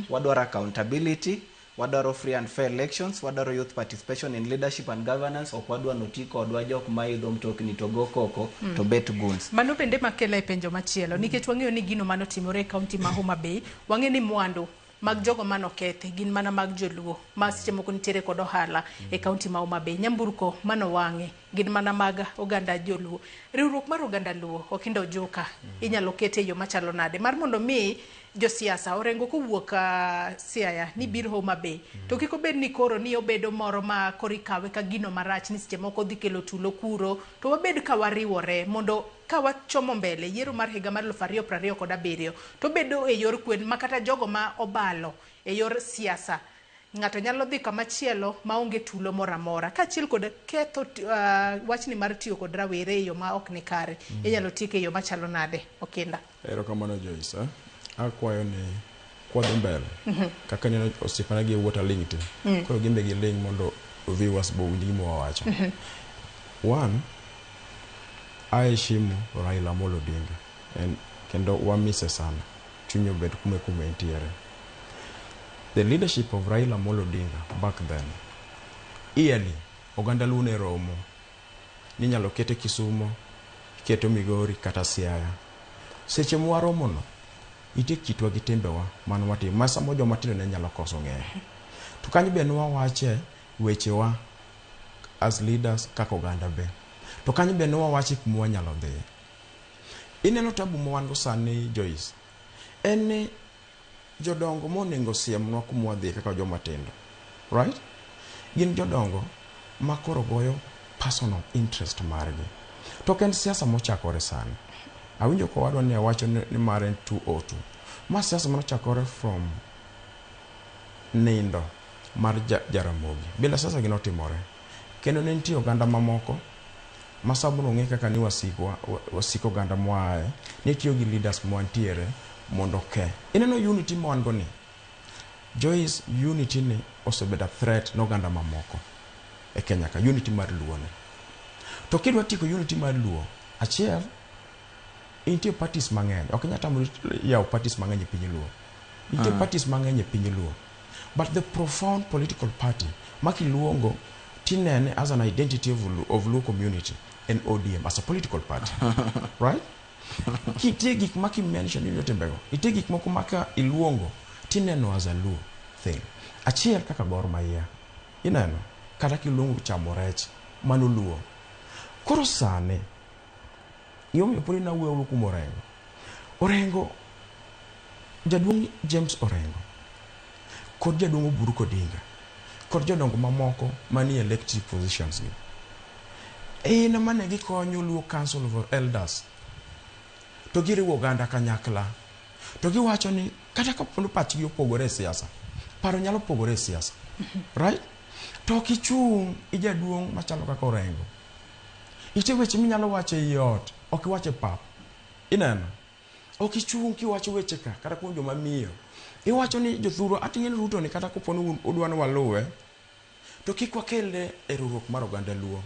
Wadwaro accountability, wadwaro free and fair elections, wadwaro youth participation in leadership and governance, ok wadwa noti kodwa jok maidho mtokni to go koko to bet goons. Mano bende makela e penjo machielo, nikech wang'eyo ni gino manotimore e kaunti ma Homa Bay, wang'eyo ni mwandu mag jogo manokethi gin mana mag joluo ma seche moko nitiere kod ohala e kaunti ma Homa Bay. Nyamburko manowang'e gin mana mag oganda joluo. Riwruok mar oganda luo Okindo Ojuka inyalo kete e yo machalo nade mar mondo mi Josiasa Orengo kowuok Siaya ni biro Homa Bay, to kik obed ni koro ni obedo moro ma koro ikawe ka gino marach ni seche moko dhi kelo tulo kuro, to wabed ka wariwore mondo ka wachomo mbele yiero mar higa mar 2027 to bedo e yor kwen ma kata jogo ma obalo e yor siasa ng'ato nyalo dhi kamachielo maonge tulo moro amora, kaachiel kod ketho wachni mar tiyo kod rawere e yo ma ok ni kare. Inyalo tieke e yo machalo nade, Okinda? Erokamano Joyce. Akwayo ni kwadhi mbele kaka neno osiepana gi wuota ling te, koro gin be giling mondo viewers bo owinj gima wawacho. One, aheshimu Raila Amolo Odinga en, kendo wamise sana, chunye obed kuma kuma entiere. The leadership of Raila Amolo Odinga back then, yearly oganda Luo ne romo ninyalo kete Kisumo, iketo Migori kata Siaya. Seche mwaromo no, nitie kitwa gi timbewa man watimo ma samoro joma tindo ne nyalo koso ng'eyo. To kanyo be nwawache wechewa as leaders kaka oganda be. To kanyo be nwawache kuma wanyalo dhiye. Ineno tabu ma wan go sani Joyce, en ni jodongo monego siemnwa kuma wadhiye kaka joma tindo, right? Gin jodongo ma koro goyo personal interest margi. To ok en siasa mochakore sani. Awinjo kowadwa ni awacho ni mare en 202. Ma siasa manochakore from nindo mar Jaramogi. Bila siasa gi notimore. Kendo ne nitie oganda mamoko ma samoro ong'e kaka ni wasikwa, wasik oganda mwaaye, ne tiyo gi leaders mwantiere mondo oke. Ineno unity ma wan go ni, Joyce, unity ni osebedo a threat ne oganda mamoko e Kenya ka, unity mar Luo ni. To kidwa tieko unity mar Luo, achiel, nitie parties mang'eny. Ok inyal tamori yawo parties mang'eny e piny Luo. Nitie parties mang'eny e piny Luo. But the profound political party ma kiluongo tinene as an identity of Luo community en ODM as a political party. Right? Kitie gik ma kimention ni timbego. Nitie gik moko ma ka iluongo tineno as a Luo thing. Achiel kaka Gor Mahia. Ineno? Kata kiluongo chamo rech, mano Luo. Koro sani, gimomiyo pod nawuoyo kuom Orengo. Orengo, jaduong' James Orengo kod jaduong' Oburu Odinga kod jodongo mamoko manie elective positions gi, en mane gikonyo Luo Council of Elders to giriwo oganda kanyakla to giwacho ni kata kapo ni pachgi opogore e siasa, paro nyalo pogore e siasa, right? To ok ichung' ijaduong' machalo kaka Orengo, nitie weche minyalo wacho ei ot, ok iwach e pap. Ineno? Ok ichung' kiwacho weche ka kata kuom joma miyo. Iwacho ni jothurwa ating'e ni Ruto ni kata kopo ni udwa ni waluwe, to kik wakele e riwruok mar oganda Luo.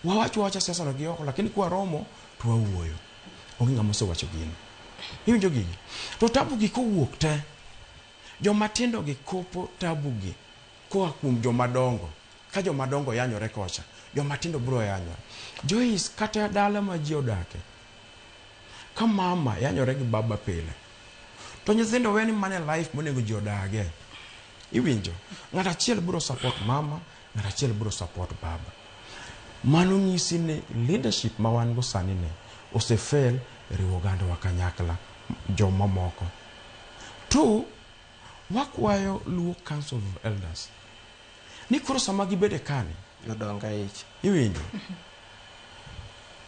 Wawach wacha siasa no gi oko, lakini kwaromo to wawuoyo. Onge ng'ama osewacho gino. Iwinjo gigi? To tabu gi kowuok te, joma tindo gi kopo tabu gi koa kuom joma dongo. Ka joma dongo yanyore kocha, joma tindo biro yanyore. Joyce, kata dala ma ji odake, ka mama yanyore gi baba pile, to nyithindo we ni mane life monego ji odage. Iwinjo? Ng'at achiel biro support mama, ng'at achiel biro support baba. Mano nyisi ni leadership ma wan go sani ni osefail riwo ogandawa kanyakla joma moko. Two, wakwayo Luo Council of Elders ni koro sama gibede kani, Jodong aich. Iwinjo?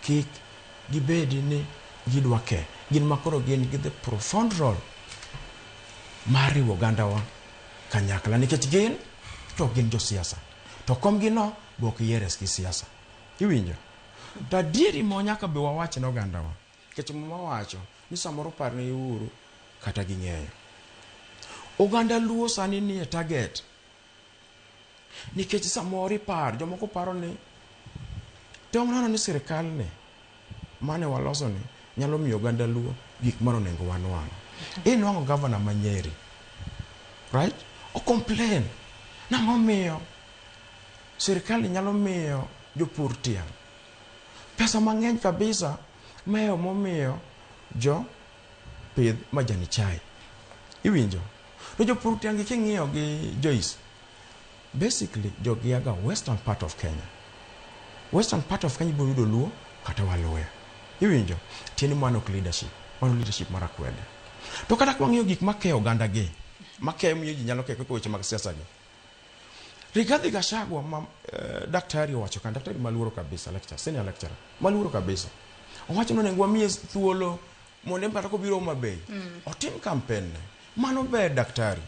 Kik gibedi ni gidwa ke. Gin ma koro gin gi the profound role mar riwo ogandawa kanyakla nikech gin to ok gin josiasa. To komgi no be ok yiere gi siasa. Iwinjo? To adieri mo nyaka be wawach ne ogandawa. Nikech Muma wacho ni samoro parne uru kata ging'eyo. Oganda Luo sani nie target. Nikech samoro iparo, jomoko paro ni tong' nano ni sirikal ni mane waloso ni nyalo miyo oganda Luo gik mane onego wanwang'. Inwang'o gavana ma Nyeri, right? O complain nang'o miyo sirikal ni nyalo miyo jopur tiang' pesa mang'eny kabisa mayo momiyo jo pidh majani chai. Iwinjo? To jopur tiang' gi king'iyo gi Joyce, basically jogi aga western part of Kenya. Western part of Kenya ibiro yudo Luo kata Waluya. Iwinjo? Tiende mano ok leadership. Mano leadership mar akwede. To kata kwang'iyo gik makeyo oganda gi, makeyo miyo ji nyalo keyo kaka weche mag siasa gi. Rigathi Gachagua ma daktari owacho kan daktari maluoro kabisa lecturer, senior lecturer, maluoro kabisa. Owacho ni onego wamiye thuolo mondo en kata kobiro Homa Bay, otim campaign ne. Mano ber daktari.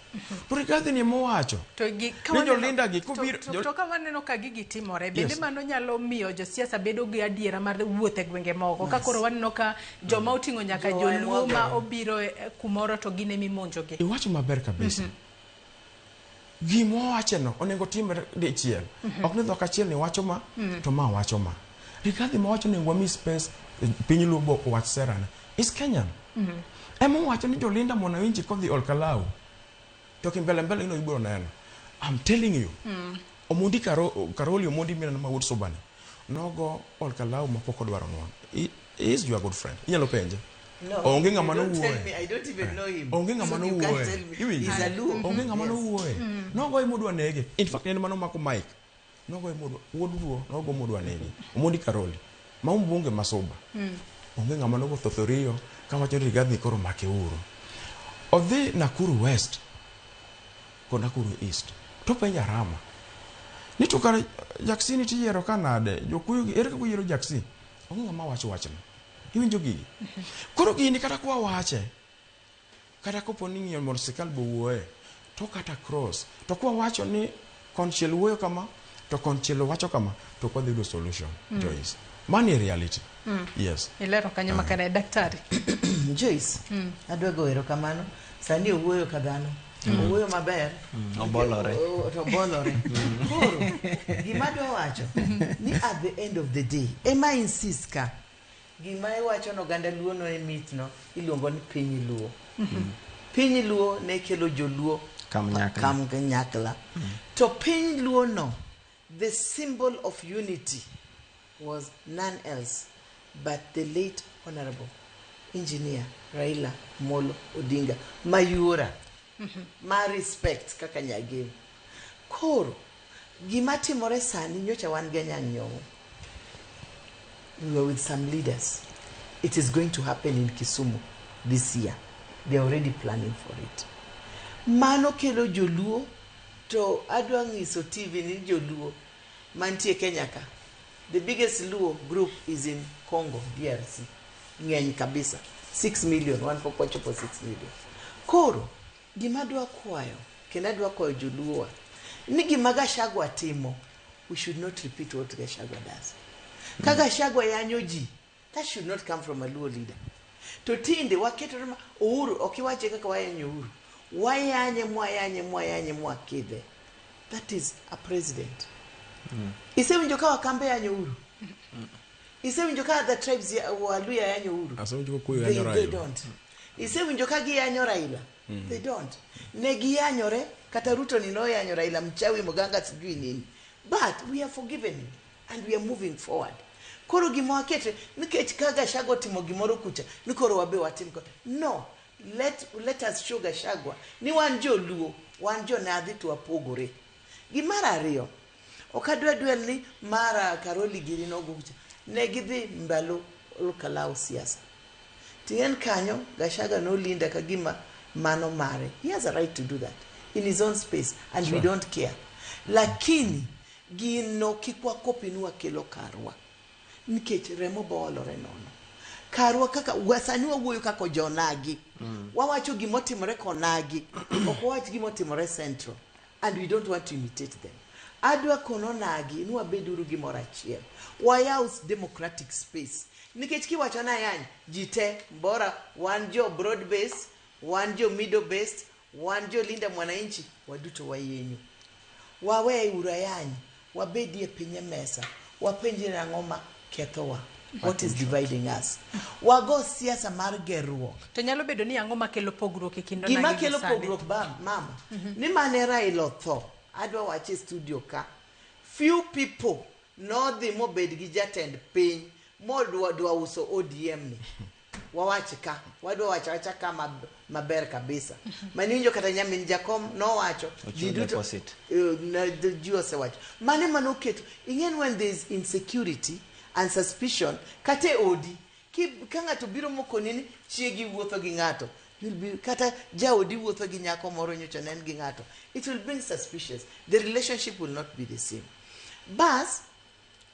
To Rigathi ni mowacho. To gi, ka Ni waneno- jolinda gi kobiro to ka waneno ka gigi timore, bende Yes. mano nyalo miyo josiasa bedo gi adiera mar wuotho e gwenge moko. Ka koro waneno ka joma oting'o nyaka Jowa joluo ma emwagore. obiro kumoro to gin emimonjogi. Iwacho maber kabisa. Gima owacheno onego timre dichiel. Ok ni dhok achiel ni wacho ma, to ma wacho ma. Rigathi ma wacho ni wami space piny Luo bo owach serane. Is Kenyan. Ema owacho ni jolinda mwananchi kodhi Olkalau. To kimbele mbele ino ibiro neno. I'm telling you. Omondi Karoli Omondi mineno ma wuod Subani. Nogo Olkalau ma pok odwaro nwang'. He is your good friend. Inyalo penje. No, Onge ng'ama you don't nowuoye. tell me. I don't even know him. Onge ng'ama So you can't nowuoye. tell me. Iwinjo? He's a Luo. Onge ng'ama Yes. nowuoye. Nogoye modwa nege. In fact, en mano mako mic. Nogoye modwa wuod Luo nogo modwa nege. Omondi Karoli. Ma mbunge ma Suba. Onge ng'ama nogo thothoriyo kawacho ni Rigathi koro make uru. Odhi Nakuru West kod Nakuru East. To penjo Arama. Ni to kare Jackson tiyiero ka nade? Jokuyu gi ere kaka uyiero Jackson? Onge ng'ama wacho wachno. Iwinjo gigi? Koro gini kata kwa wache, kata kopo ni ng'iyo mondo sirkal bo wuoye, to kata cross, to kwa wacho ni konchiel wuoyo kama, to konchiel wacho kama, to kwa dhi yudo solution, Joyce. Mano e reality. Yes. Ilero kanyo makare daktari. Joyce, adwa go erokamano. Sani owuoyo ka dhano. Owuoyo maber. Obolore. To obolore. Koro, gima adwa wacho ni at the end of the day, ema insist ka gima iwacho no oganda Luo no e mitno iluongo ni piny Luo. Piny Luo ne kelo joluo Kamnyakla. kamnyakla. To piny Luo no, the symbol of unity was none else but the late Honorable Engineer Raila Molo Odinga mayuora ma respect kaka nyagem. Koro gima timore sani nyocha wan gi Anyang' Nyong'o. We were with some leaders. It is going to happen in Kisumu this year. They are already planning for it. Mano kelo joluo to adwa ng'iso TV ni joluo mantie Kenya ka. The biggest Luo group is in Congo, DRC. Ng'eny kabisa. 6 million, wan pok wachopo 6 million. Koro, gima adwa kwayo, kendo adwa kwayo joluo wa, ni gima Gachagua timo, we should not repeat what Gachagua does. Ka Gachagua yanyo ji, that should not come from a Luo leader. To tinde waketore ma Uhuru, ok iwache kaka wayanyo Uhuru. Wayanye, mwayanye, mwayanye, mwakidhe. That is a president. Isewinjo ka Wakambe yanyo Uhuru? Isewinjo ka other tribes Waluya yanyo Uhuru? Asewinjo ka Kuyu They, yanyo they Raila. don't. Isewinjo ka giyanyo Raila? They don't. Ne giyanyore, kata Ruto ni noyanyo Raila mchawi mganga sijui nini. But we have forgiven him and we are moving forward. Koro gima waketre, nikech ka Gachagua otimo gimoro kucha, ni koro wabe watim ko. No, let us show Gachagua ni wan joluo, wan jonadhi to wapogore. Gimar ariyo, ok adwa dwel ni mara Karoli giri nogo kucha. Ne gidhi mbalo Olkalau siasa. Tingen kanyo, Gachagua nolinda ka gima mano mare. He has a right to do that in his own space and we don't care. Lakini gino kik wakopi ni wakelo karwa. Nikech remo boolore nono. Karwa kaka sani wawuoyo kaka jonagi. Wawacho gimotimore konagi. Ok wawach gimotimore Central. And we don't want to imitate them. Adwa kono nagi ni wabeduru gimoro achiel. Wayaw democratic space. Nikech kiwacho na yany, ji te bora wan jo broad base, wan jo middle based, wan jo Linda Mwananchi, waduto wayenyo. Wawe urayany, wabedie piny e mesa, wapenjre ang'o ma kethowa. What is dividing us? Wago siasa mar gerruok. To nyalo bedo ni ang'o makelo pogruok e kind Gima onagi gi kelo sani? pogruok ba mama, ni mane Raila otho, adwa wache e studio ka. Few people nodhi mobed gi jatend piny modwa dwa uso ODM ni. Wawach ka, wadwa wacho awacha ka maber kabisa. Maniwinjo kata nyamin Jakom nowacho, Ochiwo ji duto deposit. Ji osewacho. Mane manoketo, ing'en when there is insecurity and suspicion, kata e odi, ka ng'ato biro mokoni ni chiegi wuotho gi ng'ato, You'll be kata jaodi wuotho gi nyako moro nyocha ne en gi ng'ato. It will bring suspicious. The relationship will not be the same. Bas,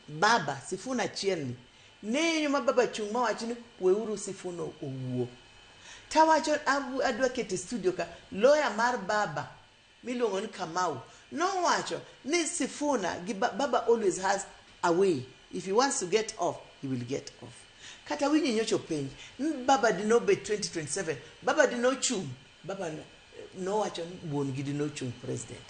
baba Sifuna achiel ni ne ma baba chung' mawach ni weuru Sifuna owuo. Tawacho adwa keto e studio ka lawyer mar baba miluongo ni Kamau nowacho ni Sifuna gi baba always has a way. If he wants to get off, he will get off. Kata winyi nyocha openj ni baba dinobet 2027, baba dinochung', baba nowacho ni wuon gi dinochung' president.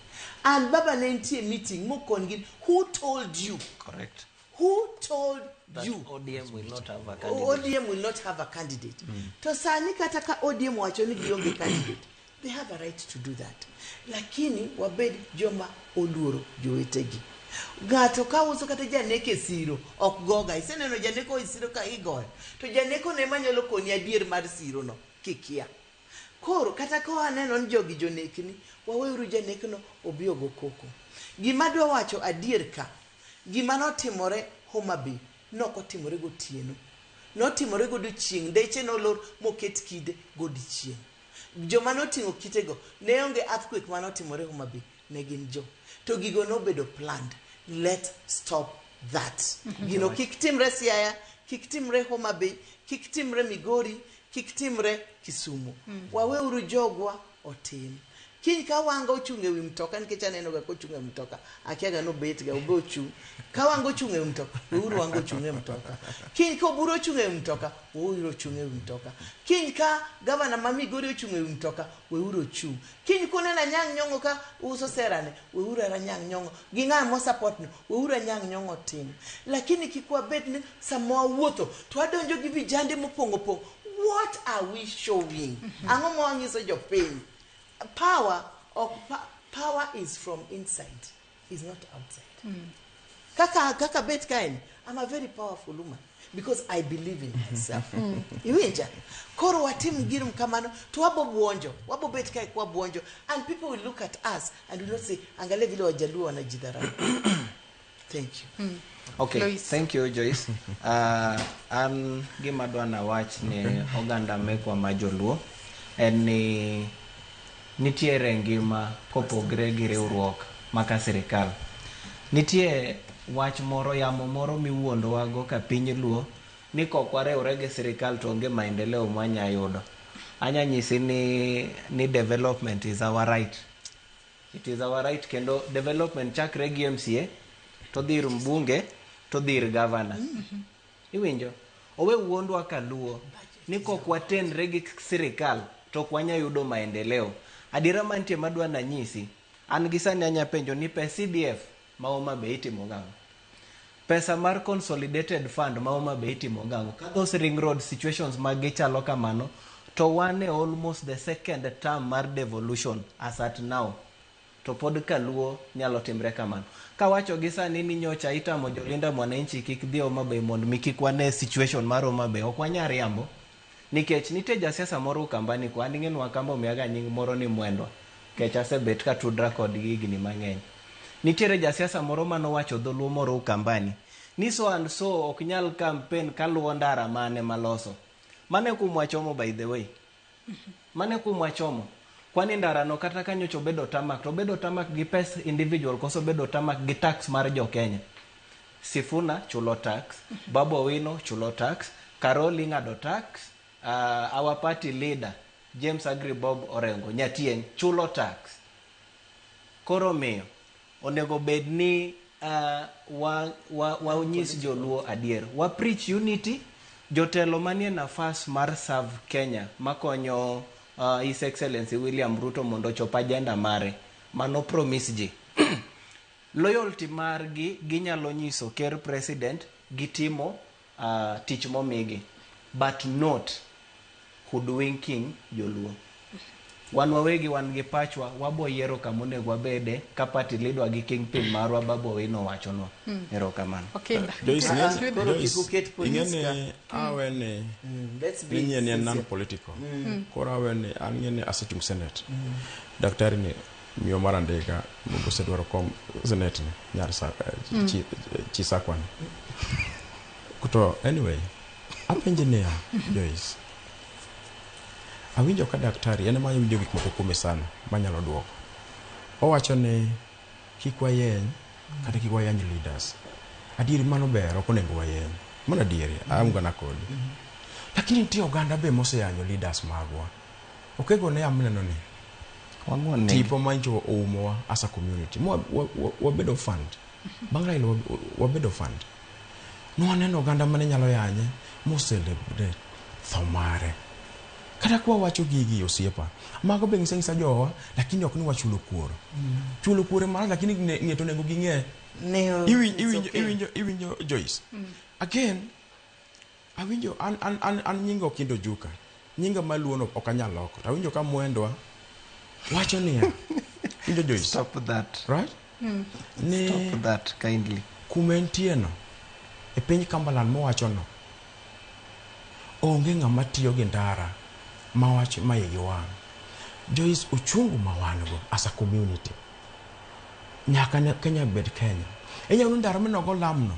And baba ne nitie meeting mokon gi who told you? Correct. Who told That you? ODM will not have a candidate. ODM will not have a candidate. To sani kata ka ODM wacho ni gionge candidate, they have a right to do that. Lakini wabed joma oluoro jowetegi. Ng'ato ka uso kata janeko e siro ok goga. Iseneno janeko e siro ka igoyo. To janeko ne ema nyalo koni adier mar siro no kikia. Koro kata ka waneno ni jogi jonekni, waweuru janekno obi ogo koko. Gima adwa wacho adier ka, gima notimore Homa Bay nokotimore gotieno. Notimore godiochieng', ndeche nolor moket kide godiochieng'. Joma noting'o kitego ne onge earthquake manotimore Homa Bay, ne gin jo. To gigo nobedo planned. Let's stop that. Gino kik timre Siaya, kik timre Homa Bay, kik timre Migori, kik timre Kisumu. Waweuru jogwa otim. Kiny ka wanga ochung' ewi mtoka nikech aneno ga kochung' e mtoka, akia ga nobet ga obe ochung'. Ka wanga ochung' ewi mtoka, weuru wanga ochung' e mtoka. Kiny ka Oburu ochung' ewi mtoka, weuru ochung' ewi mtoka. Kiny ka gavana ma Migori ochung' ewi mtoka, weuru ochung'. Kiny kuneno Anyang' Nyong'o ka uso serane, weuru Anyang' Nyong'o. Gi ng'a mo support no, weuru Anyang' Nyong'o tim. Lakini kik wabed ni sama wawuotho to wadonjo gi vijande mopong' opong'. What are we showing? Ang'o ma wanyiso jopiny? Power ok power is from inside, is not outside. Kaka bet kaeni, I'm a very powerful woman because I believe in myself. Iwinja? Koro watim gir kamano to wabo buonjo, wabo bet kae kwa buonjo and people will look at us and will not say angalia vile Wajaluo wanajidharau. Thank you. Okay, Lois. thank you Joyce. An gima adwa nawach ne oganda mekwa ma joluo en ni nitiere ngima kopogre gi riwruok maka sirikal. Nitie wach moro, yamo moro miwuondowago ka piny luo ni kok wariwre gi sirikal to onge maendeleo mwanya yudo. Anya nyisi ni development is our right. It is our right kendo development chakre gi MCA to dhi ir mbunge to dhi ir governor. Iwinjo? Owe wuondwa kaluo ni kok watenre gi sirikal to ok wanya yudo maendeleo. Adiera mantie madwa nanyisi, an gi sani anya penjo ni pes CDF ma Homa Bay itimo gang'o? Pesa mar consolidated fund ma Homa Bay itimo gang'o? Ka those ring road situations mag gi chalo kamano, to wan e almost the second term mar devolution as at now. To pod kaluo nyalo timre kamano. Kawacho gi sani ni nyocha itamo jolinda mwananchi kik dhi Homa Bay mondo mi kik wane situation mar Homa Bay, ok wanyal riambo. Nikech nitie jasiasa moro Ukambani kwa, an ing'e ni Wakamba omiyaga nying moro ni Mwendwa, nikech asebet katudra kodgi higni mang'eny. Nitiere jasiasa moro manowacho dholuo moro Ukambani, ni so and so ok nyal campaign kaluwo ndara mane maloso. Mano e kuma wachomo by the way. Mano e kuma wachomo. Kwani ndara no kata ka nyocha obedo tarmac, to obedo tarmac gi pes individual koso obedo tarmac gi tax mar jo Kenya. Sifuna chulo tax, Babu Owino chulo tax, Karoli ng'ado tax, our party leader James Agri Bob Orengo Nyatieng chulo tax. Koro miyo onego bed ni wanyis joluo adier. Wa preach unity, jotelo manie nafas mar serve Kenya makonyo His Excellency William Ruto mondo ochop agenda mare mano promise ji. Loyalty margi ginyalo nyiso ker president gitimo tich momigi, but not hoodwinking joluo. Wan wawegi wan gi pachwa, wabo yiero kama onego wabede ka party leader gi kingpin marwa Babu Owino owachonwa. Erokamano. Okinda. Joyce, Koro Joyce, kik uket police ing'e ni awe ni Let's be ni nyien en sincere. non political. Koro awe ni an ng'e ni asechung' senate. Daktari ni miyo mar andika osedwaro kom senate ni nyar sa, chi Sakwa ni. To anyway, apenje niya, Joyce. Awinjo ka daktari en ema awinjo gik moko kuome sana manyalo duoko. Owacho ni kik wayeny kata kik wayany leaders. Adieri mano ber ok onego wayeny. Mano adieri aungana kodi. Lakini nitie oganda be moseyanyo leaders magwa. Okego ne amneno ni Wang'won negi. tipo mancho oumowa as a community. Mwa wabedo fund. Bang' Raila wabedo fund. Nwaneno oganda mane nyalo yanye mo celebrate tho mare. Kata kwa wacho gigi osiepa, mago be ng'isa ng'isa jowa, lakini ok ni wachulo kuoro. Chulo kuoro mar lakini ng'e to onego ging'e. Iwinjo iwinjo iwinjo Joyce. Again, awinjo an an an an nyinga Okindo Juka. Nyinga maluo no ok anyal loko. To awinjo ka mwendwa wacho niya. Winjo Joyce. Stop that. Right? Ni Stop that kindly. kuma entie no e piny Cumberland mowacho no onge ng'ama tiyo gi ndara mawach ma igi wang'. Joyce uchungu ma wan go as a community nyaka ne Kenya bed Kenya. Inyalo ni ndara manogo lamno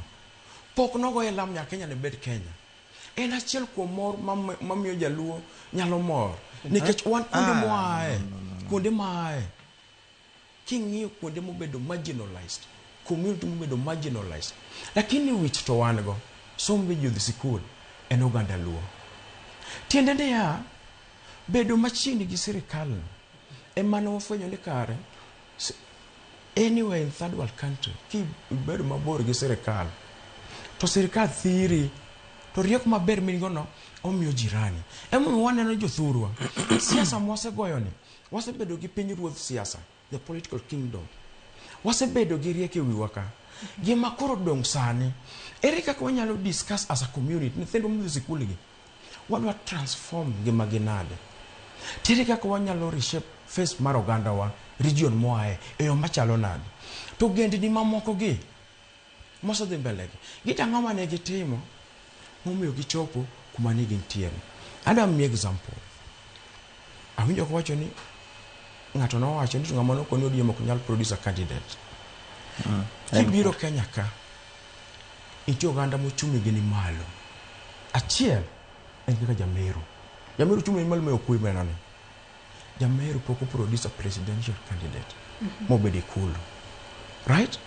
pok nogoye lam nyaka Kenya ne bed Kenya. En achiel kuom mor mamiyo jaluo nyalo mor nikech wan kuonde moaye kuonde maaye king'iyo kuonde mobedo marginalized community mobedo marginalized lakini wich to wan go sombe ji odhi sikul en oganda luo tiende niya bedo machiegni gi sirikal ema ne wafwenyo ni kare anywhere in third world country kibedo mabor gi sirikal to sirikal thiri to rieko maber min go no omiyo jirani emomiyo waneno jothurwa siasa mwasegoyo ni wasebedo gi piny ruodh siasa the political kingdom wasebedo gi rieko e wiwa ka gima koro dong' sani ere kaka wanyalo discuss as a community nyithindwa modhi sikul gi wadwa transform ngimagi nade tiere kaka wanyalo reshape face mar ogandawa region moaye e yo machalo nade to gendni mamoko gi mosedhi mbele gi gitang'o mane gitimo momiyo gichopo kuma ne gintiere adwa miyi example awinjo kowacho ni ng'ato nowacho ni to ng'ama nokoni ODM ok nyal produce a candidate kibiro Kenya ka nitie oganda mochumi gi ni malo achiel en kaka Jameru Jameru chumi ni malo moyo kwe menoni Jameru pok oproduce a presidential candidate mobedo e ikulu right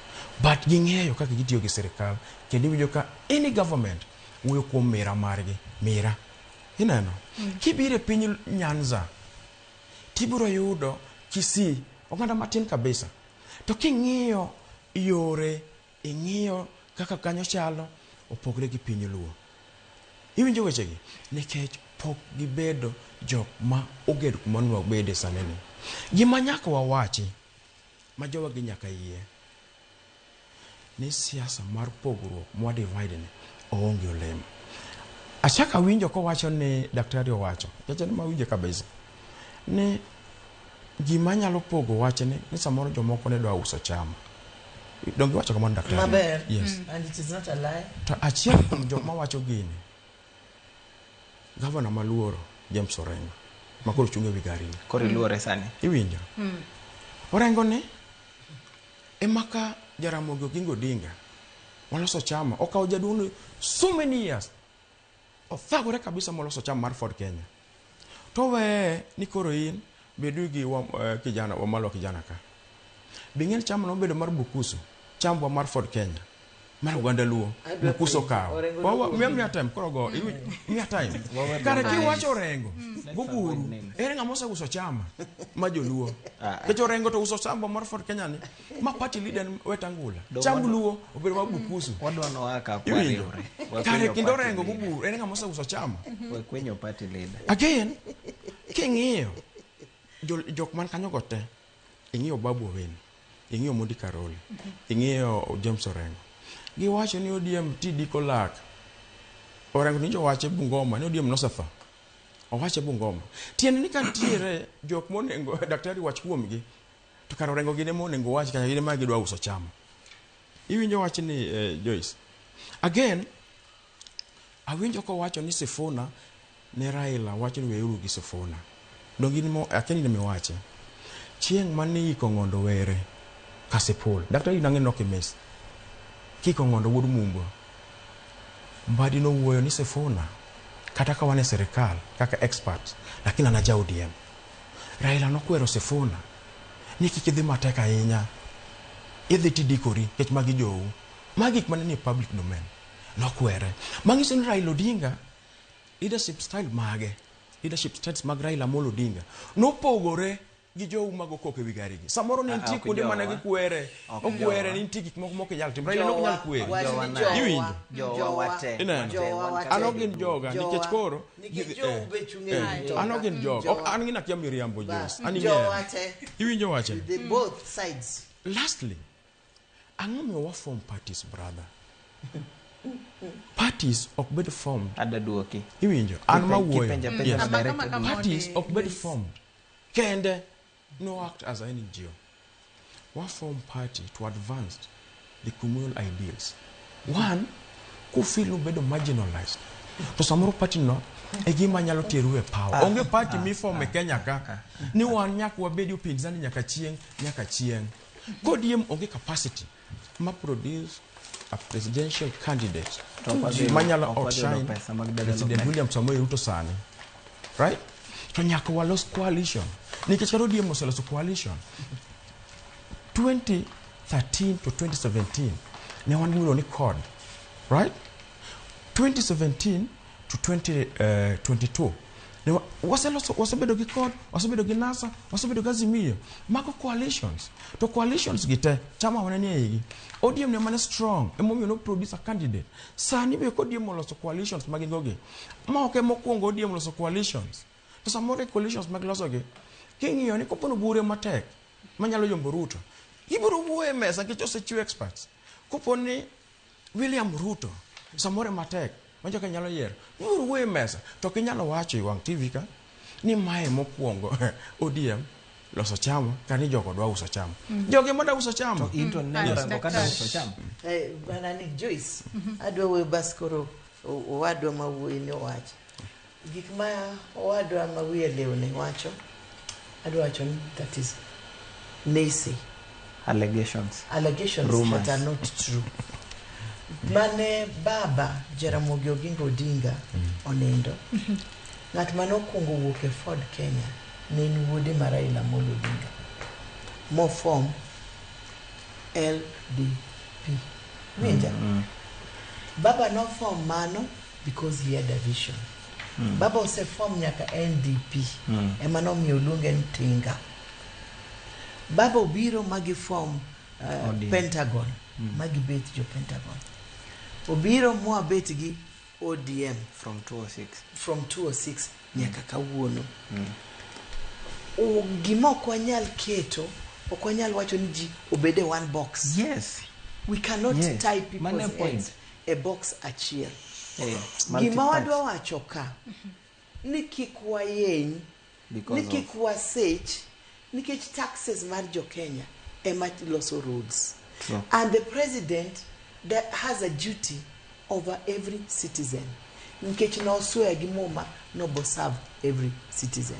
but ging'eyo kaka gitiyo gi sirikal kendo iwinjo ka any government wuoyo kuom mira margi mira ineno kibiro e piny Nyanza tibiro yudo Kisii oganda matin kabisa to king'iyo yore ing'iyo kaka kanyo chalo opogre gi piny luo iwinjo wechegi nikech pok gibedo jok ma ogedo kuma nwabede sani ni gima nyaka wawachi ma jowagi nyaka yie ni siasa mar pogruok mwa divide ni oonge olemo achako awinjo kowacho ni daktari owacho jachien mawinje kabisa ni gima nyalo pogo wachni ni samoro jomoko ne dwa uso chama donge iwacho kamano daktari Maber. yes And it is not a lie. to achiel kuom jok mawacho gini gavana maluoro James Orengo makoro chung' ewi gari ni Koro iluore sani. iwinjo Orengo ni ema ka Jaramogi Oginga Odinga waloso chama okawo jaduong' ni so many years othagore kabisa moloso chama mar Ford Kenya to weye ni koro in bedu gi wa, kijana Wamalwa kijana ka bing'en chama nobedo mar Bukusu chambwa mar Ford Kenya mar oganda luo Adwa Bukusu penjo, okawo Orengo Miya miya time koro go miya time kare kiwacho Orengo goburu ere ng'ama oseuso chama ma joluo nikech Orengo to uso chamba mar Ford Kenya ni ma party leader en Wetangula chamb luo obedo mar Bukusu Wadwa nowaka Iwinjo? kwariwre. kare kind Orengo goburu ere ng'ama oseuso chama Wekwenyo party leader. again king'iyo jok man kanyo go te ing'iyo Babu Owino ing'iyo Mondi Karoli ing'iyo James Orengo giwacho ni ODM TD kolak Orengo ninjo wache Bungoma ni ODM nosetho owache Bungoma tiende ni ka nitiere jok monengo daktari wach kuomgi to kar Orengo gin ema onego wach kata gin ema gidwa uso chama iwinjo wach ni Joyce again awinjo kowacho ni Sifuna ne Raila wacho ni weuru gi Sifuna donge in mo akia ni in emiwache chieng' mane iko ng'ondo were Kasipul daktari nang'e nok imis kiko ng'ondo wuod Mumbo Mbadi nowuoyo ni Sifuna Kata ka wan e sirikal kaka experts, lakini an aja ODM. Raila nokwero Sifuna ni kik idhi matek ahinya. Idhi tidikori nikech magi jou. Magi gik mane nie public domain. Nokwere. Manyiso ni Raila Odinga leadership style mage, leadership styles mag Raila Amolo Odinga nopogore gi jou mago kok ewi gari gi. Samoro ne nitie Ok kuonde mane jowa. gikwere, Ok okwere jowa. ni nitie gik moko mok inyal timo. Raila ne ok nyal kweri. Jowa nade? Iwinjo? Jowa wate. Ineno? Jowa wate. An ok gin joga nikech koro Nikech jou be chung' e wi mtoka. an ok gin joga. Jowa. Ok an gin akia miriambo Bas. Joyce. An Jowa ing'eyo. te. Iwinjo wache? The both sides. Lastly, ang'o miyo wa form parties brother? Parties ok bed formed. Ada duoki. Iwinjo? An mawuoyo. Kipenja penjo Yes. no direct Kama- kama- Parties ok bed Yes. formed. Kende no act as an NGO. Wa form party to advance the communal ideals. One, kufeel ubedo marginalized. To samoro party no e gima nyalo teru e power. Onge party miform e Kenya ka ni wan nyaka wabed upinzani nyaka chieng' nyaka chieng'. Kodiem onge capacity ma produce a presidential candidate To ok wadhi- manyalo ok wadhi yudo outshine pesa mag President development. William Samoei Ruto sani. Right? To nyaka walos coalition. Nikech kata ODM oseloso coalition. 2013 to 2017 ne wan gimiluongo ni CORD. Right? 2017 to 2022 ne waseloso wasebedo gi CORD, wasebedo gi NASA, wasebedo gi Azimio. Mago coalitions. To coalitions gi te chama wane nie igi. ODM ne mane strong emomiyo no produce a candidate. Sani be ODM oloso coalitions ma gin go gi. Ma ok emokwongo ODM oloso coalitions. To samoro e coalitions mag loso gi, king'iyo ni kopono bure matek manyalo yombo Ruto, gibiro wuoyo e mesa nikech osechiwo experts. Kopo ni William Ruto samoro e matek ma joka nyalo yiero, gibiro wuoyo e mesa to ok inyalo wacho e wang' TV ka ni mae mokwongo ODM loso chama kata ni jogo dwa uso chama. Jogi ema dwa uso chama. To in to neno Yes. rango kata uso chama. Bana ni Joyce, adwa wuoyo bas koro owadwa ma wuoyi ni owacho. Gik ma owadwa ma wiye lewni wacho, adwa wacho ni that is naysay. Allegations. Allegations Rumors. that are not true. Mane baba Jaramogi Oginga Odinga onindo, ng'at mane okwongo wuok e Ford Kenya ne en wuode ma Raila Amolo Odinga moform LDP. Winja? Baba noform mano because he had a vision. Baba oseform nyaka NDP ema nomiyo oluonge ni Tinga. Baba obiro ma giform ODM. Pentagon ma gibet jo Pentagon. Obiro mwabet gi ODM From 206. from 206 nyaka kawuono. Gima ok wanyal keto, ok wanyal wacho ni ji obed e one box. Yes. We cannot Yes. tie people's Mano e point. heads e box achiel. Eh, Gima multi-party. wadwa wacho ka ni kik wayeny, Because ni kik wasech, nikech taxes mar jo Kenya ema loso roads. True. And the president that has a duty over every citizen. Nikech noswear gi muma nobo serve every citizen.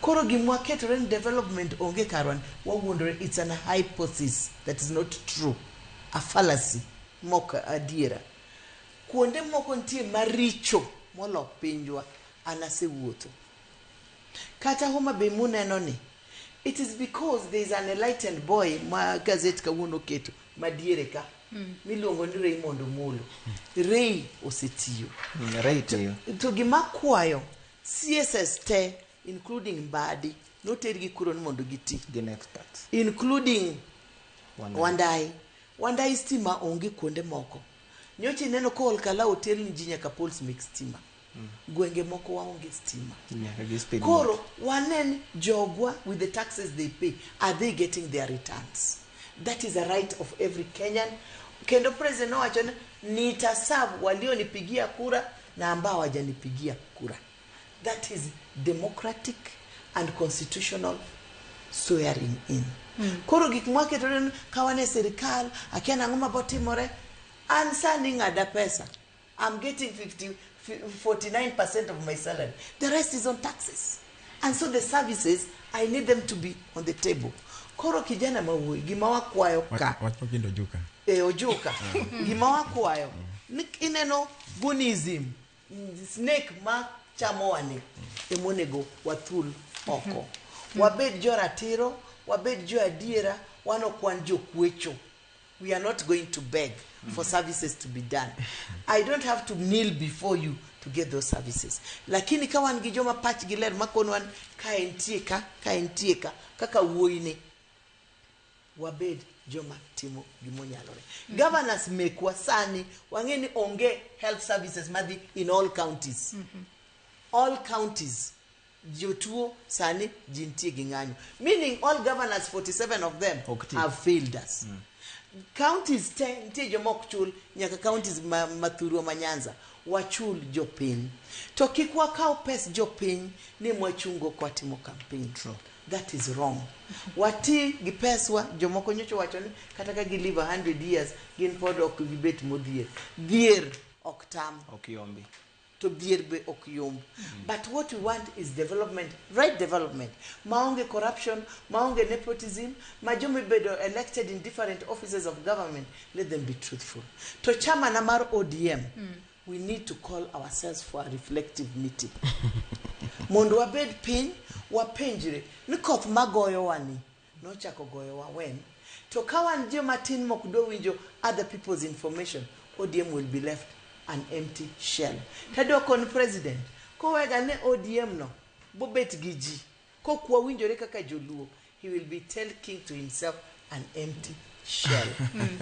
Koro gima waketore ni development onge karwa, wawuondore, it's an hypothesis that is not true. A fallacy mok adiera. Kuonde moko nitie maricho molo pinjwa, an asewuotho. Kata Homa Bay muneno ni, it is because there is an enlightened boy ma gazet kawuono oketo madiere ka miluongo ni Raymond Omolo. Ray osetiyo. Ray tiyo. To gima kwayo CSS te including Mbadi notergi kuro ni mondo giti. Gin experts. Including Wandai. Wandai. Wandai stima onge kuonde moko. Nyocha ineno ka Olkalau oter ni ji nyaka poles mek stima. Gwenge moko waonge stima. Nyaka gi speed Koro wanen jogwa with the taxes they pay, are they getting their returns? That is a right of every Kenyan. Kendo president nowacho ni nitaserve walionipigia kura na ambao hawajanipigia kura. That is democratic and constitutional swearing in. Koro gik mwaketore ni ka wan e sirikal, akia nang'o mabotimore, an sani ng'ada pesa. I'm getting 49% of my salary. The rest is on taxes. And so the services, I need them to be on the table. Koro kijana ma wuoyi, gima wakwayo ka, Wach makindo Ojuka. e Ojuka, gima wakwayo, ni ineno Gunism, Snake ma chamowa ni emonego wathul oko. Wabed joratiro, wabed jo adiera, wan ok wan jokwecho. We are not going to beg for services to be done. I don't have to kneel before you to get those services. Lakini ka wan gi joma pachgi ler makono wan ka entie ka, ka entie ka, kaka wuoyi ni, wabed joma timo gimonyalore. Governors mekwa sani wang'e ni onge health services madhi in all counties. All counties jotuo sani ji nitie gi ng'anyo. Meaning all governors 47 of them have failed us. Counties te nitie joma ok chul nyaka counties ma, mathurwa ma Nyanza wachul jopiny. To kik wakaw pes jopiny ni mwachungo kwatimo campaign. True. That is wrong. Wati gi peswa, jomoko nyocha wacho ni kata ka gi live 100 years gin pod ok gibet modhier. Dhier ok tam. Ok yombi. To dhier be ok yomb. But what we want is development, right development. Maonge corruption, maonge nepotism, ma joma ibedo elected in different offices of government, let them be truthful. To chama na mar ODM, we need to call ourselves for a reflective meeting. Mondo wabed piny, wapenjre ni koth magoyowa ni nochako goyowa when. To ka wan joma tin mok dwa winjo other people's information, ODM will be left an empty shell. Tadwa kon president, kowega ne ODM no, bobet gi ji, kok wawinjore kaka joluo, he will be talking to himself an empty shell.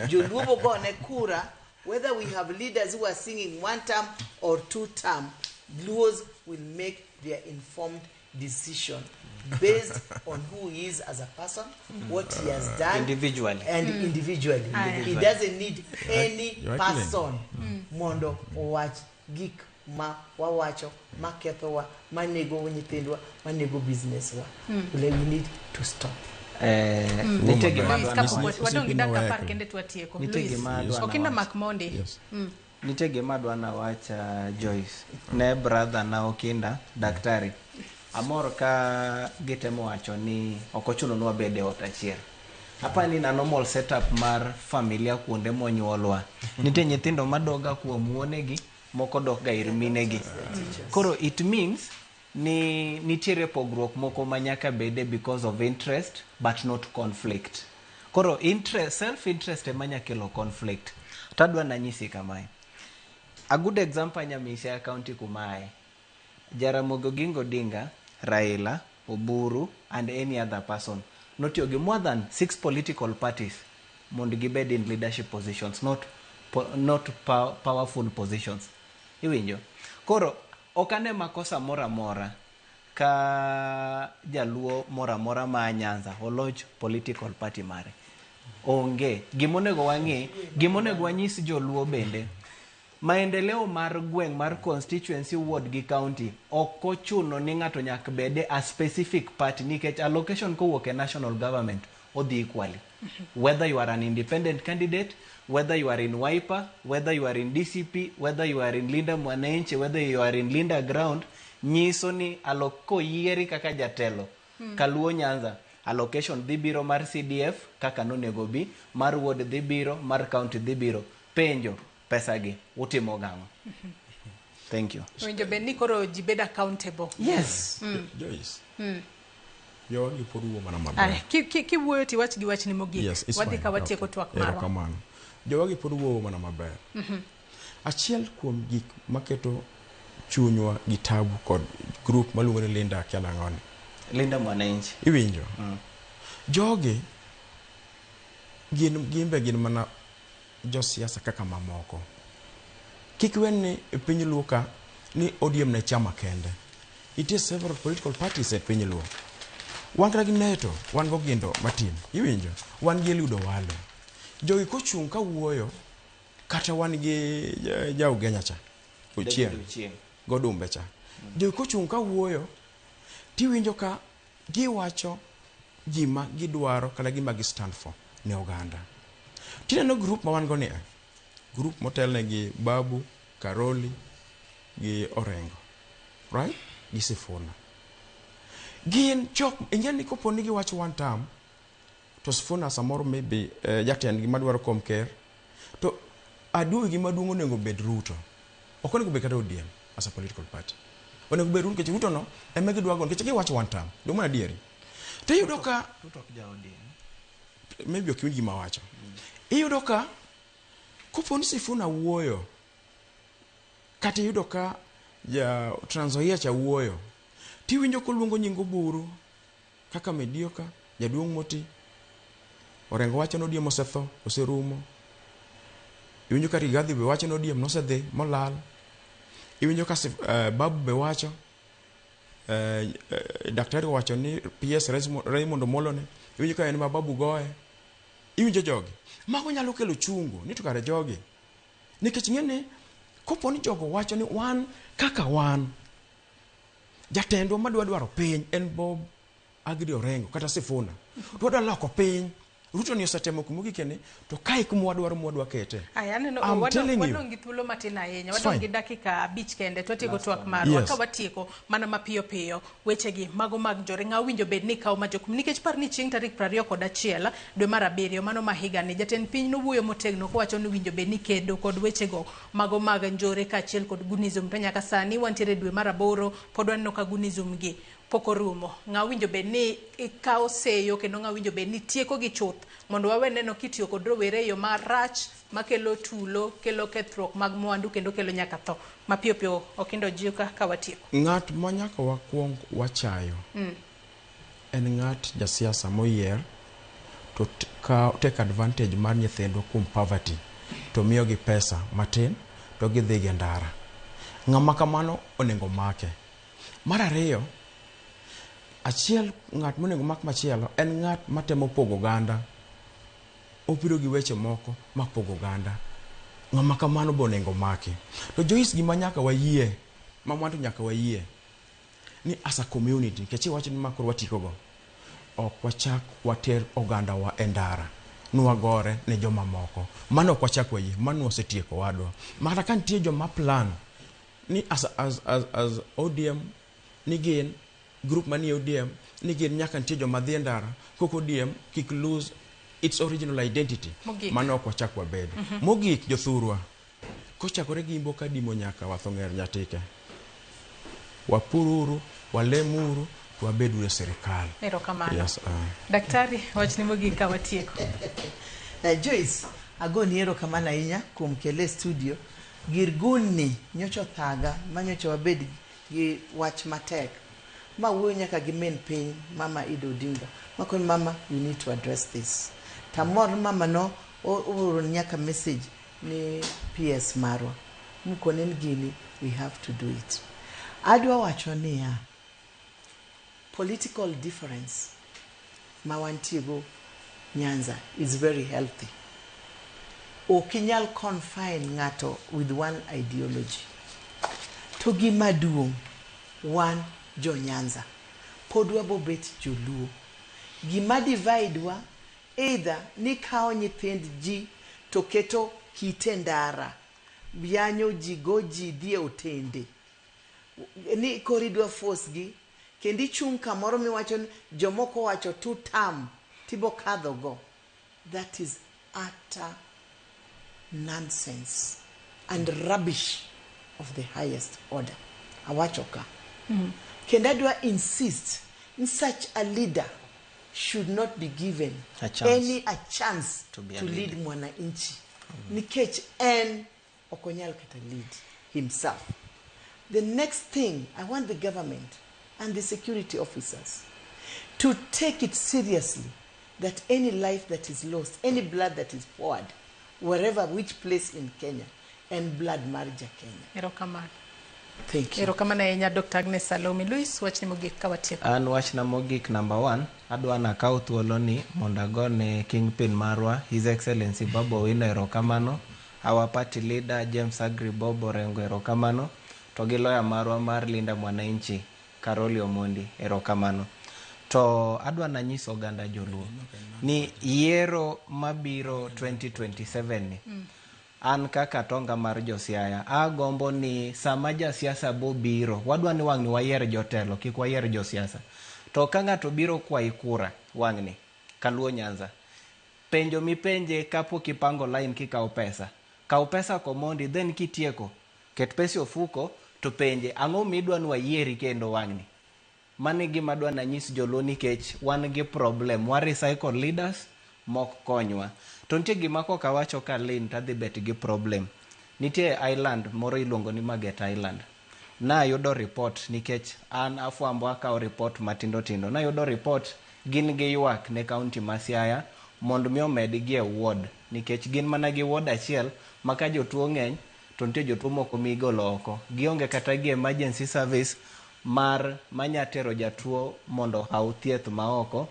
Joluo bogone kura, whether we have leaders who are singing one term or two term, Luos will make their informed decision based on who he is as a person, what he has done. Individually. And individually. Aye. He doesn't need any You're right, person mondo owach gik ma wawacho, makethowa, manego nyithindwa, manego business wa. We need to stop. Nitie gima Luis, adwa kapok nawacho. wadong' gi dakika 10 kende to watieko. Nitie Luis, gima adwa Okinda nawacho. mak mondi. Nitie gima adwa nawacha Joyce ne brother na Okinda daktari. Amor ka gitemo wacho ni ok ochuno ni wabed e ot achiel. Apa ni na normal setup mar familia kuonde monyuolwa. Nitie nyithindo madoga kuom wuonegi, moko dok ga ir minegi. Koro it means ni nitiere pogruok moko ma nyaka bede because of interest but not conflict. Koro interest, self interest ema nya kelo conflict. Tadwa nanyisi kamae. A good example anya miyi Siaya County kuma aye. Jaramogi Oginga Odinga, Raila, Oburu and any other person notiyo gi more than 6 political parties mondo gibed in leadership positions, not, not powerful positions. Iwinjo? Koro ok ane makosa moro amora ka jaluo moro amora ma Nyanza oloch political party mare. Onge. Gimonego wang'e, gimonego wanyis joluo bende, maendeleo mar gweng' mar constituency, ward gi county ok ochuno ni ng'ato nyaka bede a specific party nikech allocation kowuok e national government odhi equally. Whether you are an independent candidate, whether you are in Wiper, whether you are in DCP, whether you are in Linda Mwananchi, whether you are in Linda Ground, nyiso ni koyieri kaka jatelo Kaluo Nyanza, allocation dhi biro mar CDF kaka nonego bi, mar ward dhi biro, mar county dhi biro. Penjo, pesa gi utimo gang'o? Thank you. Winjo bed ni koro ji bedo accountable. Yes. Joyce, jowagi pod wuo mana maber. Ay, kiwuoyo tiwach gi wachni mogik. Yes, it's Wadhi fine. ka watieko Okay. twak marwa. Erokamano. Jowagi pod wuoyo mana maber. Achiel kuom gik maketo chunywa gi tabu kod group maluongo ni Linda akia nang'oni. Linda Mwananchi. Iwinjo? Jogi gin gimbe gin mana josiasa kaka mamoko. Kik wen ni e piny Luo ka ni ODM ne chama kende. Nitie several political parties e piny Luo. Wan kata gi Neto, wan go Gindo matin. Iwinjo? Wan gi Eliud Owalo. Jogi kochung' ka wuoyo, kata wan gi ja Ugenya cha, Ochieng', David Ochieng'. Godumbe cha. Jogi kochung' ka wuoyo, tiwinjo ka giwacho gima gidwaro kata gima gi stand for ne oganda. Tineno group ma wan go ni e, group motelne gi Babu, Karoli gi Orengo, right? Gi Sifuna. Gin jok, ing'e ni kopo ni giwacho one term, to Sifuna samoro maybe jatendgi madwaro kom ker, to adui gi maduong' onego bed Ruto. Ok onego bed kata ODM. as a political party. Onego bed nikech Ruto no ema gidwa go nikech giwacho one term. Dong mana adieri. To iyudo ka Ruto ok ja ODM. Maybe ok iwinj gima awacho. Iyudo ka kopo ni Sifuna wuoyo kata iyudo ka ja Trans Nzoia cha wuoyo tiwinjo koluongo nying Oburu kaka mediocre, jaduong' moti. Orengo wacho ni ODM osetho, oserumo. Iwinjo ka Rigathi be wacho ni ODM nosedhi molal. Iwinjo ka Babu be wacho, daktari owacho ni PS Raymond Omolo ne, iwinjo ka en ma Babu goye. Iwinjo jogi. Mago nyalo kelo chungo ni to kare jogi. Nikech ing'e ni kopo ni jogo wacho ni wan kaka wan, jatendwa madwa dwaro piny en Bob Agri Orengo kata Sifuna. To wadwa loko piny. Ruto ni osetemo kumogikeni to kae kuma wadwaro mwadwa kete. Aya, aneno I'm telling you. wadong' gi thuolo matin ahinya. It's Wadong' fine. gi dakika 5 kende to watieko twak marwa. Yes. Ka watieko mana mapiyo piyo wechegi mago mag njore ng'a winjo bed ni kawo majukumu nikech par ni chieng' tarik 21 dwe mar 7 mano ma higani jatend piny nowuoyo motegno kowacho ni winjo bed ni kedo kod wechego mago mag njore kaachiel kod gunism to nyaka sani wantiere dwe mar 8 pod waneno ka gunism gi pok orumo. Ng'a winjo bed ni ikawo seyo kendo ng'a winjo bed ni tieko gi chuth mondo wawe neno kitiyo kod rowere e yo marach makelo tulo, kelo kethruok mag mwandu kendo kelo nyaka tho. Mapiyo piyo Okindo Ojiuka ka watieko. Ng'at ma nyaka wakwong wachayo en ng'at jasiasa moyier to take advantage mar nyithindwa kuom poverty to miyogi pesa matin to gidhi gi ndara. Ng'ama kamano onego make. Mar ariyo, achiel ng'at monego mak machielo en ng'at matemo pogo oganda. Obiro gi weche moko ma pogo oganda. Ng'ama kamano be onego maki. To Joyce, gima nyaka wayie, ma mwandu nyaka wayie, ni as a community, nikech iwacho ni ma koro watikogo, ok wachak water ogandawa e ndara nwagore ne joma moko. Mano ok wachak wayie, mano wasetieko wadwa. Makata ka nitie joma plan ni as ODM ni gin group manie ODM ni gin nyaka nitie joma dhi e ndara kok ODM kik lose its original identity. Mogik. Mano ok wachak wabedo. Mogik jothurwa, kochakore gi Imbo Kadimo nyaka Wathong'er Nyatike, wapururu, walemuru, to wabeduru e sirikal. Erokamano. Yes, Daktari, wachni mogik ka watieko. Joyce, agoni erokamano ahinya kuom kele e studio. Gir gunni nyocha othaga ma nyocha wabed gi wach matek. Ma wuoyo nyaka gi min piny, Mama Ida Odinga. Makoni mama, you need to address this. Tamor mama no ooro nyaka message ni PS marwa. Mukone ni gini, we have to do it. Adwa wacho niya, political difference ma wantiego Nyanza is very healthy. Ok inyal confine ng'ato with one ideology. To gima duong', wan jo Nyanza, pod wabobet joluo. Gima divide wa, either ni kawo nyithind ji to keto kite ndara, yanyo ji, go ji, dhi e otende. Ni koro idwa force gi, kendo ichung' kamoro miwacho ni jomoko wacho two term, tibo kadho go. That is utter nonsense and rubbish of the highest order. Awacho ka. Kendo adwa insist ni such a leader should not be given A chance. any a chance To be a to lead leader. mwananchi. Nikech en ok onyal kata lead himself. The next thing, I want the government and the security officers to take it seriously that any life that is lost, any blood that is poured, wherever, which place in Kenya, and blood mar ja Kenya. Erokamano. Thank you. Erokamano ahinya Dr. Agnes Salome Louis, wachni mogik ka watieko. An wachna mogik number 1, adwa nakaw thuoloni mondo agone kingpin marwa, His Excellency Babu Owino erokamano, our party leader James Agri Bob Orengo erokamano, to gi lawyer marwa mar Linda Mwananchi Caroli Omondi erokamano. To adwa nanyis oganda joluo ni yiero mabiro 2027 ni an kaka tonga mar josiaya agombo ni sama jasiasa bobiro wadwa ni wang'ni wayier jotelo kik wayier josiasa. To ka ng'ato biro kwayi kura wang'ni kaluo Nyanza, penjo mipenje kapok ipango line kikawo pesa, kaw pesa komondi then kitieko ket pesa e ofuko To penje, ang'o midwa ni wayieri kendo wang'ni? Mano e gima adwa nanyis joluo nikech wan gi problem. Wa recycle leaders mok konywa. To nitie gima kok awacho ka Lynn to adhi bet gi problem. Nitie island moro iluongo ni Marget Island. Nayudo report nikech an afwambo akawo report matindo tindo. Nayudo report gin gi ywak ne county ma Siaya mondo mi omedgi e ward nikech gin mana gi ward achiel ma ka jotuo ng'eny to nitie jotuo moko migolo oko. Gionge kata gi emergency service mar manya tero jatuo mondo ohaw thieth maoko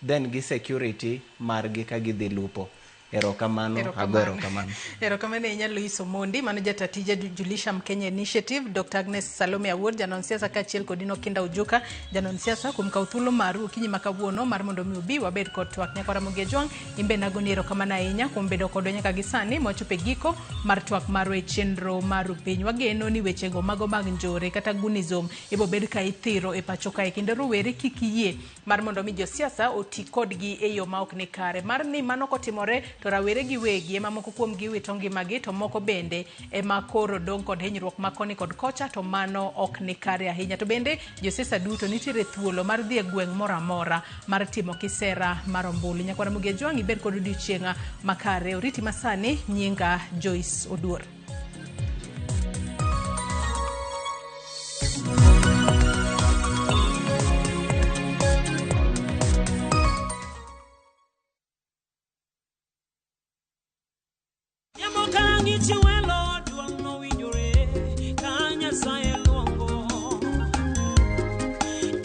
then gi security margi ka gidhi lupo. Erokamano, ago erokamano. Erokamano ahinya Louis Omondi, mano jata tije Julisham Kenya Initiative, Dr. Agnes Salome Awuor, janon siasa kaachiel kod Enock Kinda Ojuka, janon siasa kuom kawo thuolo maru okinyi ma kawuono mar mondo mi ubi wabed kod twak. Nyakwara Ramogi Ajwang', in be nagoni erokamano ahinya kuom bedo kodwa nyaka gi sani mwachopo e giko mar twak marwa e chenro mar piny. Wageno ni wechego mago mag njore kata gunism ibo bed ka ithiro e pacho kae kendo rowere kik yie mar mondo mi josiasa oti kodgi e yo ma ok ni kare. Mar ni mano kotimore to rawere giwegi ema moko kuom gi wito ngimagi to moko bende ema koro dong' kod hinyruok ma koni kod kocha to mano ok ni kare ahinya. To bende josiasa duto nitiere thuolo mar dhi e gweng' moro amora mar timo kisera mar ombulu. Nyakwara Ramogi Ajwang' ibed kod odiochieng' makare. Oriti masani nyinga Joyce Oduor.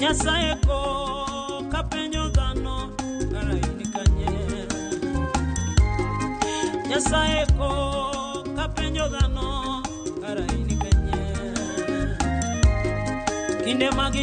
Nyasaye ko kapenjo dhano kara in kanye. Nyasaye ko kapenjo dhano kara in kanye. Kinde mag